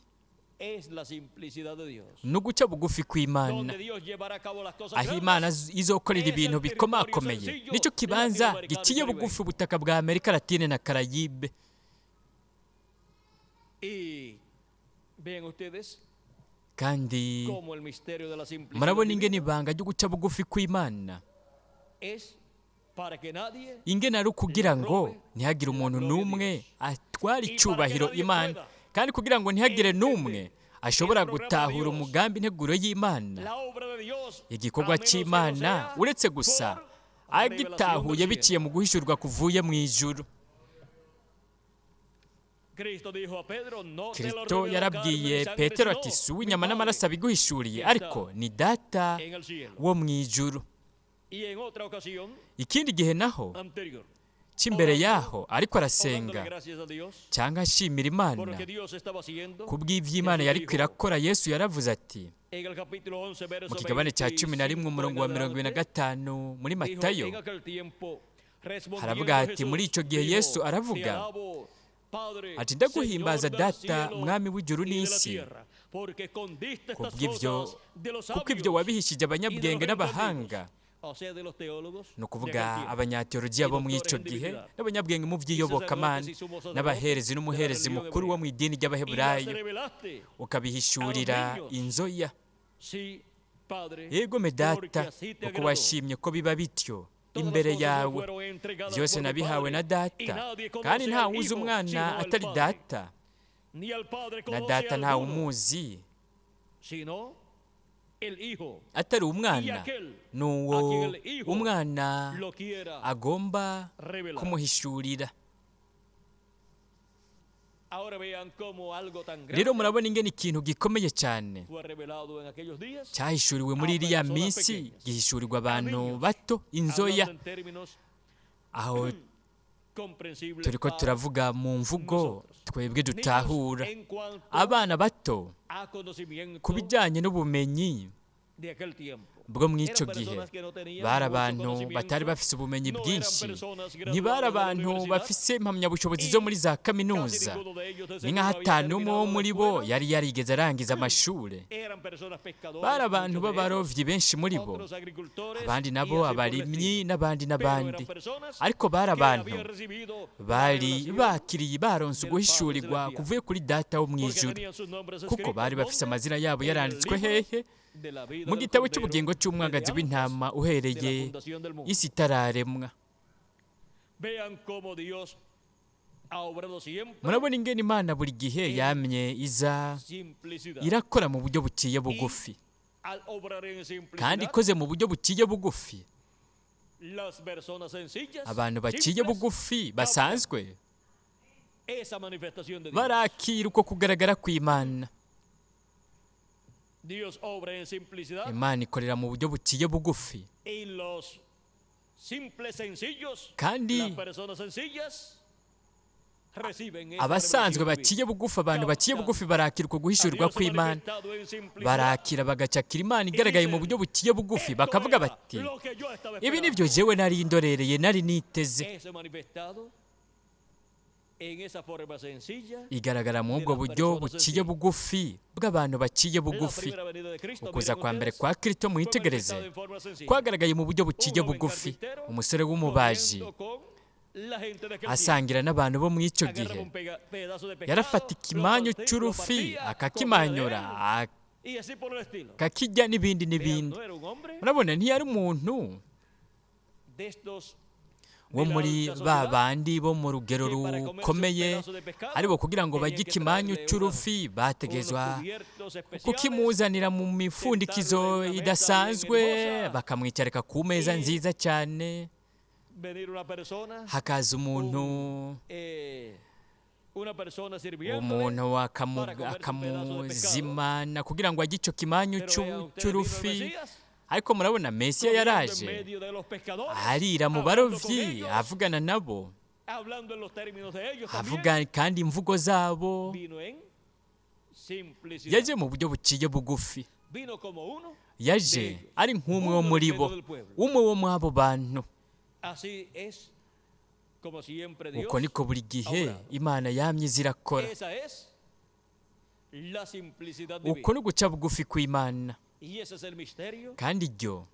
Es la simplicidad de Dios. no guca bugufi kw'Imana, Donde Dios llevará a cabo las cosas aho Imana grandes izokorera es el ibintu territorio bikomakomeye. sencillo Nicyo kibanza latinoamericano y giciye bugufi, caribeño. ubutaka bwa Amerika Latine na Karayibe. Y vean ustedes Kandi Cómo el misterio de la simplicidad murabona ingene divina ibanga ryo guca bugufi kw'Imana es para que nadie ingene ari ukugira ngo ntihagire umuntu n'umwe atwara icubahiro Imana, kandi kugira ngo ntihagire n'umwe ashobora gutahura umugambi integuro y'Imana, la obra de Dios, igikorwa a menos que no c'Imana, sea uretse gusa por revelación del agitahuye cielo. biciye mu guhishurwa kuvuye mu ijuru. Cristo dijo a Pedro, no te lo Kristo reveló carne ni yarabwiye sangre, Petero sino ati si mi uw'inyama Padre n'amaraso abiguhishuriye, ariko ni Data en el cielo. wo mu ijuru. Y en otra ocasión Ikindi gihe naho anterior, c'imbere yaho ariko o dándole arasenga gracias a Dios cyangwa ashimira por Imana lo que Dios estaba haciendo, kubw'ivy'Imana Jesús yariko dijo irakora, Yesu yaravuze ati en el capítulo 11, verso mu kigabane cya 11 25 en umurongo wa adelante, 25 muri dijo, Matayo en aquel tiempo, respondiendo haravuga ati muri Jesús, icyo gihe dijo, Yesu te aravuga alabo, Padre, ati ndaguhimbaza Señor del Data cielo mwami w'ijuru y de la n'isi tierra, porque escondiste estas kubw'ivyo cosas de los kuko ibyo sabios wabihishije y de los abanyabwenge n'abahanga, entendidos, o sea, de los teólogos ni de aquel ukuvuga tiempo, abanyateolojiya y bo mu doctores ico en gihe divinidad, n'abanyabwenge mu y by'iyobokamana sacerdotes y sumos sacerdotes n'abaherezi de la n'umuherezi religión mukuru wo hebrea, mu idini y las ry'Abaheburayo, revelaste a los ukabihishurira niños. inzoya. Sí, Padre, Yego me porque Data, así te kuko agradó. washimye ko biba bityo Todas las imbere cosas me yawe. fueron entregadas Byose por mi nabihawe Padre, na y Data, nadie kandi conoce nta al wuzi Hijo umwana sino el atari Padre, Data, ni al Padre na conoce Data ntawe alguno, umuzi sino el Hijo, atari y umwana, aquel n'uwo a quien el Hijo umwana lo quiera agomba revelar. kumuhishurira. Ahora vean cómo algo tan Rero grande murabona ingene ikintu gikomeye cyane fue revelado en aquellos días cyahishuriwe muri a iriya personas minsi, pequeñas, gihishurirwa a abantu niños, bato, inzoya. hablando en términos Aho comprensibles turiko para turavuga mu mvugo nosotros. twebwe Niños dutahura, en cuanto abana bato a ku conocimiento bijyanye n'ubumenyi de aquel tiempo. bwo mu ico Eran gihe. personas que no tenían Bari mucho abantu batari conocimiento, bafise ubumenyi no eran bwinshi, personas ntibari graduadas de la abantu universidad bafise impamyabushobozi zo y muri za casi kaminuza, ninguno de ellos de ni seguro nk'aho había atanu umwe wo terminado la muri bo escuela. yari yarigeze arangiza amashure. Eran personas pescadores, Bari abantu muchos de ellos, b'abarovyi benshi muri bo, otros agricultores abandi y nabo así por el abarimyi estilo. n'abandi Pero eran n'abandi, personas ariko bari que abantu habían recibido la bari revelación bakiriye baronse del Padre uguhishurirwa Celestial, kuvuye kuri Data wo mu porque ijuru, tenían sus nombres kuko escritos bari bafise ¿dónde? amazina yabo En el yaranditswe libro hehe de la vida mu del gitabo Cordero cy'ubugingo desde cy'umwagazi antes w'intama de la uhereye fundación del mundo. isi itararemwa. Vean cómo Dios ha obrado siempre Murabona ingene Imana buri gihe en yamye iza simplicidad. irakora mu buryo buciye Y bugufi, al obrar en kandi simplicidad, ikoze mu buryo buciye bugufi, las personas sencillas, abantu baciye simples, bugufi captan basanzwe esa manifestación de Dios. barakira uko kugaragara kw'Imana. Dios obra en simplicidad Imana ikorera mu buryo buciye bugufi, y los simples sencillos, las kandi personas sencillas, reciben esa abasanzwe revelación divina. baciye bugufi, abantu baciye Captan bugufi barakira uko a guhishurirwa Dios kw'Imana, manifestado en simplicidad barakira bagacakira Imana y igaragaye mu dicen, buryo buciye bugufi, esto bakavuga era bati lo que yo estaba ibi nibyo esperando. jewe nari indorereye nari niteze. Ese manifestado en esa forma sencilla Igaragara mu de ubwo las buryo personas buciye sencillas. bugufi bw'abantu baciye La bugufi. primera venida de Cristo, Ukuza miren kwa mbere ustedes, kwa Kristo fue mwitegereze manifestado en forma sencilla. kwagaragaye mu buryo Un buciye joven bugufi. carpintero Umusore w'umubaji comiendo con la gente de aquel tiempo. asangira n'abantu bo mu ico Agarraba gihe, un pedazo de yarafata pescado, lo ikimanyu lo c'urufi partía, comía de akakimanyura él y así por el estilo. akakirya n'ibindi Vean, n'ibindi. no era un hombre Murabona ntiyari umuntu de estos wo de la muri alta ba sociedad bandi bo mu rugero que para comerse un rukomeye, pedazo de pescado aribo kugira ngo barye tenían que ikimanyu traerle c'urufi unos bategezwa cubiertos especiales, kukimuzanira mu mifundikizo sentarlo en una mesa bien idasanzwe, hermosa bakamwicarika ku meza y nziza cyane, venir una persona, hakaza umuntu un, eh, una persona sirviéndole umuntu para comerse un pedazo de pescado. akamuzimana kugira ngo arye ico kimanyu Pero vean ustedes, vino el c'urufi. Mesías Ariko murabona Mesiya comiendo en yaraje medio de los pescadores, arira mu hablando con barovyi, ellos, avugana nabo, hablando en los términos de ellos también. avuga kandi imvugo zabo. Vino en simplicidad. Yaje mu buryo buciye bugufi, Vino como uno de yaje ellos, ari nk'umwe wo uno del muri medio bo, del pueblo. umwe wo muri abo bantu. Así es como siempre Uko Dios niko buri ha gihe obrado. Imana yamye izirakora. Esa es la simplicidad Uko divina. ni uguca bugufi kw'Imana, Y ese es el misterio kandi iryo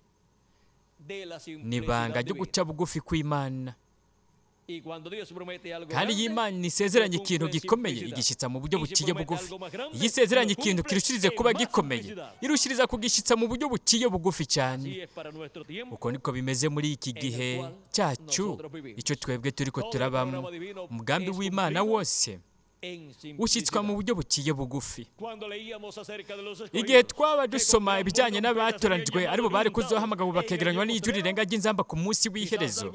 de la ni ibanga simplicidad ryo divina. guca bugufi kw'Imana. Kandi iyo Imana isezeranye ikintu gikomeye, igishyitsa mu buryo buciye bugufi. Iyo isezeranye ikintu kirushirize kuba gikomeye, irushiriza kugishyitsa mu buryo buciye bugufi cyane. Uko niko bimeze muri iki gihe cyacu, icyo twebwe turiko turabamo. Umugambi w'Imana wose ushyitswa mu buryo buciye bugufi. Igihe twaba dusoma ibijyanye n'abatoranijwe, aribo bari kuzohamagara bakegeranywa n'ijwi rirenga ry'inzamba ku munsi w'iherezo,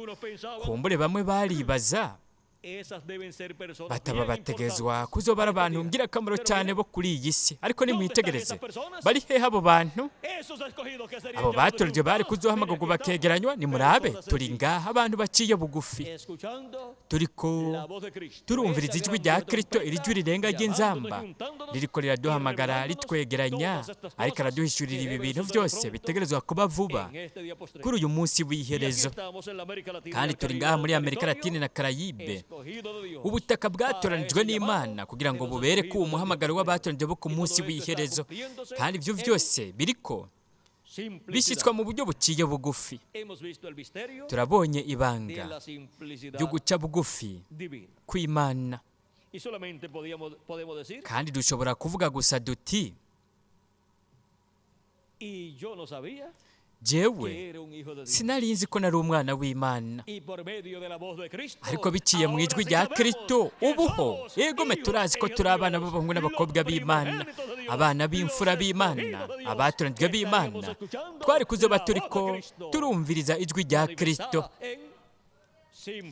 kumbure bamwe baribaza bataba bategezwa kuzoba ari abantu ngirakamaro cyane bo kuri iyi si. Ariko nimwitegereze, bari hehe abo bantu? Abo batoranijwe bari kuzohamagarwa bakegeranywa? Nimurabe, turi ngaha, abantu baciye bugufi, turiko turumviriza ijwi rya Kristo, iri jwi rirenga ry'inzamba ririko riraduhamagara, ritwegeranya, ariko araduhishurira ibi bintu byose bitegerezwa kuba vuba kuri uyu munsi w'iherezo. Kandi turi ngaha muri Amerika Latine na Karayibe, ubutaka bwatoranijwe n'Imana kugira ngo bubere ko uwo muhamagaro w'abatoranijwe bo ku munsi w'iherezo. Kandi ibyo byose biriko bishyitswa mu buryo buciye bugufi. Turabonye ibanga ryo guca bugufi kw'Imana, kandi dushobora kuvuga gusa duti: jewe sinari nzi ko nari umwana w'Imana, ariko biciye mu ijwi rya Kristo ubuho yegome turazi ko turi abana b'abahungu n'abakobwa b'Imana, abana b'imfura b'Imana, abatoranijwe b'Imana. Twari kuzoba turiko turumviriza ijwi rya Kristo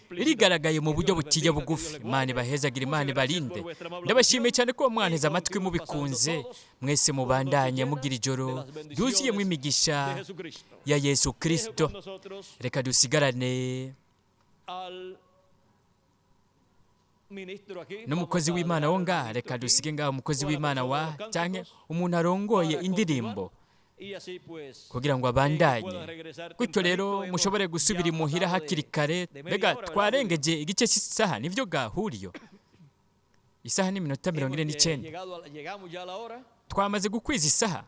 rigaragaye mu buryo buciye bugufi. Imana ibahezagira, Imana ibarinde. Ndabashimiye cyane ko mwanteze amatwi mubikunze. Mwese mubandanye mugira ijoro ryuzuyemo imigisha ya Yesu Kristo. Reka dusigarane n'umukozi w'Imana wo ngaha. Reka dusige ngaha umukozi w'Imana wa cyangwa umuntu arongoye indirimbo kugira ngo abandanye. Gutyo rero mushobore gusubira imuhira hakiri kare. Mbega twarengeje igice cy'isaha, nibyo gahuriyo? Isaha n'iminota 49, twamaze gukwiza isaha,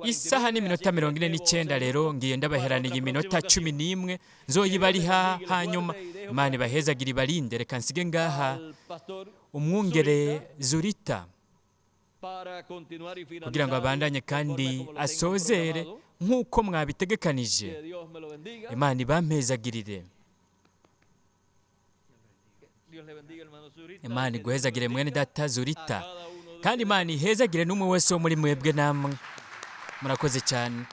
isaha n'iminota 49. Rero ngiye ndabaheraniye iminota 11, nzoyibariha hanyuma. Imana ibahezagira, ibarinde. Reka nsige ngaha umwungere Zurita kugira ngo abandanye kandi asozere nk'uko mwabitegekanije. Imana ibampezagirire. Imana iguhezagire mwene data Zurita, kandi Imana ihezagire n'umwe wese wo muri mwebwe namwe. Murakoze cyane.